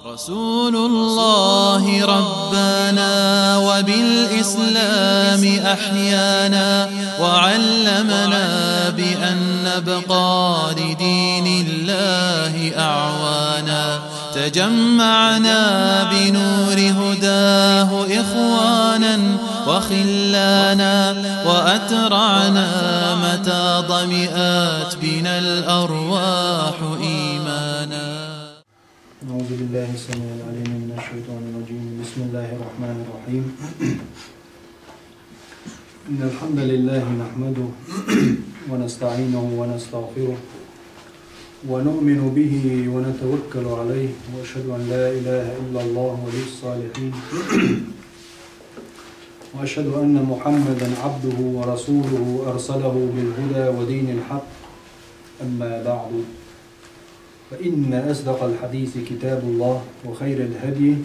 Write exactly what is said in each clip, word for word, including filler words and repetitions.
رسول الله ربانا وبالإسلام أحيانا، وعلمنا بأن نبقى لدين الله أعوانا. تجمعنا بنور هداه إخوانا وخلانا، وأترعنا متى ظمئت بنا الأرواح إيمانا. أعوذ بالله السميع العليم من الشيطان الرجيم. بسم الله الرحمن الرحيم. إن الحمد لله نحمده ونستعينه ونستغفره ونؤمن به ونتوكل عليه، وأشهد أن لا إله إلا الله ولي الصالحين، وأشهد أن محمدا عبده ورسوله أرسله بالهدى ودين الحق. أما بعد، فإن أصدق الحديث كتاب الله، وخير الهدي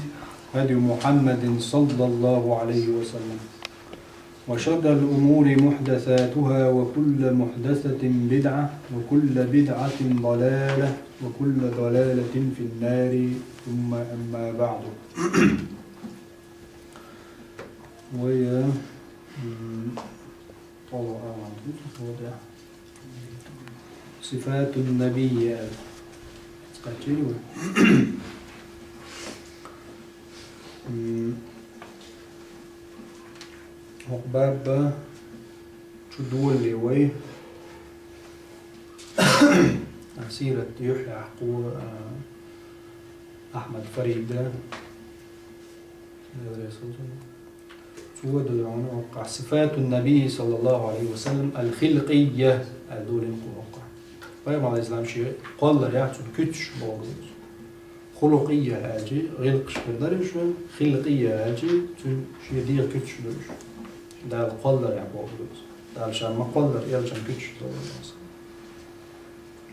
هدي محمد صلى الله عليه وسلم، وشر الأمور محدثاتها، وكل محدثة بدعة، وكل بدعة ضلالة، وكل ضلالة في النار. ثم أما بعد. ويا، مم، طلع عن واضح. صفات النبي. Скачали вы? М, хӀокху бабба чу долале вай. Сират юьхьехь кхо, а, Ахьмад Фарида. Цо дуьйцу хьуна хӀокхахь, صفات النبي صلى الله عليه وسلم الخلقية аьлла дуьйцу хьуна хӀокхахь. Пайхамар, алейхиссалам, шен кхолларехь цуьнан куьцаш боху иза. Хулукъийя аьлча, гӀиллакхаш хир дара уьш, хилкъийя аьлча, цуьнан шен дегӀан куьцаш ду уьш. Дала кхолларехь боху иза. Дала ша ма кхоллара, элчанан куьцаш долу иза.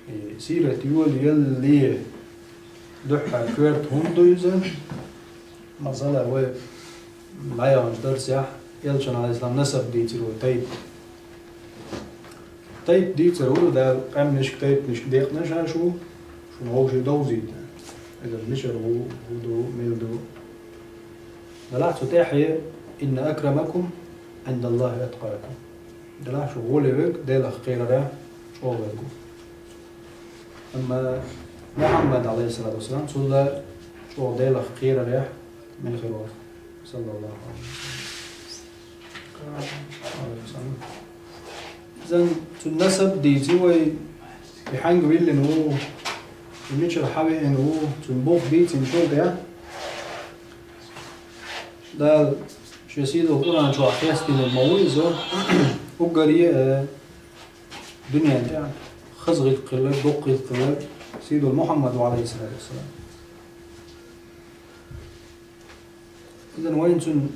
И сират йолаялале дуьххьара коьрта хӀунда ду иза? Масала, вай дӀаяханчу дарсехь элчанан, алейхиссалам, насаб дийцира вай тайпа. Тайпа дийцар ву, Дала къаьмнашка, тайпанашка декъна ша шу, шуна вовшийн довзийта. Иза мичара ву, хӀун ду, мила ду. Делахь цу тӀаьхье: «Инна акрамакум Ӏиндаллахи атқакум». Делахь шу гӀоле верг Делах кхерарехь чӀогӀа верг ву. Амма Мухьаммад, алейхиссалату вассалам, цул чӀогӀа Делах кхерарехь мила хир вара, саллаллаху алейхи ва саллам. Иза цуьнан насаб дийци вай, и хьаьнга виллина ву, и мичара хьавеана ву, цуьнан бух дийцинчул тӀаьхьа. Дала шен сийдолу Къуръан чохь хестийна ма ву иза, уггаре а дуьнен тӀехь хаза гӀиллакх хилла, доккха гӀиллакх хилла сийдолу Мухьаммад ву, алейхиссалату вассалам. Иза вайна цуьнан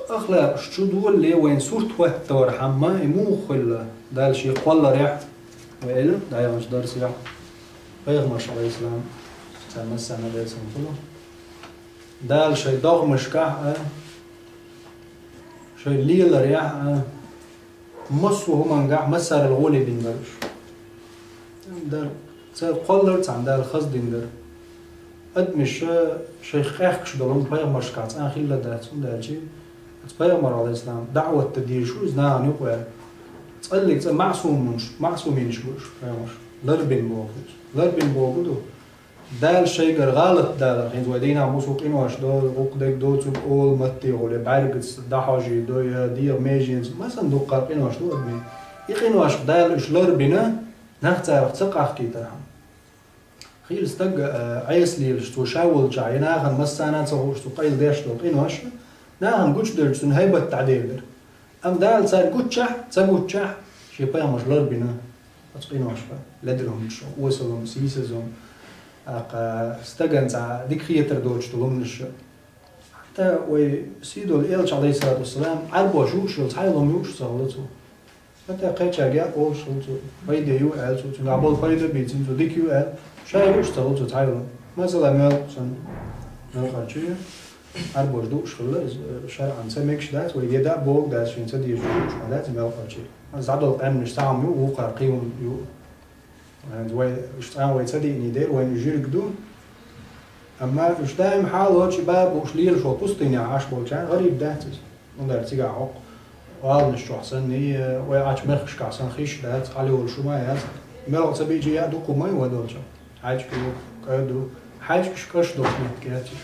ахлакъаш чу долале вайна сурт хӀоттавархьама, и муха хилла, Дала шен кхолларехь, вай элира дӀаяханчу дарсехь, пайхамарш, алейхиссалам, царна массарна а Делан салам хуьлда. Дала шайн догӀмашкахь а, шайн леларехь а, массо а хӀумангахь массарал гӀоле бина дара уьш. Дала, цара кхоллар цхьаьна Дала хаза дина дара. Адамаш шайх къехкаш долу пайхамаршкахь цкъа а хилла дац, хӀунда аьлча оцу пайхамар, алейхиссалам, даӀват дан дезаш ву иза нахана юкъа ваьлла. ЦӀаллиг цкъа маъсумунаш, маъсуминаш бу уьш пайхамарш. Ларбина боху иза. Ларбина боху ду. Дала шайгара гӀалат далар, хӀинца вай дийнахь мусул къинош до, гӀуллакх дерг доцург олу маттехула, я бӀаьргаца дӀахьожий до, я дегӀан меженца, масала дуккха къинош ду адамийн. И къиношка Дала уьш ларбина, нах царах ца къахкийтархьама. Хийла стаг, а, Ӏеса лелаш, цо ша волчохь, я нахана массарна а ца хууш, цо къайладеш долу къинош, нахана гучуделча, цуьнан хӀайбат дӀаделира. Амма Дала цаьрга гуччахь, ца гуччахь, шен пайхамарш ларбина оцу къиношка, ледара хӀуманаш, осалун, сийсазун, тӀаккха стагана цхьа дика хетар доцуш долу хӀуманаш. ХӀетта вай сийдолу элча, алейхиссалату вассалам, Ӏарбош юуш йолу цхьа а хӀума юуш ца хилла цо. ХӀетта кхечаьрга а олуш хилла цо, пайде ю аьлла цо, цуьнгахь болу пайда а бийцина цо, дика ю аьлла, ша юуш ца хилла цо цхьа а хӀума. Масала, моьлкъа санна, моьлкъарчий Ӏарбош дууш хилла, иза, э, шаръан ца мегаш дац, вай еда а бохург дац, шен ца дезаш дууш ма дац моьлкъарчий. Иза дӀадолу къаьмнаш цхьа хӀума ю, вукхара кхин хӀума ю. Вайн, вай, уьш цкъа а вай ца диъний дера, вайна уьш жирг ду. Амма уьш даим хьалочи бабуш лелаш волу пустыне Ӏаш болчарна гӀариб дац иза. Ундар цигахь хӀокху гӀаланаш чохь санна, вай Ӏачу мехкашкахь санна хиш дац, хьале волуш ма яц. МелгӀа ца биъча яа дуккха ма ю вай долчу. ХьаьжкӀа ю, кӀа ду. ХьаьжкӀаш кӀаш долуш меттиг яц уьш.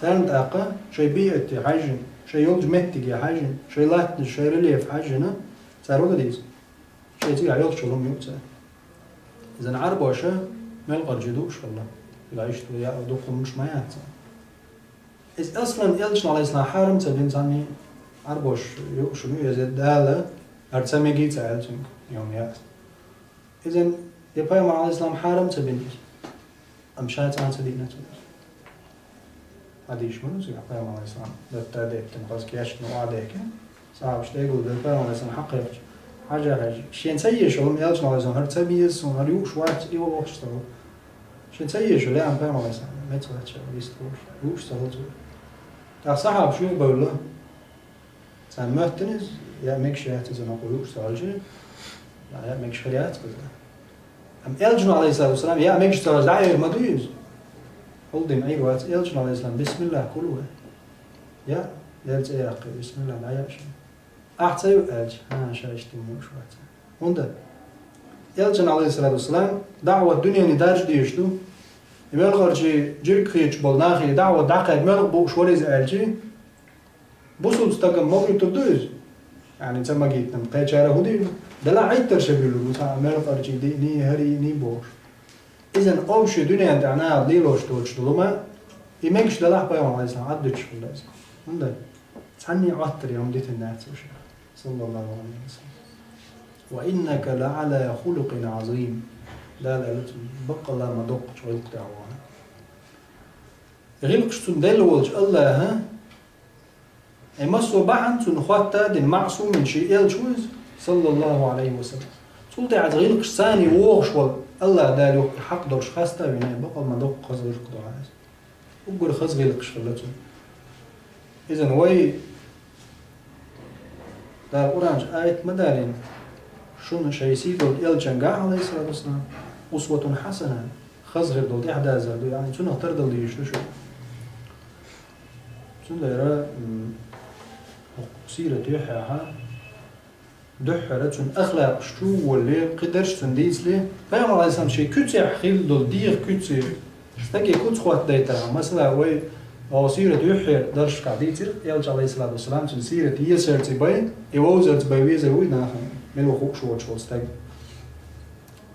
Царна тӀаккха шайн биъатте хьаьжжина, шайн йолчу меттиге хьаьжжина, шайн латтанаш, шайн рельеф хьаьжжина, цара хӀун дан деза? Шайн цигахь йолчу хӀума ю цара. Иза Ӏарбоша мел къаржий дууш хилла. Иза иштта яа дуккха хӀуманаш ма яц цара. Иза аслан элчана, алейхиссалам, хьарам ца бина цхьанне Ӏарбош юуш ю, иза Дала хӀара ца мегий ца аьлла цуьнга, йом яц. Иза я пайхамар, алейхиссалам, хьарам ца бина иза. Амма ша цкъа а ца диъна цунна. Хьадийш ма ду цигахь пайхамар, алейхиссалам, датта деттина, хаза кечна ваӀда яьккхина. Сахьабаш тӀегул бен пайхамар, алейхиссалам, хьакхайкхича, хьажа хьаьжжа. Шен ца езаш волу, элчана, алейхиссалам, хӀара ца беза суна, хӀара юуш вац, и вохуш ца ву. Шен ца езаш волу, лаьам пайхамар, алейхиссалам, меца вац ша, вист ву, юуш ца хилла цо. ТӀаккха сахьабаш юхабевлла. Царна моьттина иза, яа мегаш яц иза, накъо юуш ца хилча, яа мегаш хир яц иза. Амма элчано, алейхиссалату вассалам, яа мегаш ца хилча, дӀаэр ма дуй иза. ХӀулдина Ӏийр вац, элчано, алейхиссалам, бисмиллах кулу вай. Яа, яа цӀе яккхий, бисмиллах, дӀаяа ша. Ахь ца юу аьлча, хьан ша иштта муш вац. ХӀунда? Элчана, алейхиссалату вассалам, даъват дуьнене даржа дезаш ду. И мел къаржий жирг хеташ болу нахе даъват дӀакхайкха мел бууш вара иза аьлча, бусулба стагам могуьйтур ду иза? Яъни ца магийтинам кхечара хӀун дийр ду? Дала Ӏиттар ша буьллур бу, цхьа мел къаржий диъний, хӀарий, иъний бохуш. Иза общий дуьнен тӀехь наха лелош доцуш долу ма, и мегаш далахь пайхамар, алейхиссалам, Ӏад дуьтуш хилла иза. ХӀунда? Цхьанне Ӏоттар йом дитина дац уьш, саллаллаху алейхи ва саллям. Ва иннака ла Ӏала хулукъин Ӏазим. Дала аьлла цунна, баккъалла ма доккхачу гӀиллакх тӀехь ву хьо. ГӀиллакхаш цунна делла волчу Аллаха, и массо а бахьана цунна хӀотта а дина, маъсумин шен элча ву иза, саллаллаху алейхи ва саллям. Цул тӀаьхьа гӀиллакхаш царний вогӀуш волу Аллаха Дала юха хьакъ долуш хаста а вина, баккъал ма доккха хаза гӀиллакх ду хьан иза. Уггар хаза гӀиллакхаш хилла цунна. Иза вай Дала Къуръан чу аят ма далийна, шуна шайн сий долу элчангахь, алейхиссалату вассалам, усватун хьасана, хаза хир долу тӀаьхьадазар ду, яъни цунах тардал дийш ду шу. Цундела, м, сират юьххьехьа, дуьххьара цуьнан ахлакъаш чу а волле, кхидерш цуьнан дийцале, пайхамар, алейхиссалам, шен куьцехь хилла долу дегӀан куьце, стаге куц хӀоттадайтархьама, масала, вай оха сират юьххьера даршкахь дийцира, элча, алейхиссалату вассалам, цуьнан сират есарца бай, и вовзарца бай везар вуй нахана, мила хууш воцуш волу стаг.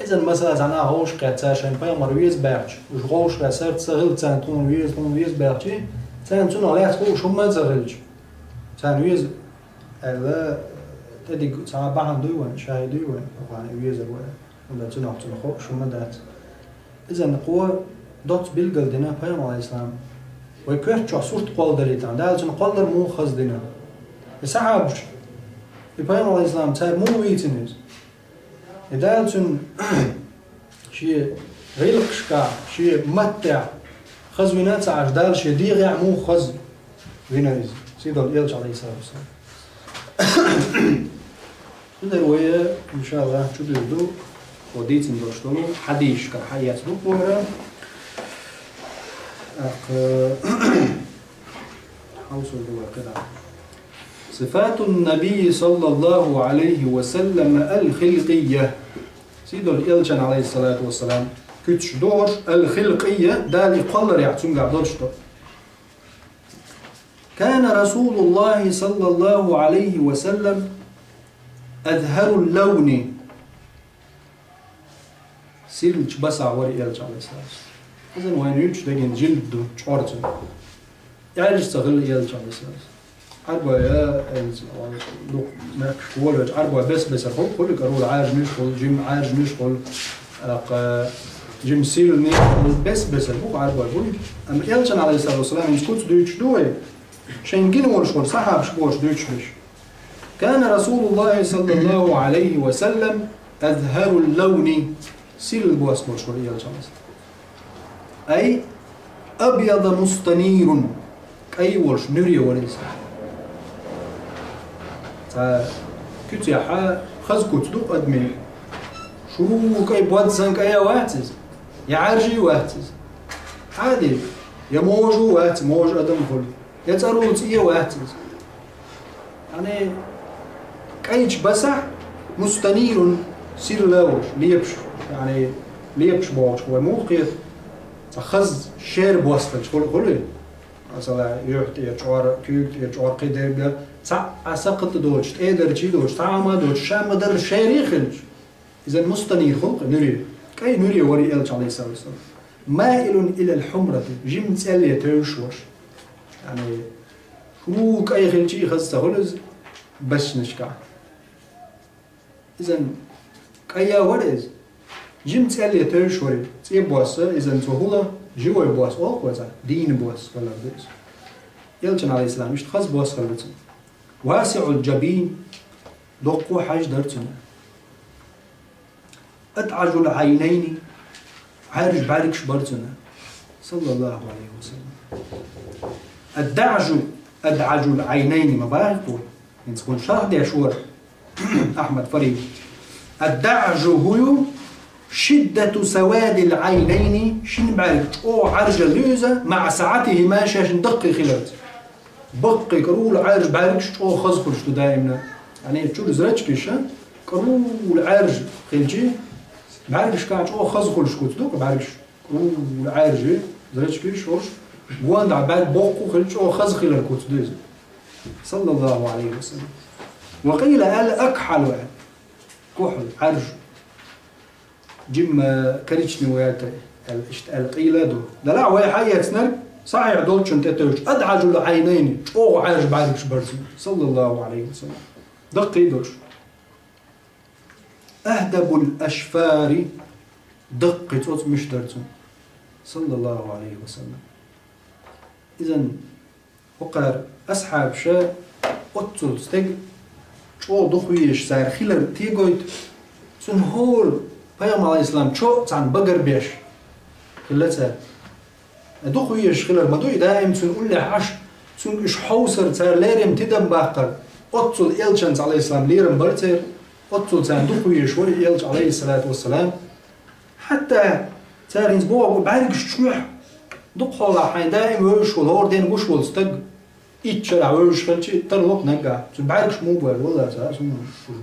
Иза, масала, цхьана ховшахкхетта цара шайн пайхамар веза баьхча, уьш ховшахкхетта сарца ца хилла царна тхуна веза, тхуна веза баьхча, царна цунах лаьцна хууш хӀумма а ца хилча, царна веза аьлла, тӀедиг цхьа бахьана дуй вайн, шаьхьи дуй вайн, везар вай, хӀунда цунах цунах хууш хӀумма дац. Иза кхо доцца билгал дина пайхамар, алейхиссалам, вай коьрта чохь сурт кхолладалийтархьама, Дала цунна кхоллар муха хаза дина. И сахьабаш, и пайхамар, алейхиссалам, цара муха вийцина иза? И Дала цуьнан шен гӀиллакхашкахь, шен маттехь хаза вина а ца Ӏаш, Дала шен дегӀехь муха хаза вина иза, сий долу элча, алейхиссалату вассалам. Цундела вай, иншаллах, чу дуьйр ду, хӀо дийцина долуш долу хьадисашкара хьаэца ду вара. ТӀаккха, хьовсур ду вай кхидӀа. Сифатун Набий, саллаллаху алейхи ва саллям, аль-хилкъийя. Сий долу элчан, алейхиссалату вассалам, куьцаш догӀуш, аль-хилкъийя, Дала и кхолларехь цуьнгахь долуш ду. Кана Расулуллахи, саллаллаху алейхи ва саллям, азхарул лавни. Сирлачу басахь вара элча, алейхиссалам. Иза вайна юьйцуш дагина жилд ду, чкъор цуьнан. Ӏаьржа ца хилла элча, алейхиссалам. Ӏарбой, э, э, ду, мехкашка волавелча, Ӏарбой бес-бесар хуьлу, хуьлу, карула Ӏаьржанаш хуьлу, жима Ӏаьржанаш хуьлу, тӀаккха жима сирланаш хуьлу, бес-бесар бу Ӏарбой буй. Амма элчан, алейхиссалату вассалам, иза куц дуьйцуш ду вай, шайна гина волуш волу сахьабаш бохуш дуьйцуш беш. Кана Расулуллахи, саллаллаху алейхи ва саллям, азхарул лавни, сирла бос болуш вара элча, алейхиссалам. Ай, абъяда мустанирун, кӀай волуш нуьре вара иза. Цхьа куьцехьа хаза куц ду адамийн. Шу кӀай, бодсан кӀай а вац иза, я Ӏаьржий вац иза. Хьадий, Я можа вац, можа адам хуьлу, я цӀарула цӀе вац иза. Яъни, кӀайчу басахь, мустанирун, сирла волуш, лепаш, яъни, лепаш бохучух вай муха кхета, цхьа хаза шер бос хилча хуьлу, хуьлу. Масала, юьхь тӀера чӀор, куьйга тӀера чӀор кхин дерг, цхьаъ а сакхат а доцуш, тӀедарчий а доцуш, цхьа а ма доцуш, ша ма-дарра шерий хилча. Иза мустанир хуьлу-кх нуьре. КӀай нуьре вара Элча, алейхиссалату вассалам. Маилун илал хьумрати, жима цӀелле тевжаш вара. Яъни, хӀу кӀай хилчий а хаза ца хуьлу иза баснашкахь. Иза кӀай а вара иза. Жима цӀелле тевжаш вара. ЦӀе бос, иза цо хуьлу, живой бос олу-кх вай цхьа, дийна бос хилар ду иза. Элчан, алейхиссалам, иштта хаза бос хилла цуьнан. Васиъул джабин, доккха хьаж дара цуьнан. АдӀажул Ӏайнайни, Ӏаьржа бӀаьргаш бара цуьнан, саллаллаху Ӏалайхи ва саллам. АдӀажу, адӀажул Ӏайнайни ма боху, хӀинца хӀун шарх деш вара Ахьмад Фарид. АдӀажу хӀу ю шиддату савадил Ӏайнайни, шина бӀаьрг чӀогӀа Ӏаьржалла ю иза, маӀа саӀатихима, шаьшна даккхий хиларца. Баккхий кӀарула Ӏаьржа бӀаьргаш чӀогӀа хаза хуьлуш ду даимна. Яъни чуьра зрачкиша кӀарула Ӏаьржа хилчи, бӀаьргашкахь чӀогӀа хаза хуьлуш куц ду-кх бӀаьргаш. КӀарула Ӏаьржа зрачкиш йолуш, гондахь бӀаьрг боккха а хилча чӀогӀа хаза хилар куц ду иза. Саллаллаху Ӏалайхи ва саллам. Ва къийла аьлла акхьалу аьлла. Кухьал, Ӏаьржа. Жимма коричневый яьлла, аьлла, иштта аьлла къийла а ду. Делахь вай хьаэцнарг, сахьихь долчун тӀетевжаш, адӀажул Ӏайнайни, чӀогӀа Ӏаьржа бӀаьргаш бара цуьнан, саллаллаху Ӏалайхи ва саллам. Даккхий долуш. Ахдабул ашфари, даккхий цӀоцкъамаш дара цуьнан, саллаллаху Ӏалайхи ва саллам. Иза хӀокхара асхьабаша оццул стеган чӀогӀа дукха везаш цара хилар тегойту, цуьнан хӀора пайхамар, алейхиссалам, чо а цхьаьна багарбеш хилла цара. Дукха везаш хилар ма ду и, даим цуьнан уллехь Ӏаш, цуьнга уьш хьовсар, цара леррина тидам баккхар, оццул элчанца, алейхиссалам, лерам бара церан, оццул царна дукха везаш вара и элча, алейхиссалату вассалам. Хьатта цара хӀинца боху бӀаьргаш чохь, дукха хьолахь хьайн даим вевзаш волу, хӀора ден гуш волу стаг, итт шарахь вевзаш хилча, тарло-кх наггахь. Цуьнан бӀаьргаш муха бу аьлла, валлахӀи, цхьа а хӀума,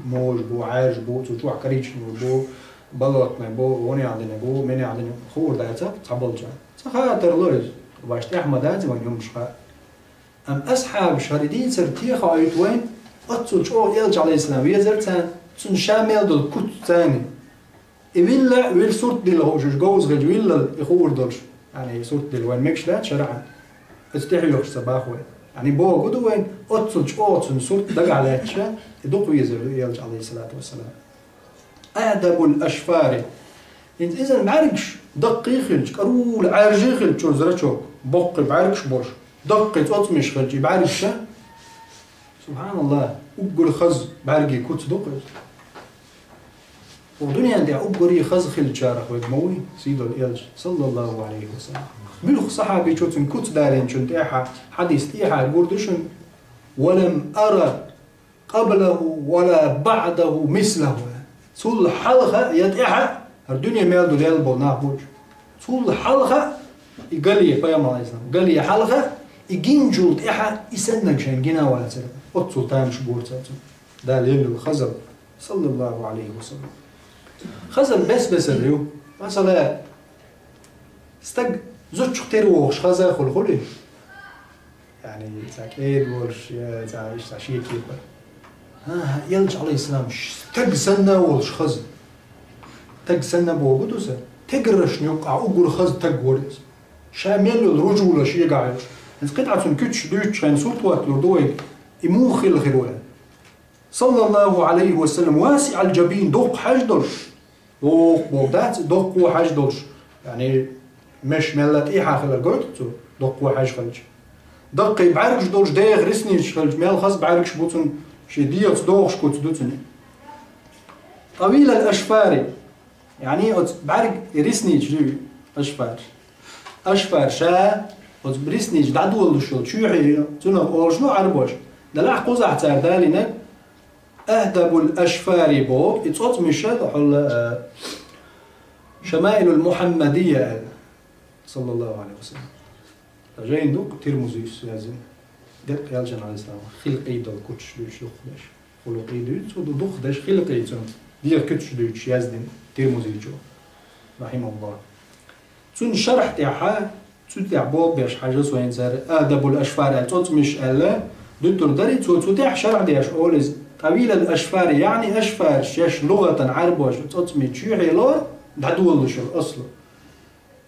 можа бу, Ӏаьржа бу, цу чохь коричневый бу, болотный бу, вонехь дина бу, менехь дина, хуур дацара цхьаболчарна. Ца хаьа, тарло иза. Вайша тӀехь ма дац вайн хӀумаш хаьа. Амма асхьабаш хӀара дийцар техьа ойту вайн, оццул чӀогӀа элча, алейхиссалам, везар царна, цуьнан ша мел долу куц царна. И вилла, вилла сурт дилла хууш, уьш говза хилча виллал и хуур долуш. Яъни, и сурт дилла вайн мегаш дац шарахь. Оцу тӀехьоьхуш ца боху вай. Яъни, боху ду вайн, оццул чӀогӀа цуьнан сурт дагахь лаьтташ, и дукха везар ду элча, алейхиссалату вассалам. Ахдабул ашфари. ХӀинца иза бӀаьргаш даккхий хилча, кӀарула Ӏаьржий хилча, чуьра зрачок, боккхий бӀаьргаш болуш, даккхий цӀоцкъамаш хилча, и бӀаьргаш, субхьаналлахӀ, уггар хаза бӀаьргийн куц ду-кх иза. Оха дуьнен тӀехь уггаре хаза хиллачарах верг ма вуй, сийдолу элча, саллаллаху Ӏалайхи ва саллам. Муьлхха сахьабичо цуьнан куц далийначун тӀехьа, хьадис тӀехьа гур ду шуна: «Ва лам ара къаблаху ва ла баӀдаху мислаху». Цул хьалха я тӀехьа, хӀара дуьне мел ду лелла болу нах буьйцу. Цул хьалха и гале, пайхамар, алейхиссалам, гале хьалха, и гиначул тӀехьа и саннарг шайна гина а вацара. Оццул тамаш бора цара цунна. Дала лелла хазал, саллаллаху Ӏалайхи ва саллам. Хазал бес-бесара ю. Масала, стаг зудчух тера вогӀуш хаза а хуьлу хуьлий? Яъни, цхьа кӀеда волуш, я цхьа иштта шен кепара. ХӀан-хӀа, элча, алейхиссалам, стаг санна а волуш хаза. Стаг санна боху ду сан. Тегаршна юккъахь уггар хаза стаг вара иза. Ша мел йолу ружула шегахь йолуш. ХӀинца кхин дӀа цуьнан куьцаш дуьйцучу хенахь сурт хӀотталур ду вайга, и муха хилла хир вара. Саллаллаху Ӏалайхи ва саллам, васиъал джабин, доккха хьаж долуш. Доккха боху дац, доккха хьаж долуш. Яъни, меш мелла тӀехьа хилар гойту цо, доккха хьаж хилча. Даккхий бӀаьргаш долуш, деха рисничаш хилча, мел хаза бӀаьргаш бу цуьнан, шен дегӀаца догӀуш куц ду цуьнан. Тӏавилал ашфари, яъни оцу бӀаьрг рисничаш ю, ашфар. Ашфар ша, оцу рисничаш дӀадолалуш йолу чоьхье ю, цунах олуш ду Ӏарбоша. Делахь кхузахь цара далийнарг, ахдабул ашфари боху, и цӀоцкъамаш ю, хьула, а, Шамаилул Мухаммадия аьлла, саллаллаху Ӏалайхи ва саллам. Жайн ду-кх Тирмузис яздина. Декъа элчан алейхиссалам хилкъий дола куьчаш дуьйцуш дукха деш. Хулукъий дуьйцу, цо ду дукха деш хилкъий цунна. ДегӀа куьчаш дуьйцуш яздина Тирмузичо. Рахималлах. Цунна шархь тӀехьа, цу тӀехь болх беш хьажа со хӀинца хӀара Адабул Ашфар аьлла, цӀоцкъамаш аьлла, дуьттур дарий цо цу тӀехь шархь деш, олу иза, тӀавилал ашфар, яъни ашфар, шаьш лугӀатан Ӏарбоша цӀоцкъамаш чуьйхье лор, дӀадолалуш йолу аслу.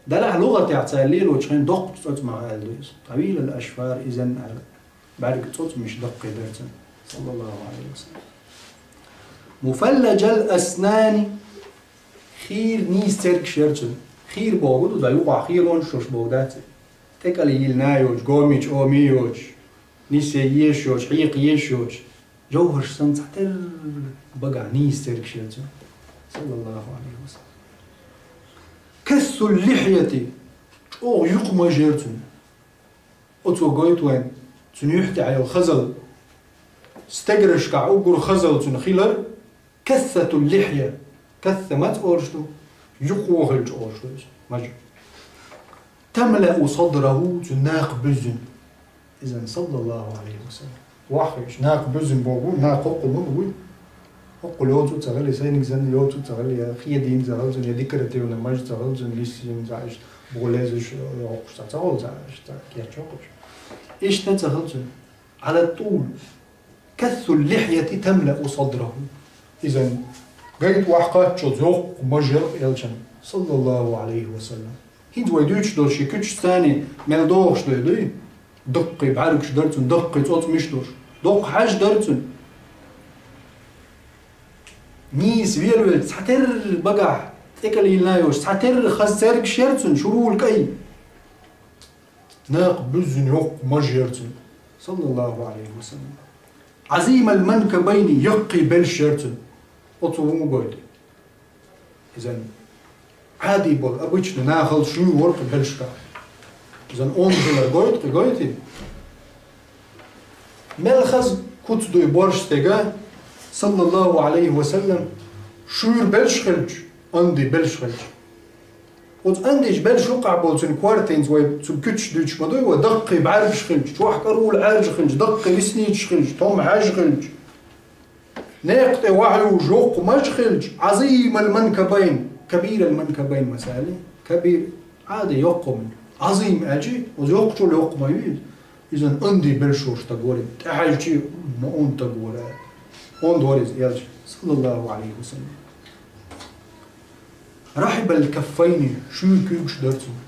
Делахь лугӀатехь цара лелочу хенахь доккхачу цӀоцкъамах аьлла ду иза. ТӀавилал ашфар изан аьлла. БӀаьрг цӀоцкъамаш даккхий дара цуьнан, саллаллаху Ӏалайхи ва саллам. Муфаллажал аснани, хийра нийса цергаш яра цуьнан. Хийра бохург ду, дан юкъахь хийронаш йолуш бохург дац и. ТӀекӀел йиллина йоцуш, гомича оми йоцуш, ниса езаш йоцуш, хьекха езаш йоцуш. ЖовхӀарш санна цхьатерра багахь нийса цергаш яра цуьнан, саллаллаху Ӏалайхи ва саллам. Кассул лихьяти, чӀогӀа юкъамаж яра цуьнан. Оцо гойту вайна цуьнан юьхь тӀехь йолу хазалла. Стегаршкахь уггар хазалла цуьнан хилар, кассатул лихья. Касса маца олуш ду? Юкъо хилча олуш ду иза. Мажа. Тамлаъу садраху, цуьнан накха буьззина. Изан, саллаллаху Ӏалайхи ва саллам. Ваххийчу накха буьззина боху, накха хӀоккхул ма бу. ХӀоккхул йоцу ца хилла, сайниг санна йоцу ца хилла, я хедийна ца хилла цуьнан, я декоративный мажа ца хилла цуьнан, ниссина ца иштта, бухалезаш, хӀоккхуш ца, ца хилла ца, иштта, кечйоккхуш. Иштта ца хилла цуьнан. Ӏала тӀул. Кассул лихьяти тамлаъу садраху. Изан гайта охьакхаччалц йоккха маж яра элчан, саллаллаху Ӏалайхи ва саллам. ХӀинца вай дуьйцуш долу ши куьчаш царний мел догӀуш ду, дуй? Даккхий бӀаьргаш дара цуьнан, даккхий цӀоцкъамаш долуш. Доккха хьаж дара цуьнан. Нийса велавелча, цхьатерра багахь, тӀекӀел йиллина йоцуш, цхьатерра хаза цергаш яра цуьнан, шурул кӀай. Накха буьззина йоккха маж яра цуьнан, саллаллаху Ӏалайхи ва саллам. Ӏазимал манкабайни, яккхий белш яра цуьнан. Оцо хӀун гойту? Изан Ӏади болу, обычно нахал шуьйра вара кху белшкахь. Изан онда хилар гойту кхин, гойтий? Мел хаза куц дуй борш стеган, саллаллаху Ӏалайхи ва саллам, шуьйра белш хилча, онди белш хилча. Оцу андийчу белш юккъахь болу цуьнан кортанца вай цу куьчаш дуьйцуш ма дуй вай, даккхий бӀаьргаш хилча, чохь карула Ӏаьржа хилча, даккхий ресницаш хилча, томма хьаьжа хилча, некха тӀе вахьа южу йоккха маж хилча, Ӏазимал манкабайн, кабирал манкабайн масали, кабир, Ӏади йоккха ма ю. Ӏазим аьлчи, оцу йоккхачул йоккха ма ю иза. Изан анди белш волу стаг вара, тӀехьаьжчи ма онда стаг вара. Онда вара иза элча, саллаллаху Ӏалайхи ва саллам. Рахьибал каффайни, шуьйра куьйгаш дара цуьнан.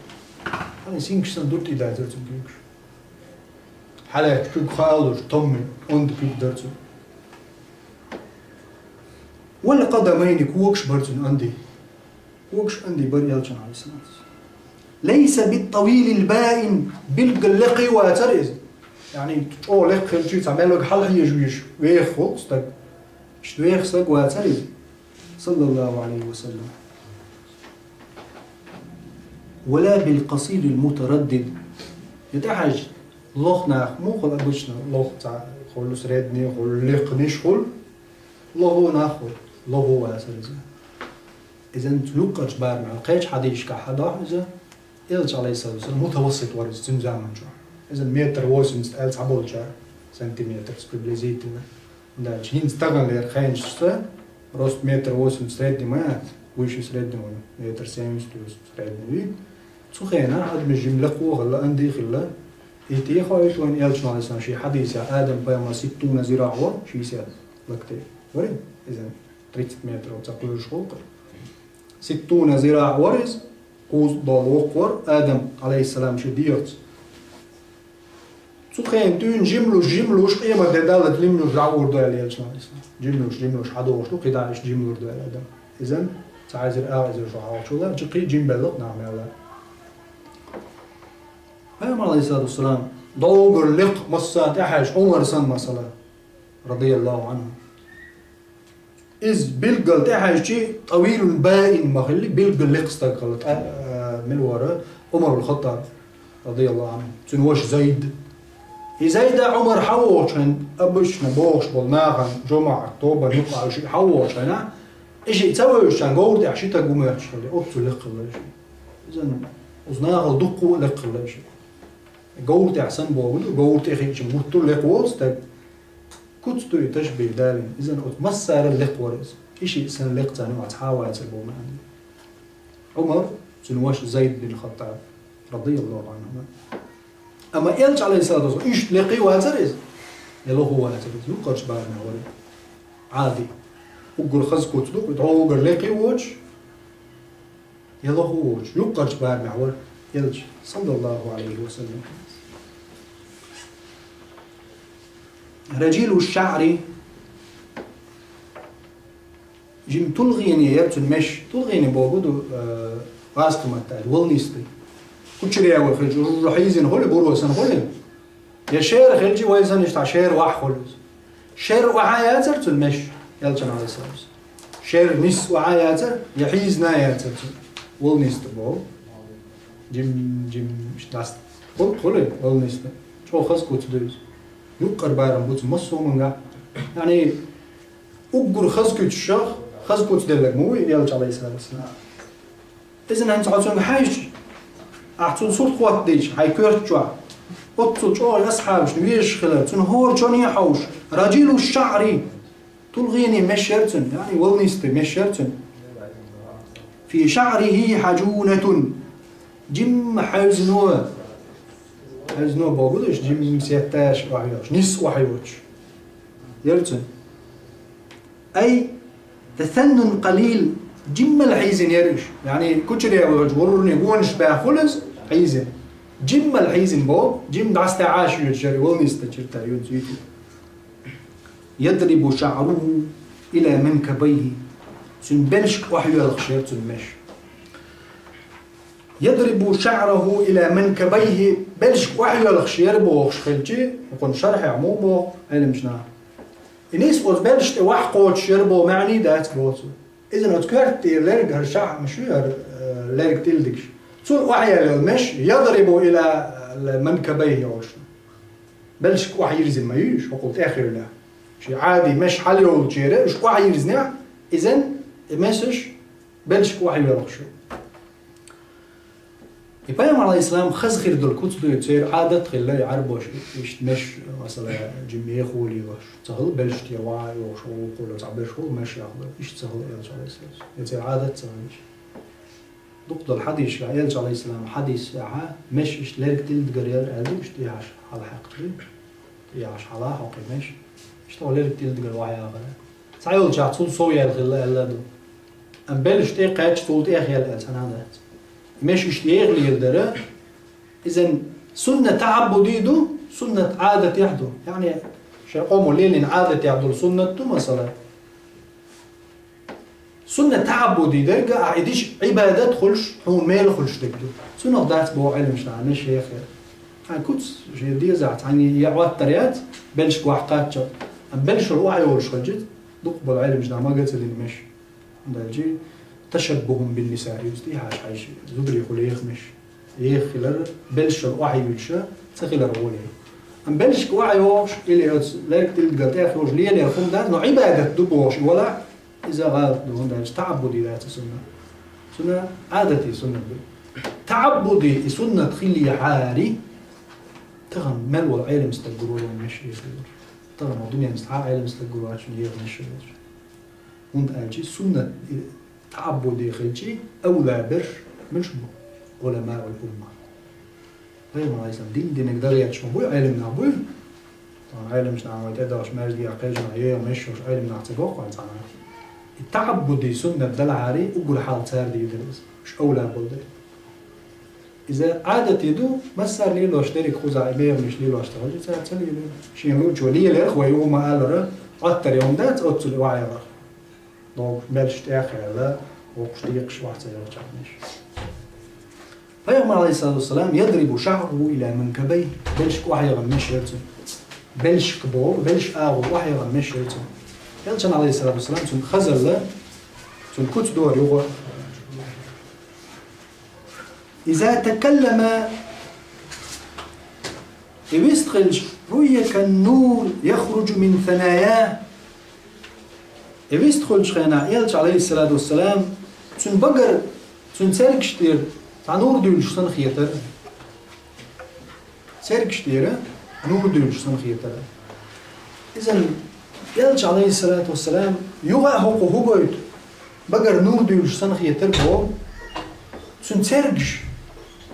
Хьалха сингаш санна дуттий дацара цуьнан куьйгаш. Хьалаьцча куьг хаалуш, томми, онда куьг дара цуьнан. Вал къадамайни, когаш бара цуьнан анди. Когаш анди бара элчан, Ӏалайхиссалату вассалам. Лайса бит-тавилил баин, билггал лекха вацара иза. Яъни, чӀогӀа лекха хилчи, цхьа мел вага хьалхьежа везаш, веха волу стаг. Иштта веха стаг вацара иза. Саллаллаху Ӏалайхи ва саллам. Вала бил-къасирил мутараддид. Я тӀехьаьжча, лоха нах муха хуьлу обычно, лоха цхьа хуьлу, средний хуьлу, лекханиш хуьлу, лохо нах хуьлу, лохо вацара иза. Изан цу юккъерчу барамехь, кхечу хьадисашкахь хьадохьу иза, элча, Ӏалайхиссалату вассалам, мутавассит вара иза цуьнан заманчохь. Изан метр восемьдесят аьлла цхьаболчара, сантиметр приблизительно. ХӀунда аьлча хӀинца таханлера хенашца рост метр восемьдесят средний ма яц, выше среднего, метр семьдесят вуьсу средний вий. Цу хенахь адамаш жимма лекхо а хилла, анди а хилла. И тӀехь а ю вайн элчано, Ӏалайхиссалам, шен хьадисехь, Адам пайхамар ситтуна зираъ вара, шестьдесят локтей. Вара иза? Тридцать метров цхьа кхуьйруш гӀуллакх. Ситтуна зираъ вара иза, кхузткъа долла воккха вара Адам, Ӏалайхиссалам, шен дегӀаца. Цу хенахь дуьйна жимлуш, жимлуш, къемат де даллалц жимлуш дӀагӀур ду аьлла элчано, Ӏалайхиссалам. Жимлуш, жимлуш хьадогӀуш ду, кхидӀа иштта жимлур ду аьлла Адам. Изан, цхьа эзар, ах эзар шо хьалхачул а, чаккхе жимбелла нах мел а. Пайхамар, Ӏалайхиссалату вассалам, доггара лекха массарна тӀехьаьжча, Ӏумар санна, масала, радияллаху Ӏанху. Иза билггал тӀехьаьжчи, тавилун баин ма хилли, билггал лекха стаг хилла, тӀе-, а, мила вара, Ӏумарул Хаттаб, радияллаху Ӏанху, цуьнан ваша Зайд. И Зайд а Ӏумар а хьавогӀучу хенахь, обычно богӀуш болу нахана, жомахь, тобанна юкъахь уьш хьавогӀучу хенахь, и шиъ ца вевзачарна говра тӀехь ши стаг ву моьттуш хилла, оццул лекха хилла и шиъ. Иза, оцу нахал дуккха а лекха хилла и шиъ. Говра тӀехь санна бохург ду, говра тӀе хиъча гуттар а лекха воцу стаг. Куц ду и ташбихь далийна. Иза оцу массарал лекха вара иза. И шиъ санна лекха царна вац хьа вацар боху маьӀна. Ӏумар, цуьнан ваша Зайд бин Хаттаб, радияллаху Ӏанхума. Амма Элча, алейхиссалату вассалам, иштта лекха вацара иза? Я лоху вацара иза? Юккъерчу барамехь вара. Ӏади. Уггар хаза куц ду, кху дӀо уггар лекха воцуш, я лоху воцуш, юккъерчу барамехь вара Элча, саллаллаху Ӏалайхи ва саллам. Ражилу шаъри, жима тулгӀене яра цуьнан меш. ТулгӀене бохург ду, э, гӀазкхийн маттахь, волнистый. Кучерявый хилча, жужжу хьийзина хуьлу, буро санна хуьлу. Я шера хилча, вай санна иштта шера охьахуьлу иза. Шера охьа яцара цуьнан меш, Элчан, алейхиссалам. Шера нисса охьа яцара, я хьийзина яцара цуьнан. Волнистый боху. Жим, жим, иштта даста. Хуьлу, хуьлу, волнистый. ЧӀогӀа хаза куц ду иза. Юккъера барам бу цуьнан массо а хӀуманга. Яъни, уггар хаза куьцшах, хаза куц делларг ма ву Элча, алейхиссалату вассалам. Иза хӀинца хьо цуьнга хьаьжча, ахь цуьнан сурт хӀоттадийча, хьайн коьрта чохь, оццул чӀогӀа асхьабашна везаш хилар, цуьнан хӀора чоне а хьовш, ражилу шаъри, тулгӀене меш яра цуьнан, яъни волнистый меш яра цуьнан. Фи шаърихи хьажунатун, жимма хьаьвзино, хьаьвзино бохург ду, жимма сетташ охьайоьлхуш, нисса охьайоьлхуш яра цуьнан. Ай, тасаннун къалил, жиммал хьийзина яра уьш. Яъни, кучерявый хилча, гӀурране гонаш баьхна хуьлу иза, хьийзина. Жиммал хьийзина боху, жимма дӀасатаьӀаш йоьдуш яра, волнистый чуьра юьйцу. Ядрибу шаъруху ила манкабайхи. Цуьнан белшка охьайоьлхуш яра цуьнан меш. Ядрибу шаъраху ила манкабайхи, белшка охьайоьлхуш яра бохуш хилча, хӀокхуьнан шархьехь муха боху Ӏеламнаха? И нисса оцу белшаш тӀе охьакхочуш яра боху маьӀна дац боху цо. Иза оцу коьрта тӀера лерг, хӀара шаър ма ю, хӀара, э, лерг тӀилдигаш. Цунна охьаелла меш, ядрибу ила, э, манкабайхи йолуш. Белшка охьайирзина ма ю уьш, хӀокхул тӀехъевлла. Шен Ӏади меш хьалайовлучеран, уьш охьайирзинехь, иза и мешаш белшка охьайоьлхуш ю. И пайхамар, алейхиссалам, хаза хир долу куц ду, церан Ӏадат хилла и Ӏарбош, иштта меш, масала, жимма еха лелош. Ца хилла белшаш тӀе охьа а йохуш, вукхуьллу цхьа берш ву меш яхлур. Иштта ца хилла Элча, алейхиссалам. И церан Ӏадат ца хилла иштта. Дукха долу хьадисашкахь Элча, алейхиссалам, хьадис яхьа, меш иштта лерг тӀилдигар яра аьлла, иштта тӀехьаш хьала хьаькхча, тӀехьаш хьала хьокху меш. Иштта лерг тӀилдигар охьаяхара. Цхьайолчохь цул сов яьлла хилла аьлла ду. Амма белшаш тӀе кхаьчча, цул тӀех яьлла аьлла цхьанна дац. Меш иштта еха леладара, иза суннат таӀаббуди ду, суннат Ӏадатехь ду. Яъни, шайн къомо лелийна Ӏадатехь долу суннат ду, масала. Суннат таӀаббуди дерг а, ахь и дича Ӏибадат хуьлуш, хьуна мела хуьлуш дерг ду. Цунах дац боху Ӏеламнаха, меш еха яра. Хьайн куц шен дезахь, цхьаьна я Ӏоттар яц, белшка охьакхаччалц. Амма белшаш охьайолуш хилча, дукха болу Ӏеламнаха мага ца дина меш. ХӀунда аьлча ташаббухун бин ниса, юьстий хьаша хьайша, зударий хуьлу еха меш. Еха хилар, белшаш охьа юьллуш ца хилар гӀоле. Амма белшка охьайохуш, или оцу лерг тӀилдигал тӀехъйолуш лелера хӀума дац, но Ӏибадат ду бохуш, и валахь, иза гӀалат ду, хӀунда аьлча таӀаббуди дац и сунна. Сунна Ӏадати суннат ду. ТаӀаббуди и суннат хиллехьара, тахана мел волу Ӏелам стаг гур ву меш еха хилар. Тахана вайн дуьненца цхьа Ӏелам стаг гур вац шуна еха меш хилар. ХӀунда аьлча суннат и таӀаббуди хилча, авла берш муьлш бу? Уламаул умма. Пайхамар, алейхиссалам, дин динарг дан гӀерташ ма буй, Ӏеламнах буй. Тахана Ӏеламнаха вай тӀедогӀуш маьждигехь кхечанхьа еха мешаш Ӏеламнах ца го кхунца цхьана. И таӀаббуди суннат далахьара, уггар хьалха цара дийр дара иза. Уьш авла болу дара. Иза Ӏадати ду, массара лелош дерриг кхузахь и мехамаш лелош ца хилча, цара ца лелийра. Шен луучо леларх вай хӀума алара, Ӏоттар йолу дац оццул ваьлларх. Догуш мелш тӀехъяьлла, воккхуш декхаш вац ца йолчарнаш. Пайхамар, алейхиссалату вассалам, ядрибу шаъруху ила манкабайхи, белшка охьаягӀан меш яра цуьнан. Белшка боху, белш агӀор охьаягӀан меш яра цуьнан. Элчан, алейхиссалату вассалам, цуьнан хазалла, цуьнан куц дора юкъа. Иза такаллама, и вистхилча, руйя кан нур яхруджу мин саная. И вистхилчу хенахь Элча, алейхиссалату вассалам, цуьнан багара, цуьнан цергаш тӀера цхьа нур дуьйлуш санна хетара. Цергаш тӀера нур дуьйлуш санна хетар. Иза Элча, алейхиссалату вассалам, юха а хӀокхо хӀу гойту, багара нур дуьйлуш санна хетар боху, цуьнан цергаш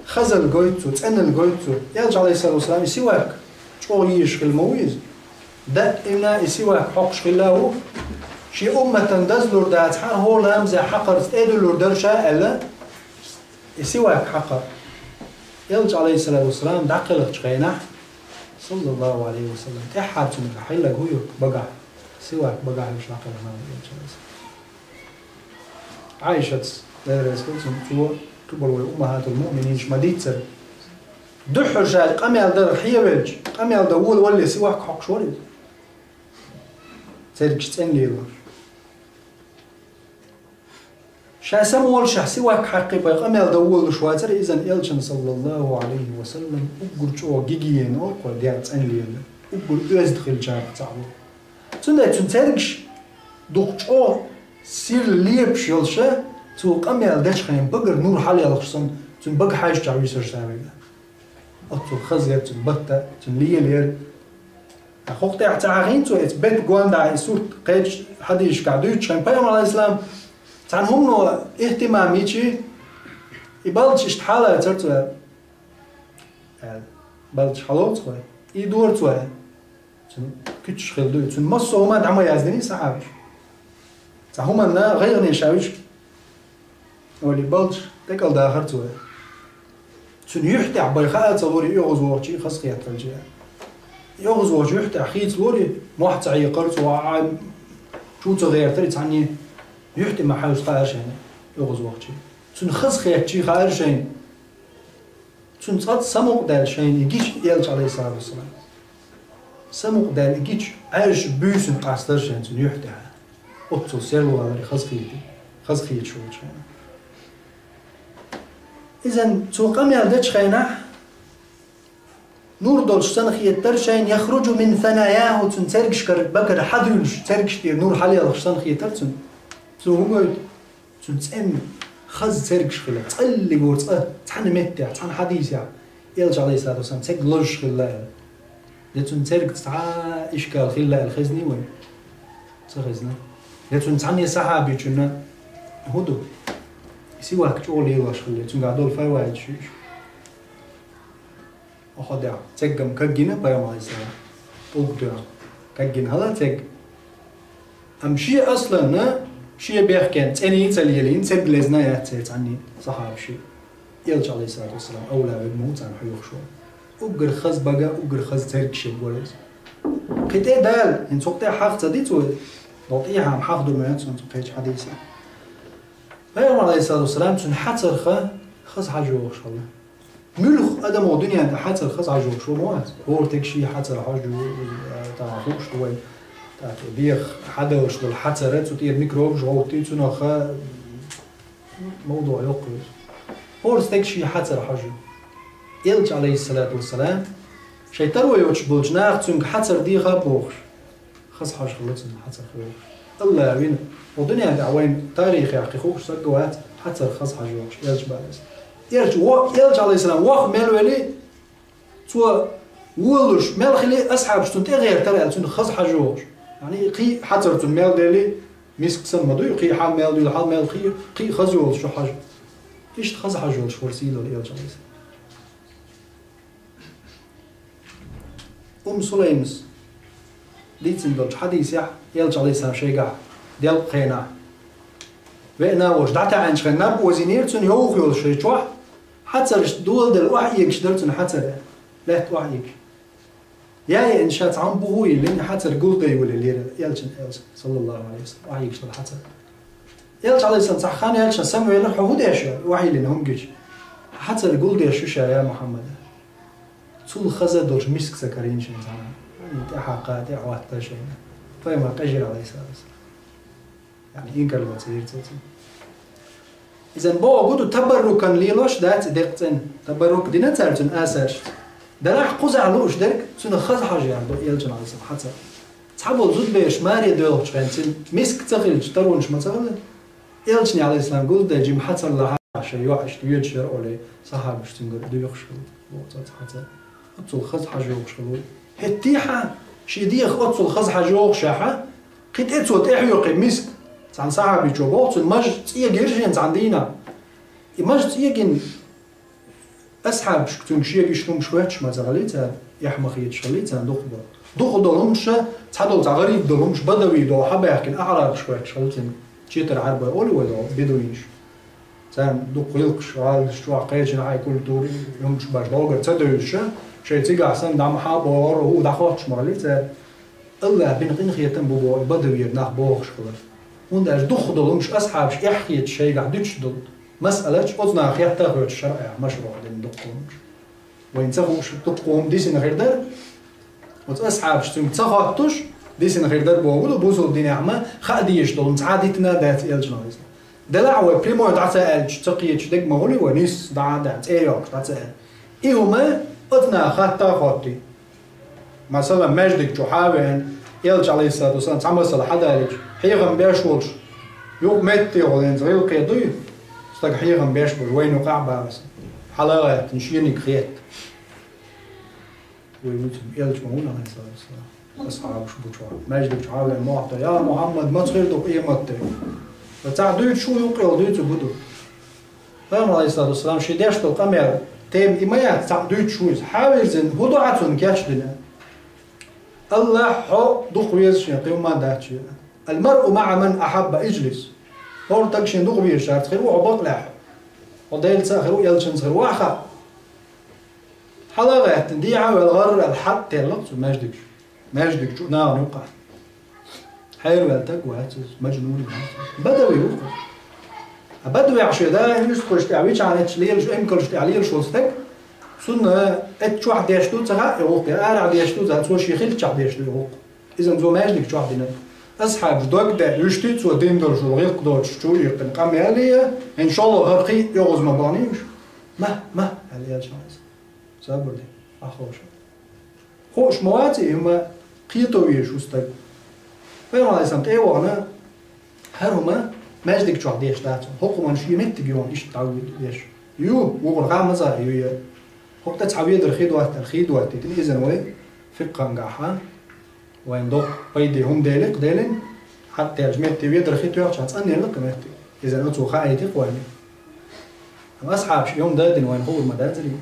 хазалла гойту цо, цӀеналла гойту цо. Элча, алейхиссалату вассалам, и сивак чӀогӀа езаш хилла ма ву иза. Даимна и сивак хьокхуш хилла а ву, шен умматана дазлур дацахьара, хӀора ламазехь хьакхарца тӀедуьллур дара ша аьлла, и сивак хьакха. Элча, алейхиссалату вассалам, дӀакхелхачу хенахь, саллаллаху алейхи ва саллям, тӀаьххьара цуьнга хьилларг хӀу ю багахь, сивак багахь уьш дӀакхелхина Элча, алейхиссалам. Ӏайшатас, Дела реза хуьлда цунна, цо, кхиболу вай уммахатул муъмининаш ма-дийццара, дуьххьара ша къамел дар хьевелча, къамел дан волавалале сивак хьокхуш вара иза. Цергаш цӀена лелош. Ша самаволушехь сивак хьаккхий бен къамел дан волалуш вацара иза Элчанна, саллаллаху алейхи ва саллям, уггар чӀогӀа гигиена олу кхо дегӀ цӀена лела, уггар оьзда хиллачарах цхьаъ ву. Цундела цуьнан цергаш дукха чӀогӀа сирла лепаш йолуша, цо къамел дечу хенахь багара нур хьалаялхаш санна, цуьнан бага хьаьжчахь вуьсура ша вайга. Оццул хаза яра цуьнан батта, цуьнан лела яра. ТӀаккха хӀокху тӀехь ца хьахийна цо, эца бетта гондахь и сурт кхечу хьадисашкахь дуьйцучу хенахь, пайхамар, алейхиссалам, цхьана хӀумано ихтимам йичи, и балдаш иштта хьалацара цо аьлла. Балдаш хьалоцу хой? И дора цо аьлла. Цуьнан куьцаш хилла дуй. Цуьнан массо а хӀума дӀа ма яздиний сахьабаш. Цхьа хӀуманна гӀайгӀане ша вуьшка олий балдаш тӀекӀалдахара цо. Цуьнан юьхь тӀехь бен хаа ца лорий оьгӀазвохчий хазахеталча. ОьгӀазвохчу юьхь тӀехь хийцалорий, мохь ца хьекхара цо, а, чу ца гӀертарий цхьанний, юьхь тӀе ма хьаьвса хаьара шайна оьгӀазвохчий. Цуьнан хазахетчий хаьара шайна. Цуьнан цкъа а самукъадаьлла шайна и гича Элча, алейхиссалату вассалам. Самукъадаьлла и гича, Ӏаьржа буьйсанна къастара шайна цуьнан юьхь тӀехь. Оццул серло валарий хазахийти, хазахеташ волчу хенахь. Иза цо къамел дечу хенахь, нур долуш санна хетара шайна, яхруджу мин санаяху, цуьнан цергашкара багара хьадуьйлуш, цергаш тӀера нур хьалаялхаш санна хетара цуьнан. Цо хӀун гойту? Цуьнан цӀена хаза цергаш хилла, цӀаллиг вара цкъа, цхьана меттехь, цхьана хьадисехь, Элча, алейхиссалату вассалам, церг лозуш хилла аьлла. Я цуьнан цергца цхьа а ишкал хилла аьлла хезний вайна? Ца хезна. Я цуьнан цхьанне сахьабичунна хӀун ду? Сивак чӀогӀа лелош хилла, цуьнгахь долу фаваид шу иш. Оха дехьа, цеггам каггина пайхамар Ӏалайхиссалам, тӀулг доьхна. Каггина хӀала цегг. Амма шен асланна, шен бехкенна цӀена ца лелийна, цегг лезна яц церан цхьанний сахьабаши. Элча, Ӏалайхиссалату вассалам, овла вег ма ву царна хьоьхуш волу. Уггар хаза бага, уггар хаза цергаш ерг вара иза. Кхин тӀе а Дала, хӀинца хӀокху тӀе хьаха ца ди цо, догӀу тӀехьа-м хьаха ду моьтту цунна цу кхечу хьадисехь. Пайхамар, Ӏалайхиссалату вассалам, цуьнан хьацарх хаза хьажа йогӀуш хилла. Муьлхха адамо дуьнен тӀе хьацарх хаза хьажа йогӀуш ву ма вац? ХӀора стеган шен хьацар хьожа ю, тахана хууш ду вайн. ТӀаккха беха хьадалуш долу хьацар, цу тӀера микробаш гӀовттий, цунах ма ву догӀу йоккхуьйту. ХӀора стеган шен хьацар хьожа ю. Элча, Ӏалайхиссалату вассалам, шайн таро йоцуш болчу наха цуьнга хьацар деха а бохуш, хаза хьожа хилла цуьнан хьацарх йогӀуш. Алла вина, хӀокху дуьнен тӀехь вайн тарихехь кхин хууш стаг а вац, хьацарх хаза хьожа йогӀуш, Элча бала иза. Элча, во-, Элча, Ӏалайхиссалам, ваха мел велий, цо волалуш мел хилий, асхьабаш цунна тӀе гӀертара аьлла, цуьнан хаза хьожа йогӀуш. Яъни, кхин хьацар цунна мел делий, миска санна ма дуй, кхин хьал мел дуьйлу, хьал мел кхин, кхин хаза йолуш шу хьожа. Иштта хаза хьожа йолуш вара сийлалла Элча, Ӏалайхиссалам. Умму Сулаймас дийцина долчу хьадисехь, Элча, Ӏалайхиссалам, шайгахь делкъа хенахь веана а волуш, дӀатаьӀначу хенахь наб озийнера цуьнан йовха йолуш шайн чохь, хьацаршна доладелла охьаэгаш дара цуьнан хьацар, лаьтта охьаэгаш. Яа еана ша цхьа хӀума буху а йиллина, хьацар гулдайвалалера Элчан, Элча, саллаллаху Ӏалайхи ва саллам, охьаэгаш дара хьацар. Элча, Ӏалайхиссалам, цхьа хан яьлча, самавелира, хьо хӀун деш ю, охьайиллина хӀума гича? Хьацар гулдеш ю ша, я Мухьаммад. Цул хаза долуш миск ца карийна шайна цхьанна. ТӀаьхьа кха, тӀе а хӀоттара шайна. Пайхамар къежира, Ӏалайхиссалату вассалам. Яъни, инкарло ца йира цо цуьнан. Иза боху гуду табаррукан лелош дац и декъа цӀена. Табаррук дина цара цуьнан асаршца. Дарахь кхузахь лууш дерг цуьнан хаза хьожа яр ду Элчан, Ӏалайхиссалам, хьацар. Цхьаболу зудабераш маре доьлхучу хенахь цуьнан миск ца хилча, таронаш ма ца хилла. Элчане, Ӏалайхиссалам, гулдай жима хьацар лахьа шайн йоӀ иштта йоьдуш яра олий, сахьабаш цуьнгара доьхуш хилла боху цо цхьа хьацар. Оццул хаза хьажа йогӀуш хилла ву. ХӀетте а, шен дегӀах оццул хаза хьажа йогӀушехь, кхин тӀе цо тӀехьоькху миска. Цхьана сахьабичо боху цунна, маж цӀе гира шена цхьана дийнахь. И маж цӀе гина, асхьабашка цуьнга шега иштта хӀумаш хоьттуш ма ца хилла цара, эхь ма хеташ хилла царна дукхах долу. Дукхах долу хӀумаш, цхьадолу цхьа гӀариб долу хӀумаш, бадави догӀу хьабаьхкина аӀрабаш хоьттуш хилла цуьнга. Четар Ӏарбой олу вай догӀу, бедуинаш. Царна дукха гӀиллакхаш, гӀаланаш чохь кхечина хьайн культура, хӀумаш баш догӀур ца девзаш, шайн цигахь санна дӀа ма хьа а богӀур, хӀу дӀахоттуш ма хилла цара. Аллахь бина къинхетам бу боху и бадавера нах бохуш хилар. ХӀунда аьлча дукха долу хӀумаш асхьабаш эхь хеташ шайгахь дуьтуш долу масъалаш, оцу наха хетта а хоьттуш шарӀехь машруӀ дина дукха хӀумаш. Вайна ца хууш дукха хӀума дисина хир дара. Оцу асхьабаш цуьнга ца хоттуш, дисина хир дара боху ду, бусулба динехь ма хаа дезаш долу цхьа а дитина а дац элчано иза. Делахь а вай прямой дӀа ца аьлча, ца кхеташ дерг ма хуьлий вай, нийса дӀа а даьхьна, цӀе а йоккхуш дӀа ца аьлла. И хӀума оцу наха хатта а хоттий. Масала, маьждиг чу хьа а веана, элча, Ӏалайхиссалату вассалам, цхьа масала хьадалийча, хьехам беш волуш, юкъа метте гӀолла хӀинца гӀиллакхе дуй, стаг хьехам беш болуш, вайна юкъахь а бахьа сан. Хьала а гӀаьттина, шениг хетта. Вай вуьйцург элча ма ву, Ӏалайхиссалату вассалам. Асхьабаш бу чохь. Маьждиг чу хьавлен мохь дан: «Я Мухьаммад, маца хир ду къематде?» Ткъа цхьаъ дуьйцуш ву, юккъе йолу дуьйцург хӀун ду? Пайхамар, Ӏалайхиссалату вассалам, шен деш долу къамел тема и ма яц, цхьаъ дуьйцуш ву иза. Хьавирзина, хӀун ду хьан цунна кечдина? Аллахь хьо дукха веза шен, кхин хӀумма а дац шен. «Ал-маръу маӀа ман ахьабба», ижлис. ХӀора стаг шен дукха везачаьрца хир ву хьо бакъ лаьхьа. Хьо Делаца а хир ву, элчанца хир ву, ахьа хаьа. Хьала а гӀаьттина, дехьа а ваьлла, гӀарра аьлла, хьатӀа теллира цу маьждиг чу. Маьждиг чу нахана юккъехь. Хьераваьлла стаг вац иза, мажнун вац иза. Бадави ву-кх. А бадавехь шен даим уьстагӀашна тӀехь, вичхьана эцча лелаш, эмкалшна тӀехь лелаш волу стаг, цунна эццахь чохь деш ду ца хаьа и гӀуллакх, я арахь деш ду ца хаьа, цо шен хиллачохь деш ду и гӀуллакх. Иза цо маьждиг чохь дина. Асхьабаш дог даьа, вуьшти цо дина долуш долу гӀиллакх доцуш чу а иккхина къамел а, хӀинца шолгӀа хӀара кхин а оьгӀаз ма баханийша. Ма, ма, аьлла, элчано иза. Сабур де, ахь ховша. Хууш ма вац и, хӀума кхето везаш ву стаг. Пайхамар, Ӏалайхиссалам, тӀе а вахана, хӀара хӀума маьждиг чохь деш дац. ХӀокху хӀуманна шен меттиг йогӀу иштта дӀавоьдуш. Ю, вукхуьнан гӀа маза а ю я. ХӀокху тӀе цхьа ведар хи доттар, хи доттийтина, иза вай фикъхьангахь а вайна доккха пайде хӀума делира-кх, делира, хьатӀа тӀехь метте ведар хи тоьхча, цӀанъелира-кх метте. Иза оцо хаийтира-кх вайна. Амма асхьабаш и хӀума дадина вайна хуур ма дацарий,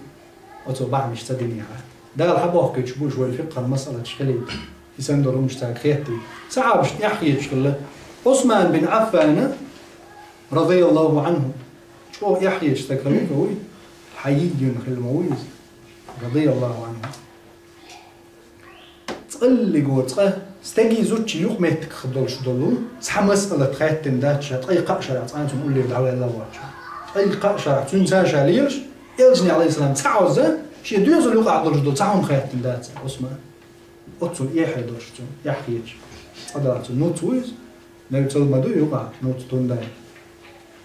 оцо бахьанаш ца динехь. Дала хьабохкуьйтуш бу уьш вай фикъхьан масъалаташ хилийта. И санна долу хӀумаш цаьрга хеттий. Сахьабашна эхь хеташ хилла. Ӏусман бин Ӏаффана, радияллаху Ӏанху, чӀогӀа эхь хеташ стаг хилла ма вуй, хьайийна хилла ма вуй иза, радияллаху Ӏанху. ЦӀаллиго цкъа стегий зудчий юкъаметтигах долуш долу цхьа масъалат хаьттина дац ша, ткъе кхаа шарахь цкъа а цунна уллера дӀаваьлла а воцуш. Ткъе кхаа шарахь цуьнца ша лелаш, элчане, Ӏалайхиссалам, ца Ӏоза, шен доьзал юкъахь долуш долу цхьа хӀума хаьттина дац Ӏусмана. Оццул эхь долуш цунна, эхь хеташ. Цкъа дац цунна, нуц ву иза. Мел цал ма ду юкъахь, нуц тундай.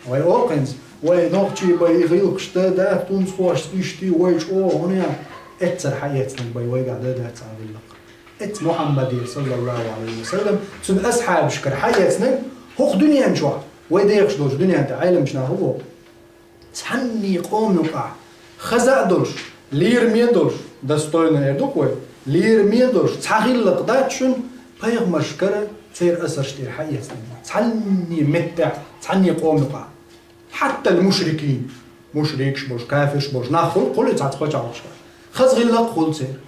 Вай окхуьнца, вай нохчий бай и гӀиллакхаш дан дац, тунцхошца иштта, вай чӀогӀа хӀунда эццара хьаэцнарг бай вайгахь дан дац цхьа гӀиллакх. Эццахь Мухьаммадера, саллаллаху Ӏалайхи ва саллам, цуьнан асхьабашкара хьаэцнарг хӀокху дуьнен чохь, вай дехаш долчу дуьнен тӀе Ӏеламчу наха боху. Цхьанний къоман юкъахь хаза а долуш, лераме а долуш, достойно эр ду-кх вай, лераме а долуш, цхьа гӀиллакх дац шуна пайхамаршкара, церан асарш тӀера хьаэцнарг. Цхьанний меттехь, цхьанний къоман юкъахь. Хьатта ал-мушрикин, мушрикаш болуш, кафирш болуш нах хуьлу-кх, хуьлу цхьацца пачхьалкхашкахь. Хаза гӀиллакх хуьлу церан.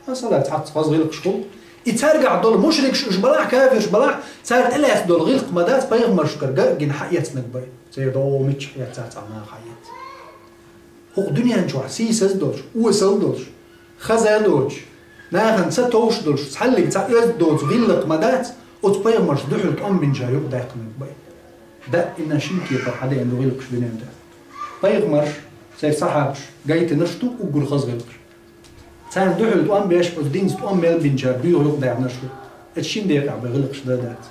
Масала, цхьацца хаза гӀиллакхаш хуьлу. И цаьргахь долу мушрикаш уьш балахь, кафирш балахь, цара тӀелаьцна долу гӀиллакх ма дац пайхамаршкара гар а гина хьаэцнарг бай. Церан догӀу миччахь эцна цхьа наха хьаэцна. ХӀокху дуьнен чохь сийсаз а долуш, осал а долуш, хаза а доцуш, нахана ца товш а долуш, цхьаллиг цхьа оьзда доцу гӀиллакх ма дац оцу пайхамаршна дуьхьал тӀом бинчара юкъадаьккхинарг бай. Даимна шина кепара хьадеана ду гӀиллакхаш дуьнен тӀехь. Пайхамарш, церан сахьабаш гайтинарш ду уггар хаза гӀиллакхаш. Царна дуьхьал тӀом беш, оцу динца тӀом мел бинчара буьйгӀа юкъадаьхнарш ду. Эцу шина декъехь бен гӀиллакхаш дан дац.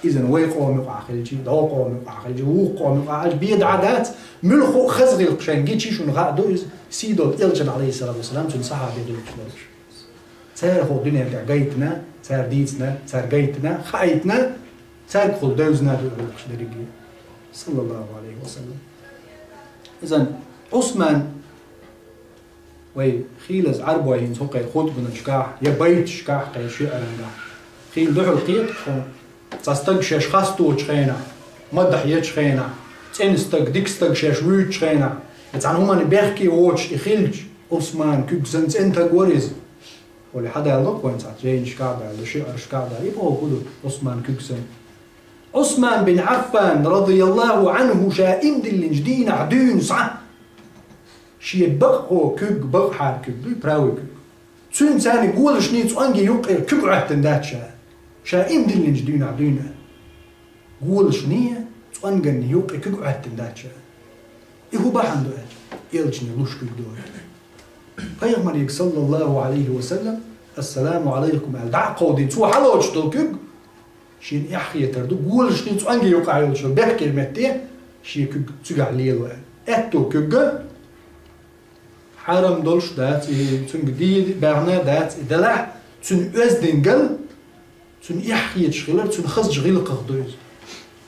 Иза вай къоман юкъахь хилчий, дӀо къоман юкъахь хилчий, вукху къоман юкъахь хилчий, бен дӀа дац, муьлхха а хаза гӀиллакх шайна гича шуна хаа ду иза, сий долу элчан, Ӏалайхиссалату вассалам, цуьнан сахьабийн гӀиллакхаш долуш. Цара хӀокху дуьнен тӀехь гайтина, цара дийцина, цара гайтина, хаийтина, цаьргахула девзина ду гӀиллакхаш дерриге. Саллаллаху Ӏалайхи ва саллам. Иза Ӏусман Вай хийлаза Ӏарбой хӀинца хӀокхерчу хутбанашкахь я байташкахь, кхин шиӀарангахь хийла дуьхьал кхета тхуна. Цхьа стаг шаьш хасточу хенахь, мадахь ечу хенахь, цӀена стаг, дика стаг шаьш вуьйцучу хенахь, я цхьана хӀуманна бехке воцуш и хилча, Ӏусман куьг санна цӀена стаг вара иза. Олий хьадалло вайн цхьацца жайнашкахь а далла, шиӀаршкахь а далла, и бохург ду Ӏусман куьг санна. Ӏусман бин Ӏаффан, радияллаху Ӏанху, ша ийман диллинчу дийнахь дуьйна схьа шен бакъахо куьг, бакъахьара куьг дуй, правый куьг. Цуьнан царна голашний цӀонгийн юккъера куьг Ӏоьттина дац ша. Ша ийман диллинчу дийнахь дуьйна. Голашний цӀонганний юккъе куьг Ӏоьттина дац ша. И хӀун бахьана ду аьлча, элчане луш куьг ду аьлла. Пайхамаре, саллаллаху Ӏалайхи ва саллам, «Ассаламу Ӏалайкум» аьлла, дӀа а кховдийна, цо хьалоцуш долу куьг, шена эхь хетар ду, голашний цӀонгийн юккъехь йолчу бехкера метте шен куьг цигахь лело аьлла. Аьтту куьг, хьарам долуш дац, и цуьнга дийна баьхна дац, и делахь, цуьнан оьздангалла, цуьнан эхь хеташ хилар, цуьнан хазачу гӀиллакхах ду иза.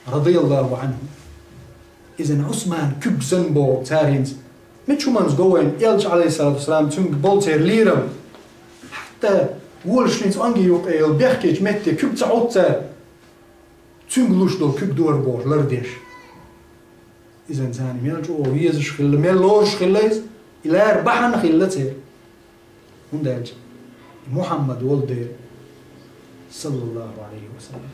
Радияллаху Ӏанху. Иза Ӏусман куьг санна боху цара хӀинца. Мича хӀуманца го вайна, элча, Ӏалайхиссалату вассалам, цуьнга болу церан лерам. Хьатта голашний цӀонгийн юккъе йолу бехкечу метте куьг ца Ӏутту цара, цуьнга луш долу куьг дора бохуш лардеш. Иза царна мел чӀогӀа везаш хилла, мел лоруш хилла иза, и лара бахьана хилла церан. ХӀунда аьлча и Мухьаммад волу дела, саллаллаху Ӏалайхи ва саллам.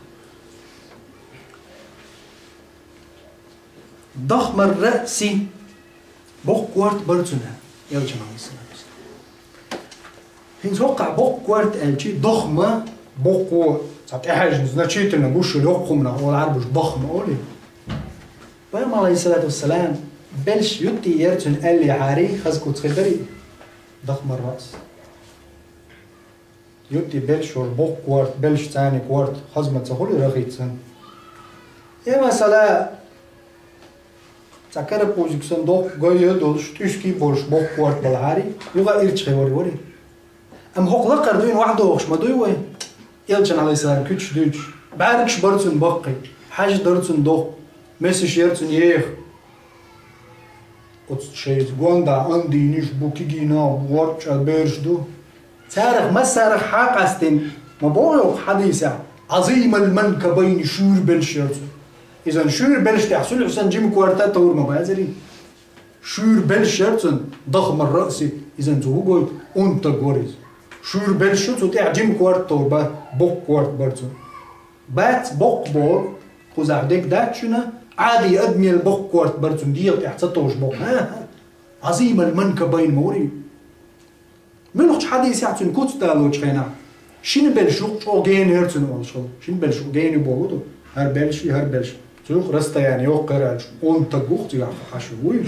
Дахмар раъси, боккха корта бара цуьнан, элчан, Ӏалайхиссалату вассалам. ХӀинца хӀокхахь боккха корта аьлча, дахма, боккха, цхьа тӀехьаьжна, значительно гуш йолу йоккха хӀуманах олу Ӏарбуш, дахма олий. Пайхамар, Ӏалайхиссалату вассалам, белш юттий яра цуьнан аьллехьарий, хаза куц хир дарий? Дахмар раъс. Юттий белш йолуш боккха корта, белш царна корта, хаза ма ца хуьлу рахица санна. Я масала, цхьа карапузик санна доккха гой а долуш, тӀуьски а болуш боккха корта балахьарий, юха ирча хевар варий. Амма хӀокху лакхара дуьйна охьадогӀуш ма дуй вай? Элчан, Ӏалайхиссалам, куьчаш дуьйцуш, бӀаьргаш бара цуьнан баккхий, хьаьжа дара цуьнан доккха, месаш яра цуьнан еха. Оцу шайца гондахь андийнаш бу, кегийнах бу, ворчӀа бераш ду. Царах массарах хьакъастина, ма боху хӀокху хьадисехь, Ӏазимал манкабайни, шуьйра белш яра цуьнан. Иза шуьйра белш тӀехь суьлхьа санна жима корта а товр ма базарий? Шуьйра белш яра цуьнан, дахмар раъси, иза цо хӀун гойту, онда стаг вара иза. Шуьйра белш ю цу тӀехь, жима корта товр бац, боккха корта бара цуьнан. Бац боккха боху, кхузахь дерг дац шуна, Ӏади адамел боккха корта бара цуьнан, дегӀа тӀехь ца товш боккха. ХӀа-хӀа. Ӏазимал манкабайн ма варий. Муьлххачу хьадисехь цуьнан куц далочу хенахь, шина белш юкъа чӀогӀа гена яра цуьнан олуш хилла. Шина белш юкъа гена ю боху ду, хӀара белш и, хӀара белш. Цу юкъа расстояние йоккха яра аьлча, онда стаг ву-кх цигахь хьаьжна вуй.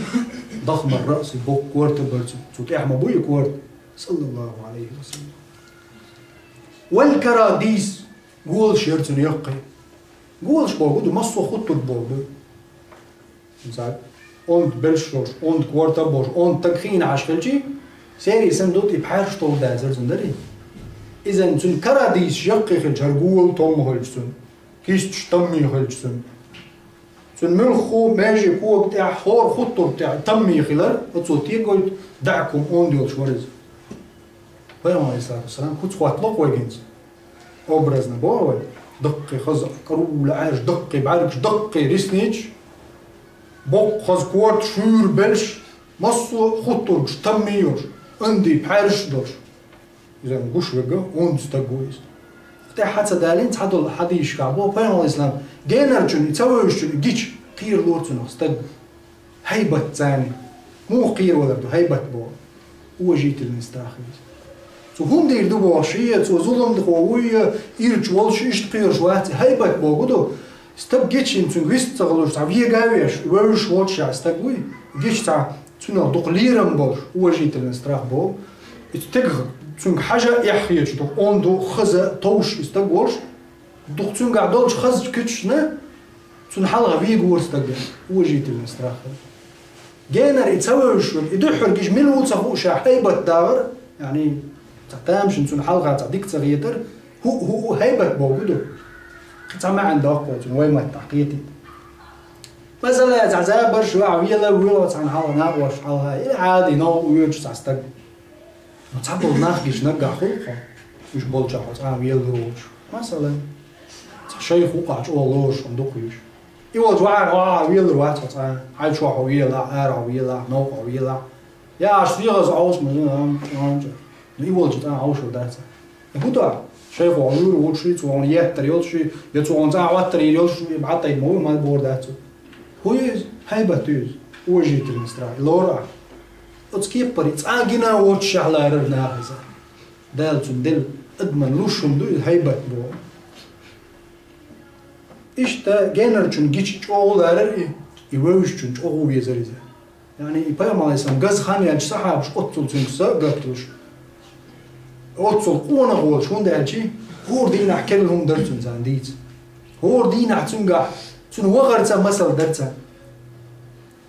Дахмар раъси, боккха корта бара цуьнан. Цу тӀехь ма бу и корта. Саллаллаху Ӏалайхи ва саллам. Вал карадис, голаш яра цуьнан яккхий. Голаш боху ду, массо а хуттург боху ду. Мисал, онда белш йолуш, онда корта а болуш, онда стаг хиъна хьаьжна хилчий, серий санна ду, тӀе пхьаьрш товр дацара цуьнан, дарий? Иза цуьнан карадисаш яккхий хилча, хӀара гола томма хилча цуьнан, кисташ таммий хилча цуьнан. Цуьнан муьлхха а меже кога тӀехь, хӀора хуттург тӀехь таммий хилар, оцо тӀе гойту, даьӀахк хӀума онда йолуш вара иза. Пайхамар, Ӏалайхиссалату вассалам, куц хӀоттало-кх вайга хӀинца. Образно боху вай, даккхий хаза, карула Ӏаьржа, даккхий бӀаьргаш, даккхий ресницаш, боккха хаза корта, шуьйра белш, массо а хуттургаш таммий йолуш, андий пхьаьрш долуш. Иза гуш верг онда стаг ву иза. ТӀехь хьа ца далийна, цхьадолу хьадисашкахь боху Пайхамар, Ӏалайхиссалам, генарчун, и ца вевзачун и гича кхералора цунах стаг. ХӀайбат царна. Муха кхеравалар ду хӀайбат боху? Уважительный страх иза. Цо хӀунда дийр ду боху, шен цо зуламхо вуй, ирча волуш иштта кхоьруш вац, хӀайбат боху ду. Стаг гича цуьнга вист ца хуьлуш, цхьа вега а веш, вевзаш воццушехь стаг вуй, гича цхьа цуьнах дукха лерам болуш, уважительный страх боху. И стегах цуьнга хьажа а эхь хеташ, дукха онда, хаза, товш и стаг волуш, дукха цуьнгахь долчу хазачу куьчашна цунна хьалха вегавора стаг, уважительный страх. Генара и ца вевзаш верг, и дуьххьара гича мила ву ца хууш, хӀайбат дагӀар, яъни, цхьа тамашийна цунна хьалха цхьа дика ца хетар, хӀуъу, хӀуъу, хӀайбат боху ду. Кхин цхьа маьӀна доккху цуьнан вай маттахь кхетийта. Масала, цхьа забарш ваьхьа вела, вела цхьана хьалха, накъосташна хьалха, или Ӏади новкъа воьдуш цхьа стаг. Цхьаболу нах гича наггахь хуьлу хьо, уьш болчохь хьо цкъа а веллар волуш. Масала, цхьа шайх ву-кх ахь чӀогӀа лоруш хьуна дукха уьш. И волчу вахьара хьо а веллар вац хьо цкъа а, хьайн чохь хьо велахь, ара хьо велахь, новкъа хьо велахь. Я ахь сехаза Ӏовса ма, ам, ам, ам, ну, и волчу цкъа а хьовсур дац. И хӀун до? Шайх хьо вуьйр волуш, цо хьуна еттар йолуш, я цо хьуна цкъа а хӀоттар йолуш, бӀаттайта ма ву, ма бор дац цо. ХӀун ю иза? ХӀайбат ю иза. Уважительный страх. И лору ахь. Оцу кеппара цкъа а гина а воццушехь ларар нах иза. Дала цунна делла адаман луш хӀума ду иза хӀайбат боху. Иштта генарчун гича чӀогӀа ларар и, и вевзачун чӀогӀа везар иза. Яъни и пайхамар алейхиссалам газа хан яьлча сахьабаш оццул цуьнга са а гатдуш, оццул къонах волуш, хӀунда аьлча хӀора дийнахь керла хӀума дара цуьнан царна дийца. ХӀора дийнахь цуьнгахь, цуьнан вахарца масал дара царна.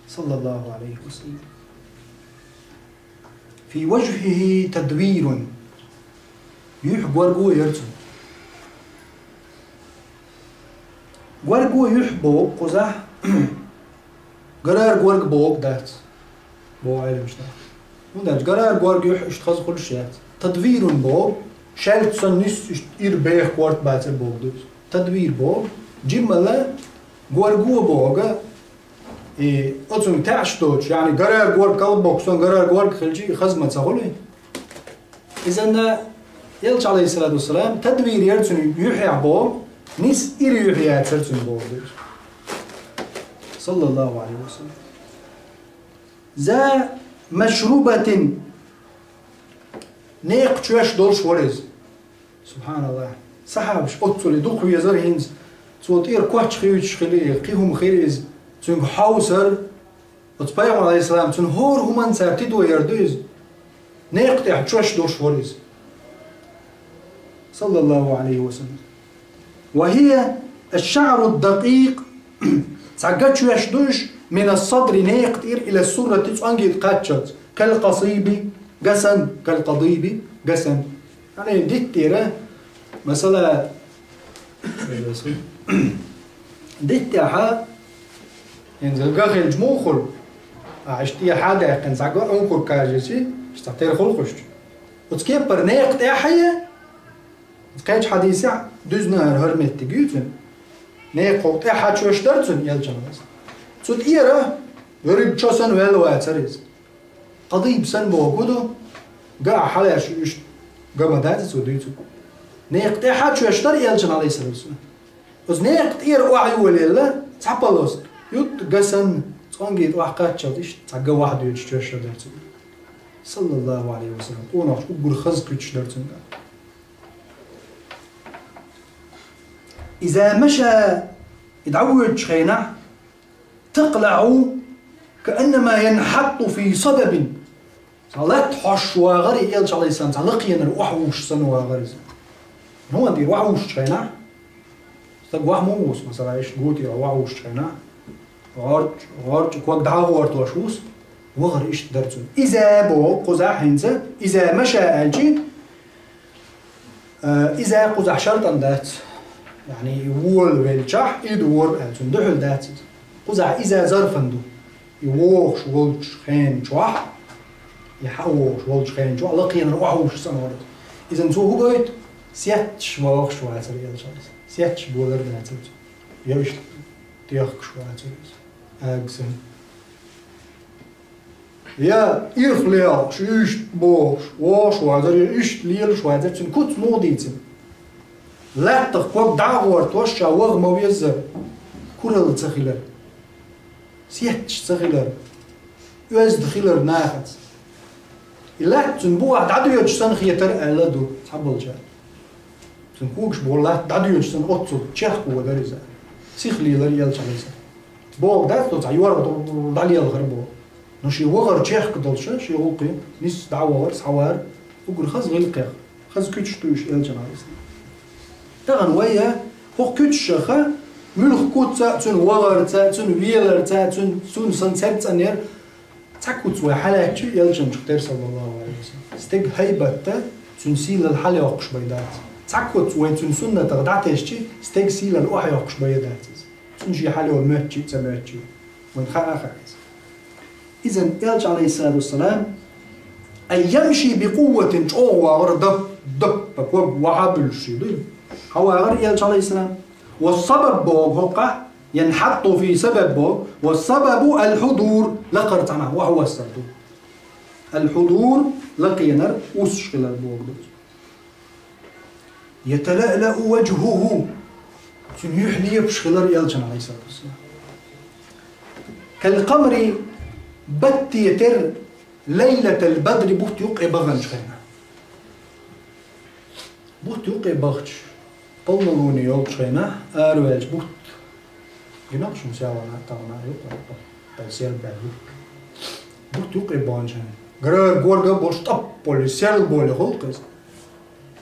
Саллаллаху алейхи ва саллям. Фи важхихи тадвирун. Юьхь горго яра цуьнан. Горго юьхь боху кхузахь, гарар горга боху дац, боху Ӏеламчу наха. ХӀунда аьлча гарар горга юьхь иштта хаза хуьлуш яц. Тадвирун боху, шаьлта санна нисса иштта ира беха корта бацар боху ду иза. Тадвир боху, жиммала горго боху, и оцунга таьӀаш доцуш, яъни гарар горга калбоккху санна гарар горга хилча, и хаза ма ца хуьлу. Иза, Элча, алейхиссалату вассалам, тадвир яра цуьнан юьхьехь боху, нисса ира юьхь яцара цуьнан боху ду иза. Саллаллаху алейхи ва саллям. За машрубатин, некха чоьш долуш вара иза. Субханаллах. Сахьабаш оццул дукха везара хӀинца. Цо тӀера коч хуьйцуш хили, кхин хӀума хили иза. Цуьнга хьовсар. Оцу пайхамар, алейхиссалам, цуьнан хӀора хӀуманна цара тидо яр ду иза. Некха тӀехь чоьш долуш вара иза. Саллаллаху алейхи ва саллям. Ва хия аш-ша'ру ад-дакъикъ, цхьа ган чоьш ду уьш, мин ас-садри, некха тӀера, ила ас-суррати, цӀонгий тӀе кхаччалц, кал къасиби, гасан, кал къадиби, гасан. Яъни диттера, масала, диттехьа, хӀинца ган хилча муха хуьлу? А, иштта тӀехьа даьккхина, цхьа ган, ункург кажиси, иштта тера хуьлу кхуьшту. Оцу кеппара некха тӀехьа я? Кхечу хьадисехь дуьзна хӀара, хӀара меттиг ю цуьнан. Некха хӀокху тӀехьа чоьш дара цуьнан, Элчанан. Цу тӀера верриг чо санна ваьлла вацара иза. Къадийба санна бохург ду, ган хьалаьрша уьш ган ма дац цо дуьйцург. Некха тӀехьа чоьш дара Элчанан, алейхиссалату вассалам. Оцу некха тӀера охьайолаелла цхьа полоска, ютта ган санна, цӀонгий тӀе охьакхаччалц иштта цхьа ган охьадоьдуш чоьш дара цуьнан. Саллаллаху алейхи ва саллям. Къонахчу уггар хаза куьчаш дара цуьнан. Иза маша, и дӀавоьдучу хенахь, такълаӀу кааннама янхьатту фи садабин. Цхьа латта хьош вагӀара и Элча, алейхиссалам, цхьа лакхенара охьавуссуш санна вагӀара иза. Ну, ма тӀера охьавуссучу хенахь, стаг охьа ма вуссу, масала, иштта гу тӀера охьавуссучу хенахь, гӀорч-, гӀорчу ког дӀа а гӀортош вуссу, вахара иштта дара цуьнан. Иза боху кхузахь хӀинца, иза маша аьлчи, Э, иза кхузахь шартан дац. Яъни, и волавелчахь, и дора аьлла, цунна дуьхьал дац иза. Кхузахь иза зарфан ду. И вогӀуш волчу хенан чохь, и хьан вогӀуш волчу хенан чохь, лакхенара охьавуссуш санна вара иза. Иза цо хӀун гойту? Сетташ вогӀуш вацара Элча. Сетташ болар дацара цо. Я иштта техкаш вацара иза. Агсан. Я ирх лелхаш, иштта бохуш, вогӀуш вацара, я иштта лелаш вацара, цуьнан куц муха дийцина? Лаьттах ког дӀа а гӀортош, ша ваха ма веззара, куралла ца хилар, сетташ ца хилар, оьзда хилар нахаца. И латта цуьнан бухахь дӀадоьдуш санна хетара аьлла ду цхьаболчара. Цуьнан когаш боху латта дӀадоьдуш санна, оццул чехка вогӀура иза. Сиха лелара Элча, алейхиссалам. Боху дац, цо цхьа йорах дӀалелхара боху. Но шен вахар чехка долуш, шен гӀуллакхе, нисса дӀавахара, схьавара, уггар хаза гӀиллакхех, хаза куьчаш ду уьш Элчанан, алейхиссалам. Тахана вай, хӀокху куьчашха, муьлхха куц а, цуьнан вахарца, цуьнан веларца, цуьнан, цуьнан санна церг цӀанъяр, цхьа куц вай хьалаьцча, Элчанчух тера, саллаллаху алейхи ва саллям, стеган хӀайбатта, цуьнан сийлалла хьалайоккхуш бен дац. Цхьа куц вай цуьнан суннатах дӀатесча, стеган сийлалла охьайоккхуш бен дац иза. Цуьнан шен хьалайо моьттучу а, ца моьттучу а. Вайна хаа а хаьа иза. Иза Элча, алейхиссалату вассалам, أي يمشي بقوة, чӀогӀа вагӀар, дап, дап, ког вахьа буьллуш ший дуй. ХьавагӀар элча, عليه السلام. والسبب боху хӀокхахь, ينحط في سبب боху, والسبب الحضور, лакхара цхьанхьа вахьа вассар ду. الحضور, лакхенар, уьссуш хилар боху ду. يتلألأ وجهه, цуьнан юьхь лепаш хилар элчан, عليه الصلاة والسلام. كالقمر, батте тера, ليلة البدر, бутт юккъе баханчу хенахь. Бутт юккъе бахча, полнолуние йолчу хенахь, араваьлча бутт. Гина шуна севана, тахана, юккъе, ай, сербаьлла бутт. Бутт юккъе баханчу хенахь. Грар горга болуш тӀап болу, серла болу хӀуллакх иза.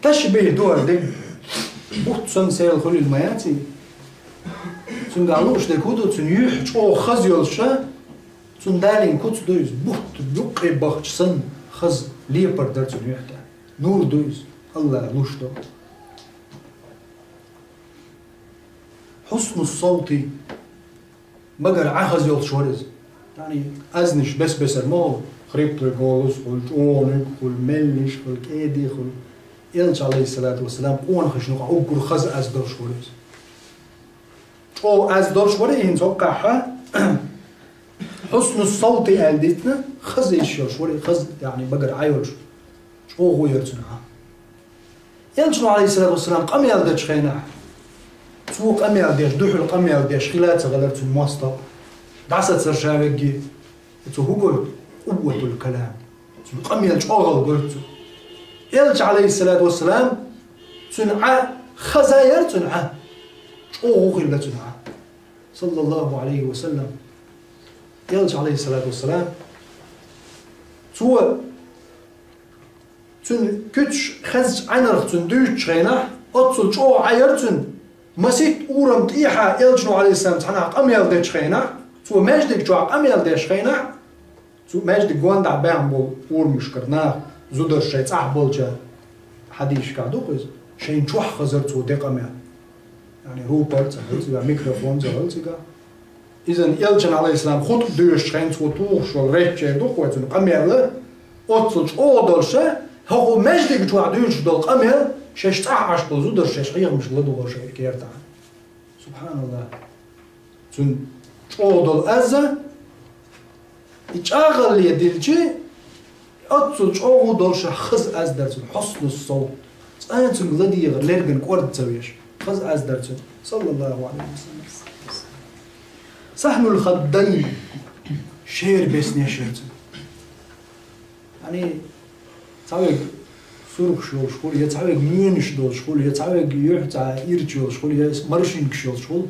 Ташбих ду хӀара дерг. Бутт санна серла хуьлийла ма яций. Цуьнга лууш дерг хӀун ду, цуьнан юьхь чӀогӀа хаза йолуш, цуьнан далийна куц ду иза. Бутт юккъе бахча санна хаза лепар дара цуьнан юьхь тӀехь. Нур ду иза, АллахӀа луш долу. حسن الصوت, багара Ӏа хаза йолуш вара иза. Яъни, аьзнаш бес-бесара ма хуьлу, хриплый голос хуьлу, чӀогӀаниг хуьлу, меллиш хуьлу, кӀеди хуьлу. Элча, عليه الصلاة والسلام, къонахашна юкъахь уггар хаза аз долуш вара иза. ЧӀогӀа аз долуш вара, хӀинца хӀокхахь, حسن الصوت аьлла дитина, хаза йиш йолуш вара, хаза, яъни, багара Ӏа йолуш. ЧӀогӀа яра цуьнан Ӏа. Элчано, عليه الصلاة والسلام, къамел дечу хенахь, цо къамел деш, дуьхьал къамел деш хила а ца хилар цуьнан мостагӀа. ДӀасацара ша вегги, цо хӀун гойту? قوة الكلام. Цуьнан къамел чӀогӀалла гойту цо. Элча, عليه الصلاة والسلام, цуьнан Ӏа хаза яра цуьнан Ӏа. ЧӀогӀа хилла цуьнан Ӏа. صلى الله عليه وسلم. Элча, عليه الصلاة والسلام, цо Цуьнан куьцаш хезначу Ӏаьнарх цуьнан дуьйцучу хенахь, оццул чӀогӀа Ӏа яра цуьнан, масийтта урам тӀехьа элчано, عليه السلام, цхьанхьа къамел дечу хенахь, цо маьждиг чохь къамел деш хенахь, цу маьждиг гондахь баьхна болу урамашкара нах, зударша шайн цӀахь болчара, хьадисашкахь ду-кх иза, шайна чохь хазара цо де къамел. Яъни рупор а ца хилла цигахь, микрофон а ца хилла цигахь. Иза элчан, عليه السلام, хутба доьшучу хенахь цо тухуш волу речь ду-кх вай цуьнан къамел, оццул чӀогӀа долуш, хӀокху маьждиг чохь дуьйцуш долу къамел, шаьш цӀахь Ӏаш болу зударша шаьш хьехамашка ладугӀура шайн кертахь. СубхьаналлахӀ. Цуьнан чӀогӀа долу аз, и чӀагӀалле дилчи, оццул чӀогӀа долуш хаза аз дара цуьнан, حسن الصوت. Цкъа а цуьнга ладегӀар лерган кӀорда ца веш. Хаза аз дара цуьнан, صلى الله عليه وسلم. سهل الخدين, шера беснеш яра цуьнан. Яъни, цхьаверг сурхаш йолуш хуьлу, я цхьаверг моьнаш долуш хуьлу, я цхьаверг юьхь цхьа ирча йолуш хуьлу, я маршинкаш йолуш хуьлу.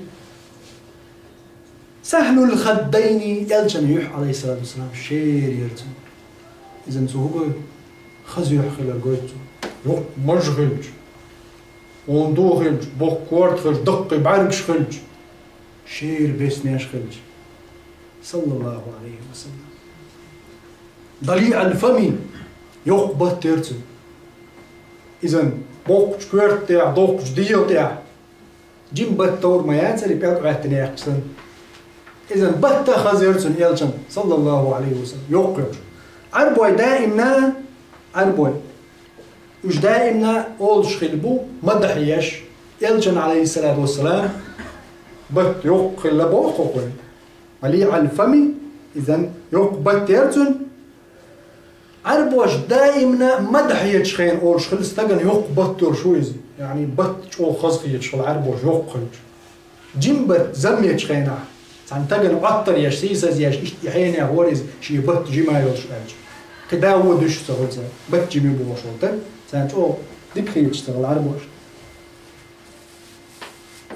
سهل الخدين, элчан юьхь, عليه الصلاة والسلام, шера яра цуьнан. Иза цо хӀун гойту? Хаза юьхь хилар гойту цо. Йоккха маж хилча, онда хилча, боккха корта хилча, даккхий бӀаьргаш хилча, шера беснеш хилча. صلى الله عليه وسلم. ضليع الفم, йоккха батт яра цуьнан. Иза боккхачу коьрта тӀехь, доккхачу дегӀа тӀехь. Жима батт товр ма яцара, и пӀелг Ӏоьттина яьккхича санна. Иза батт а хаза яра цуьнан элчан, صلى الله عليه وسلم, йоккха йолуш. Ӏарбой даимна, Ӏарбой, уьш даимна олуш хилла бу, мадахь еш, элчан, عليه الصلاة والسلام, батт йоккха хилла боху-кх вай. ضليع الفم, иза йоккха батт яра цуьнан. Ӏарбоша даимна мадахь ечу хенахь олуш хилла, стагана йоккха батт йолуш ву иза. Яъни батт чӀогӀа хаза хеташ хилла Ӏарбоша йоккха хилча. Жима батт зам ечу хенахь, цхьана стагана Ӏоттар еш, сийсаз еш, иштта и хьенех вара иза, шен батт жима йолуш аьлча. Кхин да вон дуьсуш ца хуьлу цара, батт жима ю бохуш волу стаг, царна чӀогӀа дика хеташ ца хилла Ӏарбоша.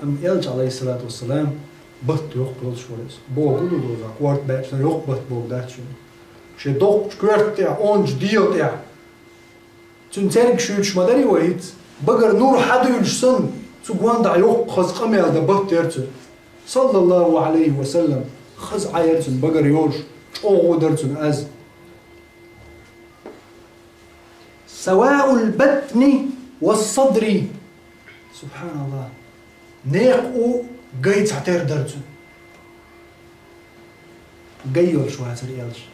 Амма элча, عليه الصلاة والسلام, батт йоккха йолуш вара иза. Боху ду доза, корта баьчча, йоккха батт боху дац шуна. Шен доккхачу коьрта тӀехь, ончу дегӀа тӀехь. Цуьнан церг шуьйцуш ма дарий вай хӀинца. Багара нур хьадуьйлуш санна, цу гондахь йоккха хаза къамел дан батт яра цуьнан. صلى الله عليه وسلم. Хаза Ӏа яра цуьнан багара йолуш, чӀогӀа дара цуьнан аз. سواء البطن والصدر. СубхьаналлахӀ. Некъа у, гай цхьатера дара цуьнан. Гай йолуш вацара элча,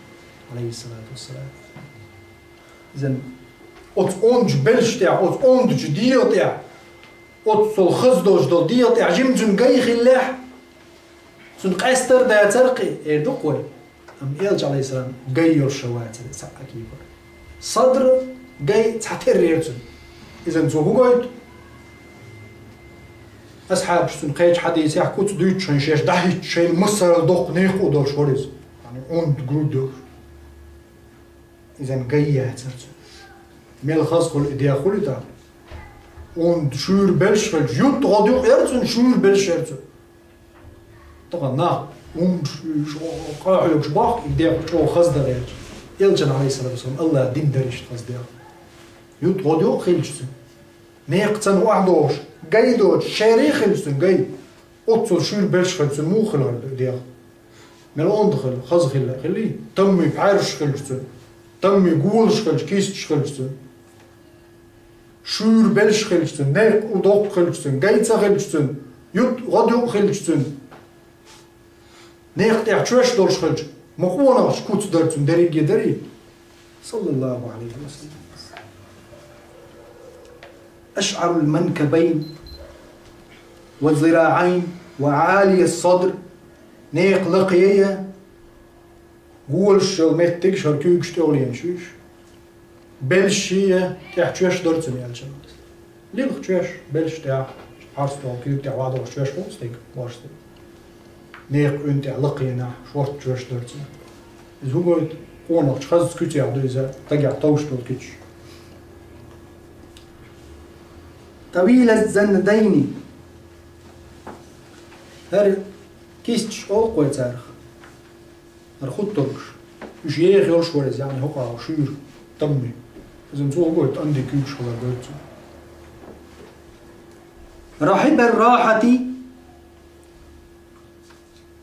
عليه الصلاة والسلام. Изан оцу ондачу белшаш тӀехь, оцу ондачу дегӀан тӀехь, оццул хаза долуш долу дегӀан тӀехь жимма цуьнан гай хиллехь, цуьнан къаьстар дацара кхин, эр ду-кх вай. Амма Элча, Ӏалайхиссалам, гай йолуш ша вацара, цхьаъ а кепара. Садр, гай цхьатерра яра цуьнан. Изан цо хӀун гойту? Асхьабаш цуьнан кхечу хьадисехь куц дуьйцуш шайна, шаьш дӀахӀиттича шайна массарал доккха некъа а долуш вара иза. Яъни онда грудь йолуш. Изан гай яцара цуьнан. Мел хаза хуьлу и дегӀ хуьлу тӀаккха. Онда шуьйра белшаш хилча, ютта гӀодаюкъ яра цуьнан, шуьйра белшаш яра цуьнан. Тахана нах онда къахьоьгуш бохку, и дегӀ чӀогӀа хаза дан гӀерташ. Элчанна, Ӏалайхиссалату вассалам, АллахӀан дин дара иштта хаза дегӀ. Ютта гӀодаюкъ хилча цуьнан. Некъаца охьадогӀуш, гай доцуш, шера хилча цуьнан гай. Оццул шуьйра белшаш хилча цуьнан муха хилар ду и дегӀ? Мел онда хила, хаза хила, хилий? Таммий пхьаьрсаш хилча цуьнан, таммий голаш хилча, кисташ хилча цуьнан, шуьйра белшаш хилча цуьнан, некъа доккха хилча цуьнан, гай ца хилча цуьнан, ютта гӀодаюкъ хилча цуьнан, некъа тӀехь чоьш долуш хилча, ма къонахчун куц дара цуьнан, дерриге дарий? Саллаллаху Ӏалайхи ва саллам. أشعر المنكبين والذراعين وعالي الصدر. Некъа лакхе а, голаш йолу меттигаш хӀара куьйгаш тӀехула йолуш ю уьш. Белшаш а, тӀехь чоьш дара цуьнан, Элчанна. Лилха чоьш, белшаш тӀехь, хьарс долу куьйга тӀехь вадогӀуш чоьш хуьлу стеган, ворхӀ стеган. Некъа уьн тӀехь лакхенахь, шортта чоьш дара цуьнан. Иза хӀун гойту? Къонахчун хазачу куьцех ду иза, стагехь товш долу куьцаш. طويل الذنبين. ХӀара кисташ олу-кх вай царах. ХӀара хутторгаш. Уьш еха йолуш вара иза, яъни хӀокху шуьйра, таммий. Иза цо хӀун гойту, тӀанди куьйгаш хилар гойту цо. رحب الراحة.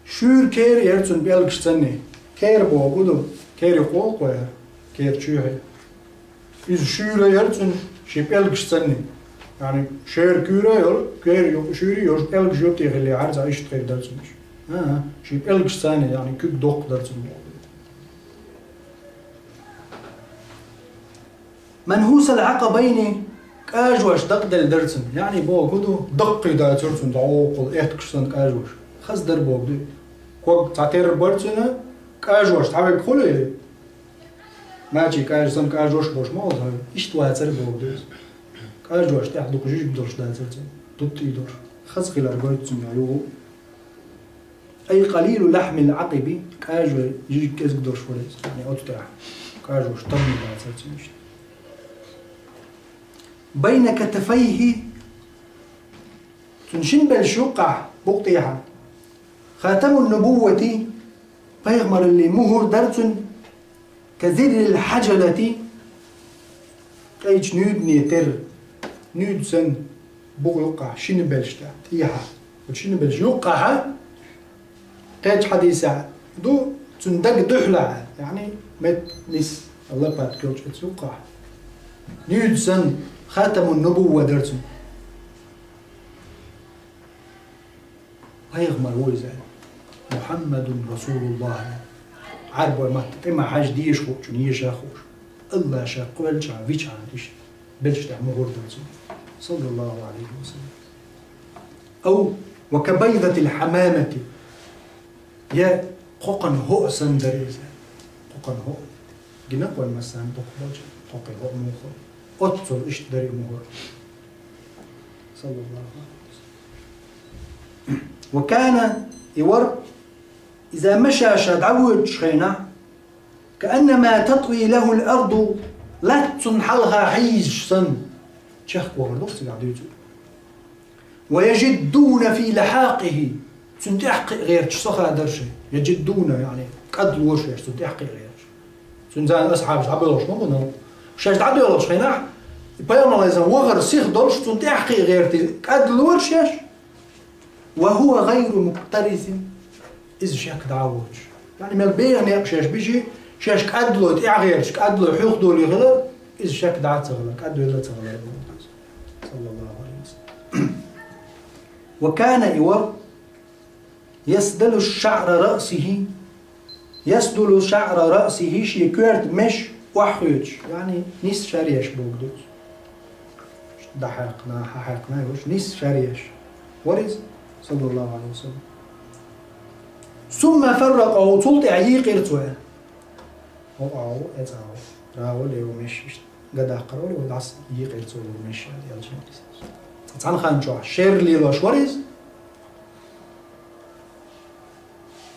Шуьйра кера яра цуьнан пӀелгаш санна. Кера бохург ду, кера юкъа олу-кх вай, кера чоьхье. Иза шуьйра яра цуьнан шен пӀелгаш санна. Яъни шера куьйра а йолу, кера юкъа шуьйра а йолуш, пӀелгаш юкъа тӀе хилла хьарца иштта хир дара цуьнан. ХӀан-хӀа, шен пӀелгаш санна, яъни куьг доккха дара цуьнан. منحوس العقبين, кӀажош дакъаделла дара цуьнан. Яъни бохург ду, даккхий дацара цуьнан дӀа воккхул, эткаш санна кӀажош. Хаза дара бохург ду. Ког цхьатерра бара цуьнан, кӀажош цхьаверг хуьлу или? Мачийн кӀажа санна кӀажош болуш ма олу цхьаверг. Иштта вацара бохург ду иза. КӀажош тӀехь дукха жижиг долуш дацара цуьнан. ДуттӀий долуш. Хаза хилар гойту цуьнан юха. أي قليل لحم العقب, кӀажой жижиг кӀезиг долуш вара иза. Яъни оцу тӀехь кӀажош таммий дацара цуьнан иштта. بين كتفيه, цуьнан шина белшаш юккъехь, букъа тӀехьа. خاتم النبوة, пайхамараллин мухӀар дара цуьнан. كزر الحجلة, кӀайчу нуьйдане терра, нуьйда санна, букъа юккъехь, шина белшаш тӀехь, тӀехьа. Оцу шина белшаш юккъехь, кхечу хьадисехь ду, цуьнан даг дуьхьалахь, яъни метта нис, лопатка йолчу оцу юккъехь. Нуьйда санна, خاتم النبوة дара цуьнан. Пайхамар ву иза. محمد رسول الله. Ӏарбойн матта тӀе ма хьажа, деша хуучунна еша а хууш. АллахӀа ша кхоьллинчхьана, вичхьана иштта белшаш тӀехь мухӀар дара цуьнан. صلى الله عليه وسلم. أو وكبيضة الحمامة. Я кхокхана хӀоъ санна дара иза. Кхокхана хӀоъ. Гина-кх вай массарна дукха болчу кхокхе хӀоъ муха. Оццул иштта дара и мухӀар. صلى الله عليه وسلم. وكان, и вара, إذا مشى, ша дӀавоьдучу хенахь, كأنما تطوي له الأرض, латта цунна хьалха хьийзаш санна, чехка вахар ду-кх цигахь дуьйцург. ويجدون في لحاقه, цуьнан тӀаьхьакхиа гӀерташ сохьа дара шайн. يجدون, яъни кӀадлора шаьш цуьнан тӀаьхьакхиа гӀерташ. Цуьнан зама асхьабаш дӀабоьлхуш ма бу, но шаьш дӀадоьлхучу хенахь, пайхамар, Ӏалайхиссалам, вахар сиха долуш, цуьнан тӀаьхьакхиа гӀерта кӀадлора шаьш. وهو غير مكترث, иза шек дӀа а воцуш. Яъни мел беха некъ шаьш бижий, шаьш кӀадлой тӀаьхьагӀерташ, кӀадлой хьуьхадолий хилар, иза шек дӀа а ца хилар, кӀадвелла а ца хилар. صلى الله عليه وسلم. وكان, и вара, يسدل شعر رأسه, يسدل شعر رأسه, шен коьрта меш охьахуьйцуш, яъни нийсса шаьръеш бохург ду. ДӀахьаькхна, хьахьаькхна йолуш, нийсса шаьръеш. Вара иза, саллаллаху Ӏалайхи ва саллам. Сумма фарракъаху, цул тӀаьхьа йийкъира цо. О, ау, эца ау. Раво, лево, меш, иштта. Гадахкара вара, вай дӀаса йийкъира цо вара меш, аьлла, элчано. Цхьана хан чохь шер лелош вара иза.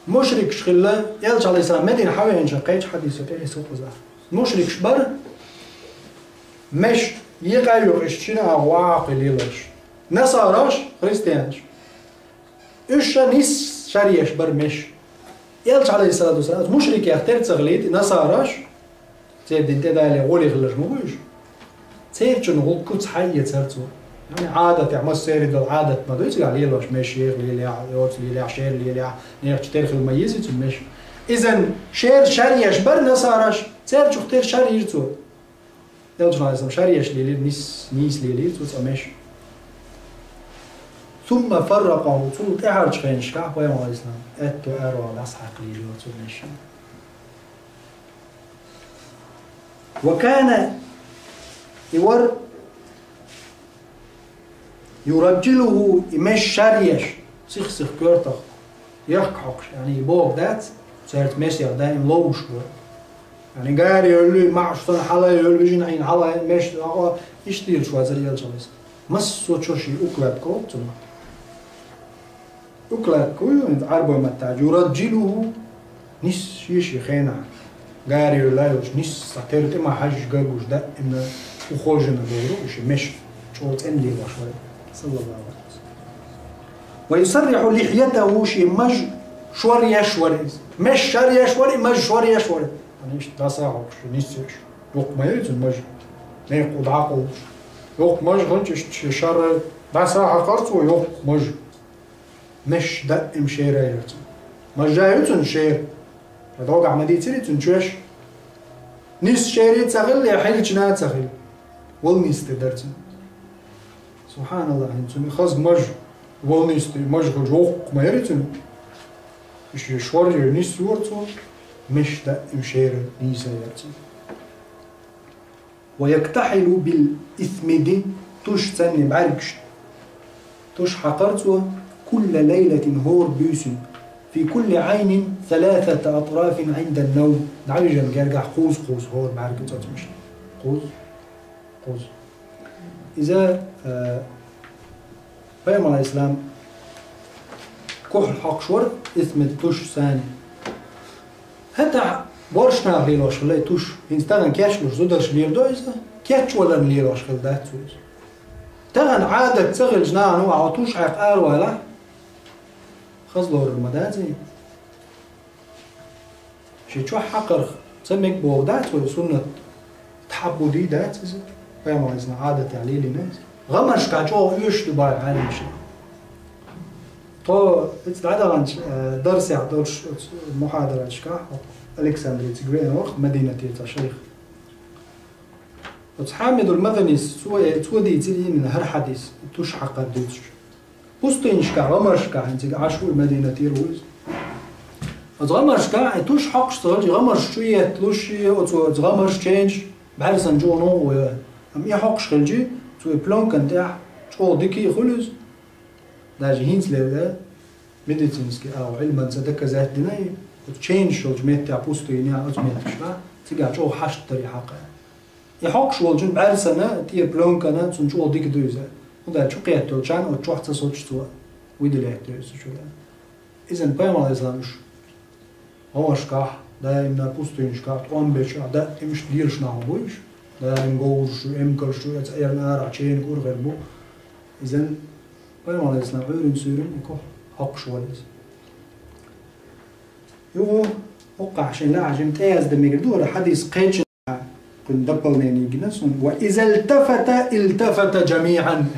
Мушрикаш хилла, элча, Ӏалайхиссалам, Медина хьавеанча кхечу хьадисо тӀе хьесу кхуза. Мушрикаш бара, меш, йикъа а йокъуш, шина а гӀо а кхуьллелаш. Насараш, христианаш. Уьш ша нийсса шаьръеш бара меш. Элча, Ӏалайхиссалату вассалам, мушрикех тера ца хилийта, насараш, церан дин тӀедале гӀоле хиларш ма бу уьш. Церачун гӀуллакхца хьаэцара цо. Яъни Ӏадатехь, массеран долу Ӏадат ма ду, цигахь лелош меш, шер лелехь, оцу лелехь, шер лелехь, нехан чу тера хила ма еза цуьнан меш. Иза шер шаьръеш бара насараш, церачух тера шаьрйира цо. Элчано, Ӏалайхиссалам, шаьръеш лелийра, нийсса, нийсса лелийра цо цкъа меш. Сумма фарракъаху, цул тӀаьхьарчу хенашкахь, пайхамар, Ӏалайхиссалам, аьтту аьрру дӀасахьаькхна лелийра цо меш. Ва кана, и вара, юраджжилуху, и меш шаьръеш, сих-сиха коьртах, яхка хьокхуш, яъни и бохург дац, цаьрца месех даим ловзуш бара. Яъни гаре йолу, маьӀаш санна хьала йолу, вижина Ӏийна хьала, меш, а, а, иштта лелаш вацара элча, Ӏалайхиссалам. Массо а чо шен укладка олу цунах. Укладка ю, хӀинца Ӏарбойн маттахь, юраджжилуху, нийсса шен-шен хенахь. Гаре йолу йолуш, нийсса тера тӀе ма хьаьжжа гаргуш даимна ухоженно бохург ду, уьш меш чӀогӀа цӀена лелош вара, саллаллаху Ӏалайхи ва саллам. Ва юсарриху лихьятаху, шен маж шоръеш вара иза. Меш шаръеш вара, и маж шоръеш вара. Ана иштта дӀаса а хьокхуш, нийсса йолуш. Йоккха ма яра цуьнан маж. Некъа дӀакъовлуш. Йоккха маж хилча, иштта шен шарра дӀаса а хьакхара цо, йоккха маж. Меш даим шера яра цуьнан. Мажа ю цуьнан шера. Ткъа дӀогахь ма дийцира цуьнан чоьш. Нийсса шера ца хилла, я хьилчина а ца хилла. Вала нийсса тера дара цуьнан. СубхьаналлахӀ, хӀинца цуьнан хаза маж, вала нийсса тера маж хилча, йоккха ма яра цуьнан. Шен шоръеш нийсса йора цо, меш даим шера нийса яра цуьнан. Ва яктахьилу бил исмиди, туш санна бӀаьргашна. Туш хьакхара цо, кулла лайлатин, хӀора буьйсанна, фи кулли Ӏайнин саласата атрафин Ӏиндан навм, дӀавижарна гергахь кхузза-кхузза хӀора бӀаьрган цӀоцкъамашна. Кхузза, кхузза. Иза, а, Пайхамар, Ӏалайхиссалам, кухь хьокхуш вара, исмид, туш санна. ХӀетахь боьрша наха лелош хилла и туш. ХӀинца тахана кечлуш зударша леладо иза, кечваларна лелош хилла дац цо иза. Тахана Ӏадат ца хилча, нахана ву, ахьа туш хьаькхна аравалахь, хаза лорур ма дац и. Шен чохь хьакхарх ца мега бохург дац вай суннат, тхьаббуди дац иза, пайхамаран Ӏадатехь лелийна иза. ГӀамаршкахь чӀогӀа оьшуш ду боху Ӏеламнаха. Тхо иза дӀадаханчу, э, дарсехь долуш оцу мухьадараташкахь Александре цига веана вара Мадинатера цхьа шайх. Оцу Хьамидул Мадинис, цо, э, цо дийцира именно хӀара хьадис, туш хьакхар дуьйцуш. Пустынашкахь, гӀамаршкахь, хӀинца цига Ӏаш ву и, Мадинатера ву иза. Оцу гӀамаршкахь и туш хьокхуш ца хилча, и гӀамарш чу етталуш, и оцу, оцу гӀамарш ченаш, бӀаьрсана чӀогӀа новкъа ву. Амма и хьокхуш хилча, цо и плёнкан тӀехь чӀогӀа дика а хуьлу иза. Даже хӀинцалера медицинский агӀо, Ӏилманца доказать дина и, оцу ченаш йолчу меттехь, пустынехь, оцу меттигашкахь, цигахь чӀогӀа хьашт дара и хьакха. И хьокхуш волчун бӀаьрсана, тӀера плёнкана, цунна чӀогӀа дика ду иза. ХӀунда аьлча чу кхеттачарна оцу чохь ца соцуш цо, выделять до иза чуьра. Иза пайхамар, Ӏалайхиссалам, уьш гӀамаршкахь, даимна пустынашкахь, тӀом бечохь, даимаш лелаш нах бу уьш. Даим говраш ю, эмкалш ю, эца эрна арахь чениг урхир бу. Иза пайхамар, Ӏалайхиссалам, Ӏуьйрин-суьйрин и кухь хьокхуш вара иза. Юха, хӀокхахь шайн лаьа жима тӀеяздан мегар ду, хӀара хьадис кхечи кхуьнан дополнение гина суна: «Ва иза илтафата, илтафата жамиӀан».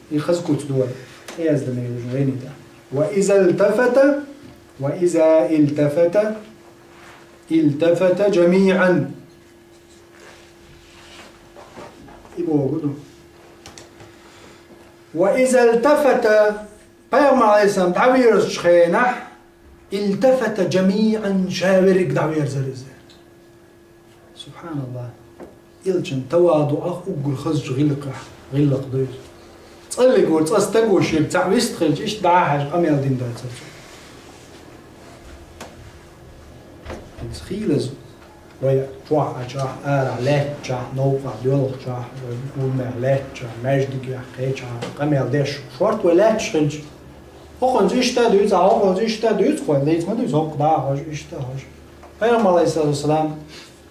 И хаза куц ду вай, тӀеяздан мегар ду вайна тӀехь. «Ва иза илтафата, ва иза илтафата, илтафата жамиӀан». И боху ду. «Ва иза илтафата», пайхамар, Ӏалайхиссалам, дӀаверзачу хенахь, «илтафата жамиӀан», ша верриг дӀаверзара иза. Субханаллах. Элчан тавадуӀах уггар хазача гӀиллакхех гӀиллакх ду из. ЦӀаллиг вар, цӀа стаг вар шега цхьаъ вистхилча, иштта дӀа-хьажа къамел дина дацар цо. ХӀинца хийла из вай чохь Ӏачахь, арахь лаьттачахь, новкъахь доьлхучахь, вай уллехь лаьттачахь, маьждигехь, кхечахь къамел деш шорта вай лаьтташ хилча. ХӀокхуьнца иштта а дуьйцу, а хӀокхуьнца иштта а дуьйцу, кхойна дийца ма дуьйцу, хӀокху дӀа а хьожа, иштта а хьожа. Пайхамар, Ӏалайхиссалату вассалам,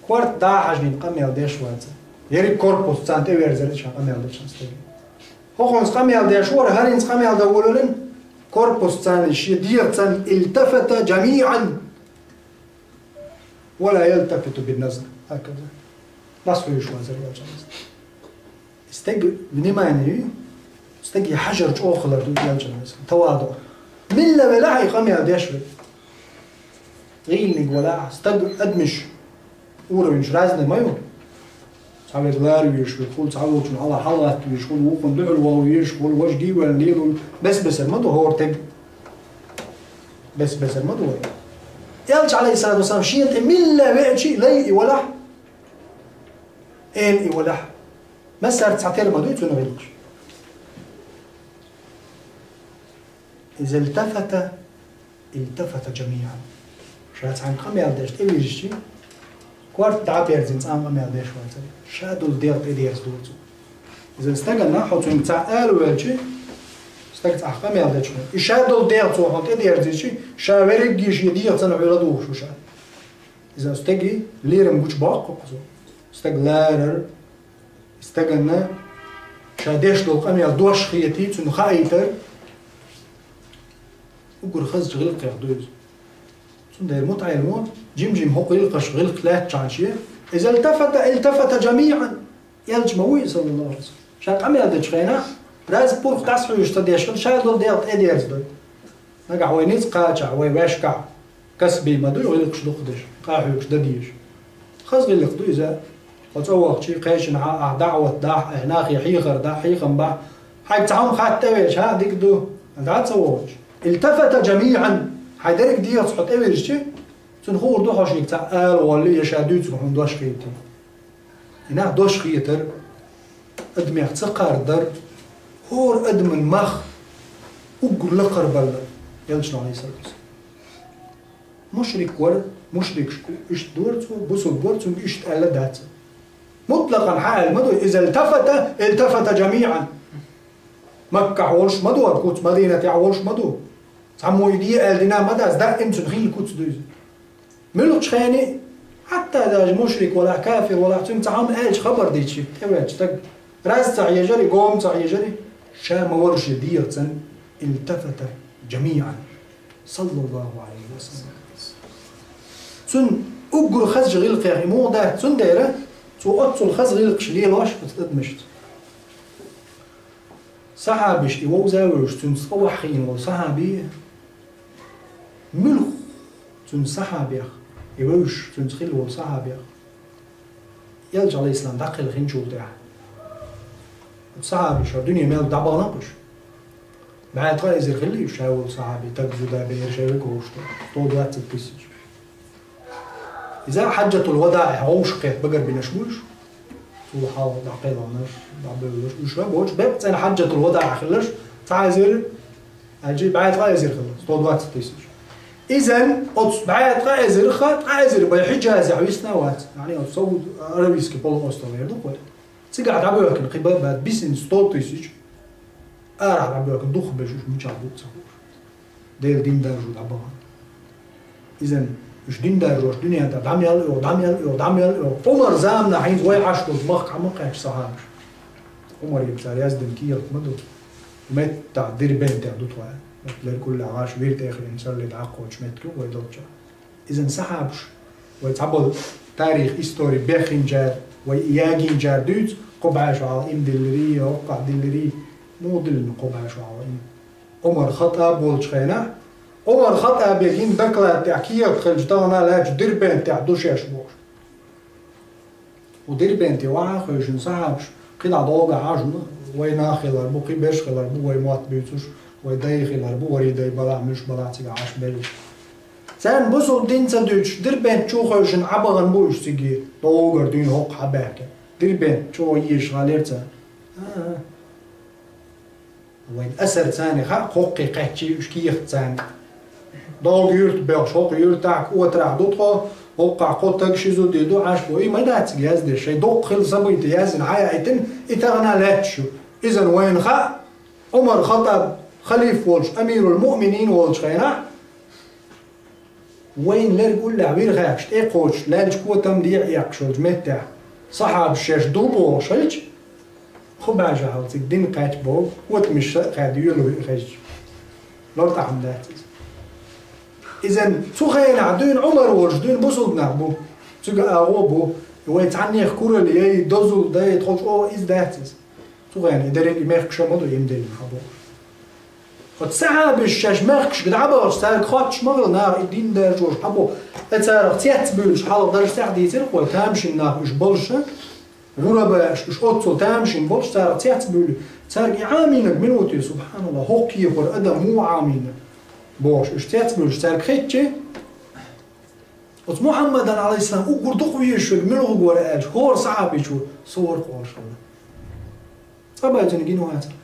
корта дӀа а хьажийна къамел деш вацара. Ерриг корпус царна тӀеверзара шен къамел деча стага. ХӀокхуьнца къамел деш вара, хӀаринца къамел дан волавелла, корпус царна шен дегӀа царна التفت جميعا ولا يلتفت بالنظر. هكذا. Бас хуьйш вацара Элчан. Стеган внимание ю, стеган хьажар чӀогӀа хилар ду Элчан. ТавадуӀ. Милла велахь а и къамел деш ву. ГӀийланиг валахь, стаг адамаш уровень разный ма ю. Цхьаверг лара везаш верг хуьлу, цхьаволчун хьала хьалагӀатта везаш хуьлу, вукхунна дуьхьал ваха везаш хуьлу, важа дийварна лело, бес-бесара ма ду хӀора стаг. Бес-бесара ма ду вай. Элча, Ӏалайхиссалату вассалам, шена тӀе милла веача а, лай и валахь, эла и валахь, массаьрца цхьатера ма дуй цуьнан гӀиллакхаш. إذا التفت التفت جميعا. Ша цхьаьна къамел деш тӀевирзича, корта дӀа а берзийна, цкъа а къамел деш вацара. Ша долу дегӀ тӀедерзадора цо. Иза стагана хьо цуьнга цхьаъ ала воьлча, стаг цхьаъ къамел деча хьуна. И ша долу дегӀ цо хьуна тӀедерзича, ша верригге шен дегӀаца хьуьла духуш ву ша. Иза стеган лерам гучубоккху кхуза. Стаг ларар, стагана ша деш долу къамел дош хетий, цунна хаийтар, уггар хазачу гӀиллакхех ду иза. Цундела мутаӀеллимо жим-жим хӀокху гӀиллакхаш, гӀиллакх лаьттачхьана шен, إذا التفت التفت جميعا. Элча ма вуй, саллаллаху Ӏалайхи ва саллам. Ша къамел дечу хенахь, раз пурх дӀасахьуьжуш ца деш хила, ша долу дегӀ тӀедерзадой. Нагахь вай ницкъ кхачахь, вай ваьшкахь, касбий ма дуй гӀиллакхаш дукхадеш, къахьоьгуш дан дезаш. Хаза гӀиллакх ду иза. Хьо цӀа вахчий, кхечанхьа ахь даӀват дахь, ахь нахе хьехар дахь, хьехам бахь, хьайга цхьа хӀума хатта тӀевеача, хьан дика ду, дӀа а ца вахча. التفت جميعا. Хьайн дерриг дегӀаца хьо тӀевирзича, цунна хуур ду хьо шега цхьаъ ала воллий, я ша дуьйцург хьуна дош хетий. И нах дош хетар, адамех ца кхардар, хӀора адаман мах уггар лакхара баллар, Элчано, Ӏалайхиссалату вассалам. Мушрик вара, мушрикашка иштта дора цо, бусулба вара, цуьнга иштта аьлла дац. Мутлакъан хьан аьлла ма ду, إذا التفت التفت جميعا. Маккахь волуш ма ду хӀара куц, Мадинатехь волуш ма ду. Цхьаммо и де аьлла дина ма дац, даим цуьнан хилла куц ду иза. Муьлххачу хене, хьатта даже мушрик валахь, кафир валахь, цуьнга цхьа хӀума аьлча, хабар дийцича, тӀеваьлча стаг, раз ца хьежарий, гома ца хьежарий, ша ма вара шен дегӀаца, التفت جميعا. Саллаллаху Ӏалайхи ва саллам. Цуьнан уггар хазачу гӀиллакхех и муха дац, цундела цо оццул хаза гӀиллакхаш лелош оцу адамашца. Сахьабаш и вовза а вевзаш, цуьнца цкъа вахьийна волу сахьаби, муьлхха цуьнан сахьабех, и вевзаш, цуьнца хилла волу сахьабех, Элча, Ӏалайхиссалам, дӀакхелхинчул тӀаьхьа. Оцу сахьабаша дуьне мел дӀабахана уьш. БӀе ткъа эзар хилла уьш, ша волу сахьаби, таг зуда бер шайга вовшахту, сто двадцать тысяч. Иза Хьаджатул-ВадаӀехь вовшахкхетта багарбинарш бу уьш. Цул хьалха дӀакхелхинарш, дӀабевлларш, уьш а боцуш, бепцӀена Хьаджатул-ВадаӀехь хилларш, цхьа эзар, аьлча, бӀе ткъа эзар хилла, сто двадцать тысяч. Иза оцу бӀе ткъа эзарх ткъа эзар бен Хьиджазехь висна а вац, яъни оцу Сауд-Аравийский полуостров яр ду кхой. Цигахь дӀабоьхкина кхин бан-бан бисина сто тысяч, арахь дӀабоьхкина дукхахберш уьш мичахь бу ца хууш. Делан дин даржо дӀабахана. Иза уьш дин даржош дуьнен тӀе дӀа мел оьгӀу, дӀа мел оьгӀу, дӀа мел оьгӀу. Ӏумар заманахь хӀинца вай Ӏаш долчу махка хьан ма кхаьчча сахьабаш. Ӏумаре цара яздина кехат ма ду. Меттахь Дербентехь ду тхо. Метталера куллехь гӀаш вир тӀе а хиъна, царли дӀакхочу меттиг ю вай долчохь. Иза сахьабаш, вай цхьаболу тарих, истори беххинчара, вай ягийначара дуьйцу, кхо бӀе шо хьалха им диллирий, хӀокхахь диллирий, муха диллина кхо бӀе шо хьалха им? Ӏумар Хаттаб волчу хенахь, Ӏумар Хаттабе гина доклад тӀехь кехат хилча, тахана лаьттачу Дербентехь ду шаьш бохуш. Кху Дербенте вахьа а хевшина сахьабаш, кхидӀа дӀогахь Ӏаш ду, вай нах хилар бу, кхин берш хилар бу, вай мотт буьйцуш, вай дай хилар бу, варий дай балахь, муьш балахь цигахь Ӏаш беллаш. Царна бусулба дин ца дуьтуш, Дербент чу хевшина Ӏабахана бу уьш цига, догара дуьйна хӀокху хьабаьхкина. Дербент чу езаш гӀалера царна. А-а. Вайн асар царна хаьа, хӀокхе кхаьччий уьш кехат царна. Догу юьрта бехаш, хӀокху юьртахь, кӀотарахь ду тхо, хӀокхахь кхо таг, ши зуда ду, Ӏаш бу. И ма дац цига яздеш, шайн дуккха хилла событие яздина, хьаяийтина, и тахана лаьтташ ю. Иза вайна хаьа, Ӏумар Хаттаб халифа волуш, амирул-муъминин волчу хенахь, вайна лерг уллехь вирхаьхаш тӀе а кхочуш, лаьллачу котам дехьа эккхаш йолчу меттехь, сахьабаш шаьш ду бохуш хилча, кху баьжа хьал цига дин кхаьчча боху, котамаш ша а хаьдда, йоьлу хезча. Лартахьа дац иза. Иза цу хенахь дуьйна Ӏумар волуш, дуьйна бусулба нах бу. Цуьнга агӀо бу. Вай цхьаннех куралла яй, дозалла дай, тхо чӀогӀа иза дац иза. Цу хенахь и дерриг а мехкаша ма ду, иман диллина хьан бохуш. Оцу сахьабаш шаьш мехкашка дӀабахча, цаьрга хоттуш ма хилла наха, и дин даржош хьан бу. Э, царах цец буьйлуш, хьалха даржехь дийцира кхо, тамашийна нах уьш болуша, гӀурабаш уьш оццул тамашийна болуш, царах цец буьйлу. Цаьрга и Ӏамийнарг мила ву те, субхьаналлахӀ, хӀокху кехат адам муха Ӏамийна бохуш, уьш цец буьйлуш, цаьрга хетча, оцу Мухьаммадан, Ӏалайхиссалам, уггар дукха везаш верг муьлха вара аьлча, хӀора сахьабичо со вара-кх олуш хилла. Цкъа бай цуьнан гина вацара.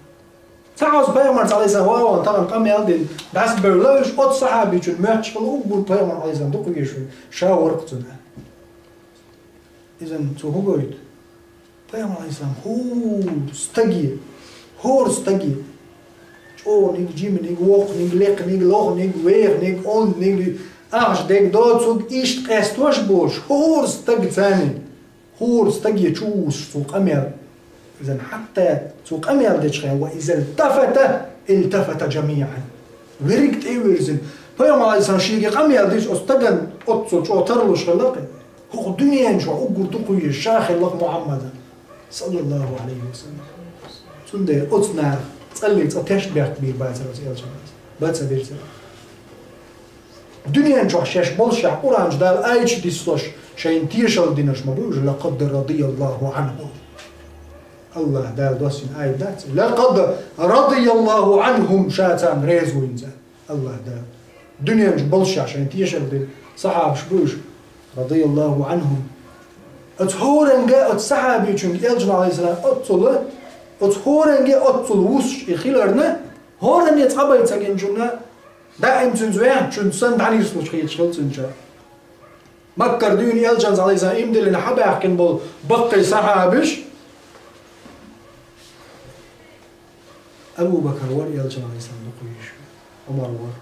Ца хьовса пайхамарца, Ӏалайхиссалам, ван-ван тахана къамел дина, дӀасабевлла уьш, оцу сахьабичун моьттуш хилла уггар пайхамар, Ӏалайхиссалам, дукха везаш верг, ша вара-кх цуьнан. Иза цо хӀун гойту? Пайхамар, Ӏалайхиссалам, хӀора стаге, хӀора стаге, чӀогӀаниг, жиманиг, воккханиг, лекханиг, лоханиг, веханиг, онданиг, ахча дерг доцург, иштта къестош а болуш, хӀора стаг царна, хӀора стаге чу вуссуш цо къамел. Иза хьатта цо къамел дечу хенахь, ва иза илтафата, илтафата жамиӀан. Верриг тӀе а вирзина. Пайхамар, Ӏалайхиссалам, шега къамел дича, оцу стагана оццул чӀогӀа тарлуш хилла-кх. ХӀокху дуьнен чохь уггар дукха везаш ша хилла-кх Мухьаммадан, саллаллахӀу Ӏалайхи ва саллам. Цундела оцу наха цкъа а, цкъа тешнабехк бийр бацара оцу элчанца. Бац, бийр цара. Дуьнен чохь шаьш боллушехь, Къуръан чу Дала аяташ диссош, шайна тешалла динарш ма бу уьш, «Лакъад радияллахӀу Ӏанхум». АллахӀ Дала доссийна аят дац? «Лакъад радияллахӀу Ӏанхум», ша царна реза ву хӀинца. АллахӀ Дала. Дуьнен чу боллушехь шайна тешалла дина сахьабаш бу уьш, радияллахӀу Ӏанхум. Оцу хӀоранга, оцу сахьабичуьнга элчано, Ӏалайхиссалам, оццул, оцу хӀоранга оццул вуссуш и хиларна, хӀоранне цкъа бай ца гиначунна, даим цуьнца ваьхначуьнца санна дӀанислуш хеташ хилла цуьнан чохь. Маккара дуьйна элчанца, Ӏалайхиссалам, иман диллина хьабаьхкина болу баккхий сахьабаш, Абу Бакар вара элчанан, Ӏалайхиссалам, дукха везаш верг. Ӏумар вара,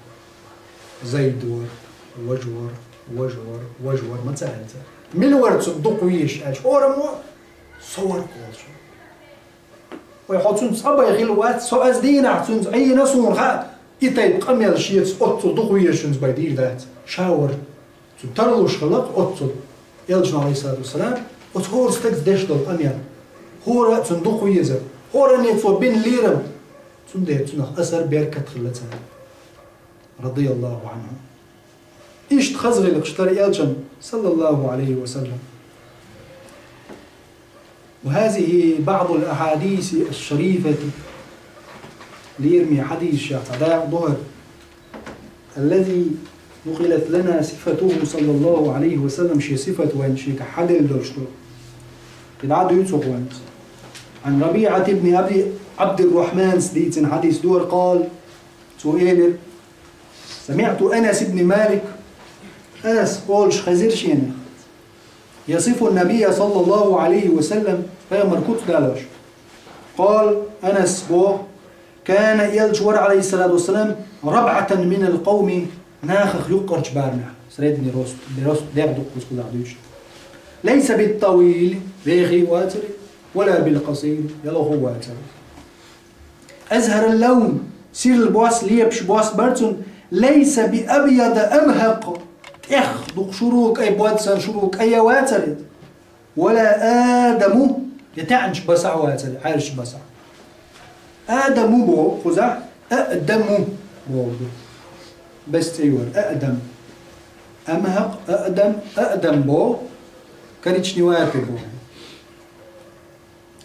Зайд вара, важа вара, важа вара, важа вара, ма ца аьлла цара. Мила вара цунна дукха везаш аьлча, хӀораммо со вара-кх олуш. Вай, хьо цунца цкъа бай хилла вац, со аса дийнахь цуьнца Ӏийна, суна хаьа, и тайпа къамел шеца оццул дукха везачуьнца бай дийр дац. Ша вара. Цуьнан тарлуш хилла-кх оццул. Элчано, Ӏалайхиссалату вассалам, оцу хӀора стагца деш долу къамел. ХӀора а цунна дукха везар. ХӀоранне цо бина лерам. Цундела цунах асар, беркат хилла царна. РадияллахӀу Ӏанхум. Иштта хаза гӀиллакхаш дара элчан, саллаллахӀу Ӏалайхи ва саллам. وهذه بعض الأحاديث الشريفة. Лераме хьадисашех цхьа дакъа ду хӀара. الذي نقلت لنا صفته صلى الله عليه وسلم, шен сифат вайна шега хьаделла долуш ду. КхидӀа а дуьйцу хӀокху вайна. عن ربيعة بن أبي عبد الرحمن, дийцина хьадис ду хӀара, قال, цо элира: سمعت أنس بن مالك, Анас олуш хезира шена, يصف النبي صلى الله عليه وسلم, пайхамар куц далош. قال, Анас боху: كان, элча вара, Ӏалайхиссалату вассалам, ربعة من القوم, нахах юккъерчу барамехь, средний рост, рост дегӀ дуккхуза кхузахь дуьйцуш. ليس بالطويل, вехий а вацара, ولا بالقصير, я лоху а вацара. أزهر اللون, сирла бос, лепаш бос бара цуьнан, ليس بأبيض أمهق, тӀех дукха шура кӀай, бодсан шура кӀай а вацара иза. ولا آدم, я таьӀначу басахь а вацара, Ӏаьржачу басахь. Адаму боху кхузахь, аъдаму боху. Бес цӀе йора, аъдам. Амхьакъ, аъдам, аъдам боху, коричневатый боху.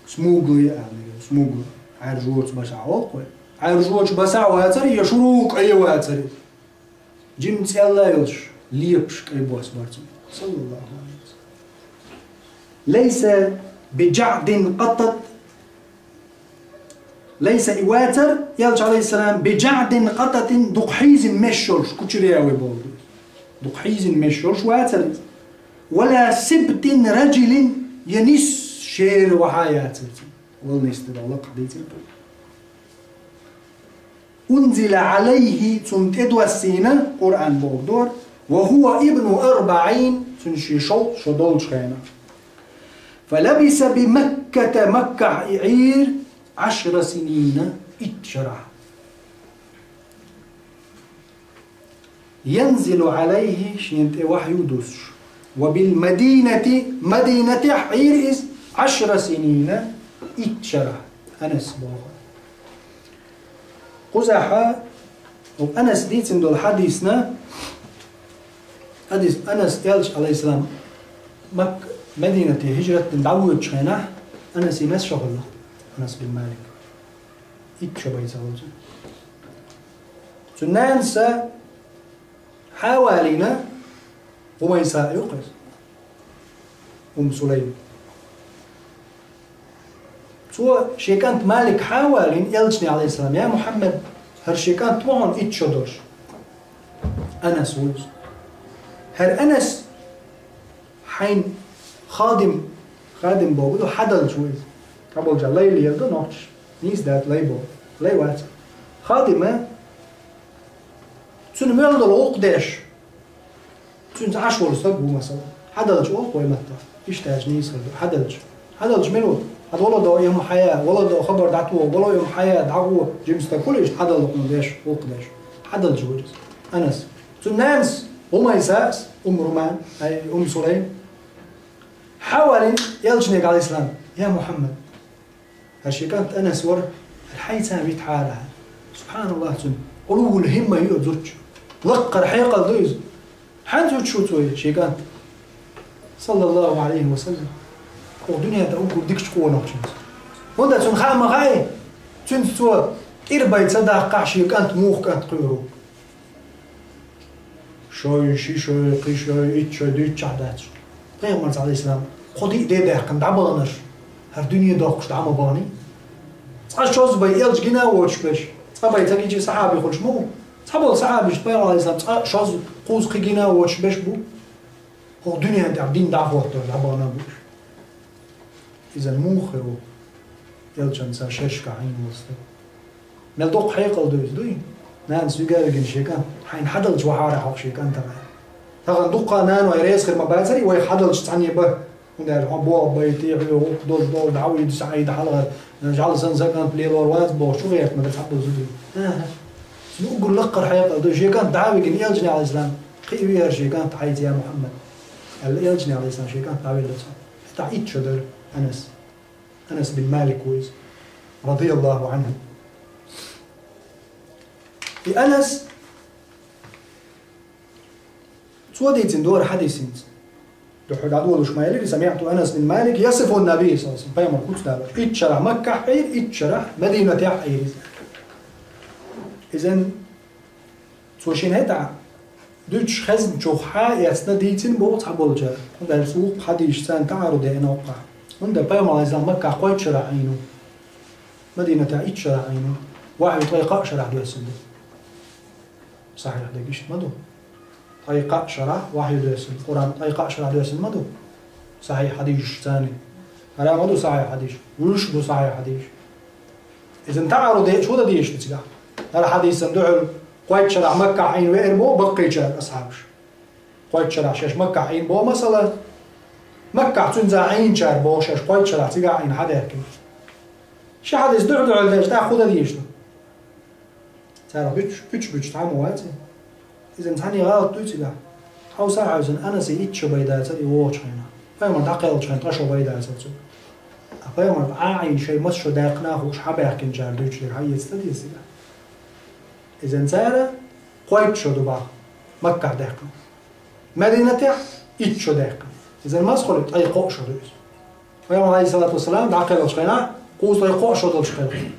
Смуглый а ала, смуглый. Ӏаьржочу басахь олу-кх вай. Ӏаьржочу басахь а вацара, я шура кӀай а вацара. Жимма цӀелла а йолуш, Лепаш кӀай бос бар цун. Саллаллаху алейхи ва саллям. ليس بجعد قطت. Лайса и вацар, Элча, алейхиссалам, بجعد قطت, дукха хьийзина меш йолуш, кучерявый боху. Дукха хьийзина меш йолуш вацар иза. ولا سبط رجل, я нис шера вахьа яцар цун. Вала нис де лакха дийцира. أنزل عليه, цунна тӀедоссийна Къуръан боху дора, وهو ابن أربعين, цуьнан шен шовзткъа шо долчу хенахь. فلبث بمكة, Маккахь и Ӏийра, عشر سنين, итт шарахь. ينزل عليه, шена тӀе вахью дусуш. وبالمدينة, Мадинатехь Ӏийра иза, عشر سنين, итт шарахь. Анас боху. Кхузахь, хӀокху Анас дийцина долу хьадисна, хьадис Анас Элча, алейхиссалам, Мак-, Мадинате хӀижрат дина дӀавоьдучу хенахь, Анас и мас шо хилла, Анас бин Малик. Итт шо бен ца волчу. Цуьнан нанас хьа а валийна, Умайса а ю-кх иза. Умму Сулайм. Цо шен кӀант Малик хьа а валийна, Элчане, алейхиссалам: «Я Мухьаммад, хӀара шен кӀант ву хьуна итт шо долуш». Анас ву иза. ХӀара Анас хьайн хадим, хадим боху ду, хьадалча ву иза. Цхьаболчара лай леладо нохчаша, нийса дац лай боху. Лай вац. Хадим а, цуьнан мел долу гӀуллакх деш, цуьнца Ӏаш волу стаг ву, масала. Хьадалча олу вай маттахь. Иштта аьлча нийса хир ду. Хьадалча. Хьадалча мила ву? Хьада вала до и хӀума хьая, вала до хабар дӀатуху, вала и хӀума хьая, дӀагӀо, жима стаг хуьлу иштта хьадалла хӀума деш, гӀуллакх деш. Хьадалча ву иза. Анас. Цуьнан нанас, Умайсас, Умму Руман, ай, Умму Сулайм. Хьа а валийна Элчане, алейхиссалам: «Я Мухьаммад, хӀара шен кӀант Анас вара, хӀара хьайца витахьара». Субханаллах, цуьнан Ӏулуввул хӀимма ю зудчун. Лаккхара хьекъал ду иза. Хьанца вуьтуш ву цо шен кӀант? Саллаллаху алейхи ва саллям. Кху дуьнен тӀе уггар дикачу къонахчуьнца. ХӀунда цунна хаа ма хаьа, цуьнца цо кӀира бай ца даккхахь, шен кӀант муха кӀант кхуьур ву. Шой, ши шой, кхи шой, итт шой дуьйцучохь дац. Пайхамарца, алейхиссалам, кхо-диъ де даьккхина дӀабаханарш, хӀара дуьне доккхуш дӀа ма баханий. Цкъа шозза бай Элча гина а воцуш берш, цкъа бай ца гича сахьаби хуьлуш ма ву. Цхьаболу сахьабашна Пайхамар, алейхиссалам, цкъа шозза, кхузза, кхин гина а воцуш берш бу. ХӀокху дуьнен тӀехь дин дӀахӀоттор дӀабахана а бу уьш. Иза муха хир ву? Элчанца шерашкахь Ӏийна волу стаг. Мел доккха хьекъал ду иза, дуй? Нанас вига а вигина шен кӀант, хьайна хьадалча вахьара хьо шен кӀантана. Тахана дуккха а наной реза хир ма бацара, вайх хьадалча цхьаьна бан. ХӀунда аьлча хьо боху бай, тӀе хьоьгу, гӀуллакх долу, долу, дӀа а вийдуш, Ӏийда хьалхара, жӀаьла санна, сакъант лелор вац бохуш, чу гӀерта ма дара цхьаболу зуда. ХӀа-хӀа. Цуьнан уггар лаккхара хьекъал ду, шен кӀант дӀа а вигина Элчане, алейхиссалам, кхиаве хӀара шен кӀант хьайца, я Мухьаммад, аьлла, Элчане, алейхиссалам, шен кӀант дӀавелла цо. ХӀетахь итт шо дара Анас. Анас бин Малик ву иза. Радияллаху анху. И Анас, цо дийцина дора хьадис хӀинца. Дуьхьал дӀадолуш ма элира, самиъту Анас бин Малик ясифу Наби, саллаллаху алейхи ва саллям, пайхамар куц далош. Итт шарахь Маккахь Ӏийра, итт шарахь Мадинатехь Ӏийра иза. Изан цо шен хӀетахь дуьйцуш хезначух хьа а эцна дийцина боху цхьаболчара. ХӀунда аьлча вукху хьадисаш царна таӀару деана воккхахь. ХӀунда пайхамар, алейхиссалам, Маккахь кхойтта шарахь Ӏийна ву, Мадинатехь итт шарахь Ӏийна ву. Вахьйу ткъе кхаа шарахь доьссина ду. Сахьихь дерг иштта ма ду. Ткъе кхаа шарахь вахьйу доьссина, Къуръан ткъе кхаа шарахь доьссина ма ду. Сахьихь хьадисаш царна. ХӀара ма ду сахьихь хьадисаш. Вуьш бу сахьихь хьадисаш. Изан таӀару де, чу дан дезаш ду цигахь. ХӀара хьадисан дуьхьал кхойтта шарахь Маккахь Ӏийна веара боху баккхийчара асхьабаш. Кхойтта шарахь шаьш Маккахь Ӏийна боху, масала, Маккахь цуьнца Ӏийначара боху шаьш кхойтта шарахь цигахь Ӏийна хьадаьккхина. Ши хьадис дуьхьал-дуьхьал деш, тӀаккха хӀун дан дезаш ду? Цара гуьч, гуьч, гуьч цхьаммо вац и. Иза цхьаьна гӀалат дуй цигахь. Хьовса а хьаьвсина, Анасе итт шо бай дацара и вогӀучу хенахь. Пайхамар дӀакхелхачу хенахь ткъа шо бай дацара цуьнан. Ткъа пайхамар Ӏа а Ӏийна, шайн маса шо даьккхина а хууш хьабаьхкинчара дуьйцуш дерг хьаэца ца деза цигахь. Иза цара кхойтта шо ду боху Маккахь даьккхина. Мадинатехь итт шо даьккхина. Иза маса хуьлу, ткъе кхоъ шо ду иза. Пайхамар, алейхиссалату вассалам, дӀакхелхачу хенахь, кхузткъе кхоъ шо долчу хенахь.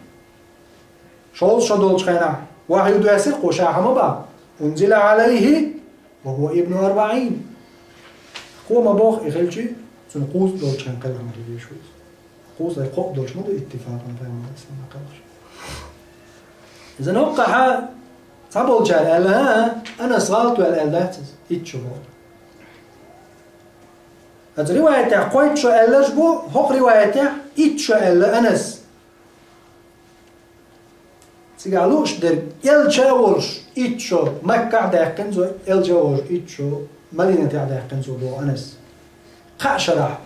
Шовзткъа шо долчу хенахь вахьйу доьссира кху ша хьама бан. Унзила алейхи وهو ابن أربعين. Кхо ма боху и хилча, цунна кхузткъа долчу хенахь кхелхина хила дезаш ву иза. Кхузткъе кхоъ долуш ма ду иттифакъан пайхамар ислам кхелхаш. Иза ноккхахьа цхьаболчара аьлла, хӀа, Анас гӀалат ваьлла аьлла дац иза, итт шо боху. Аса риваятехь кхойтта шо аьлларш бу, хӀокху риваятехь итт шо аьлла Анас. Цигахь лууш дерг, элча а волуш итт шо Маккахь а даьккхина цо, элча а волуш итт шо Мадинатехь а даьккхина цо боху Анас. Кхаа шарахь,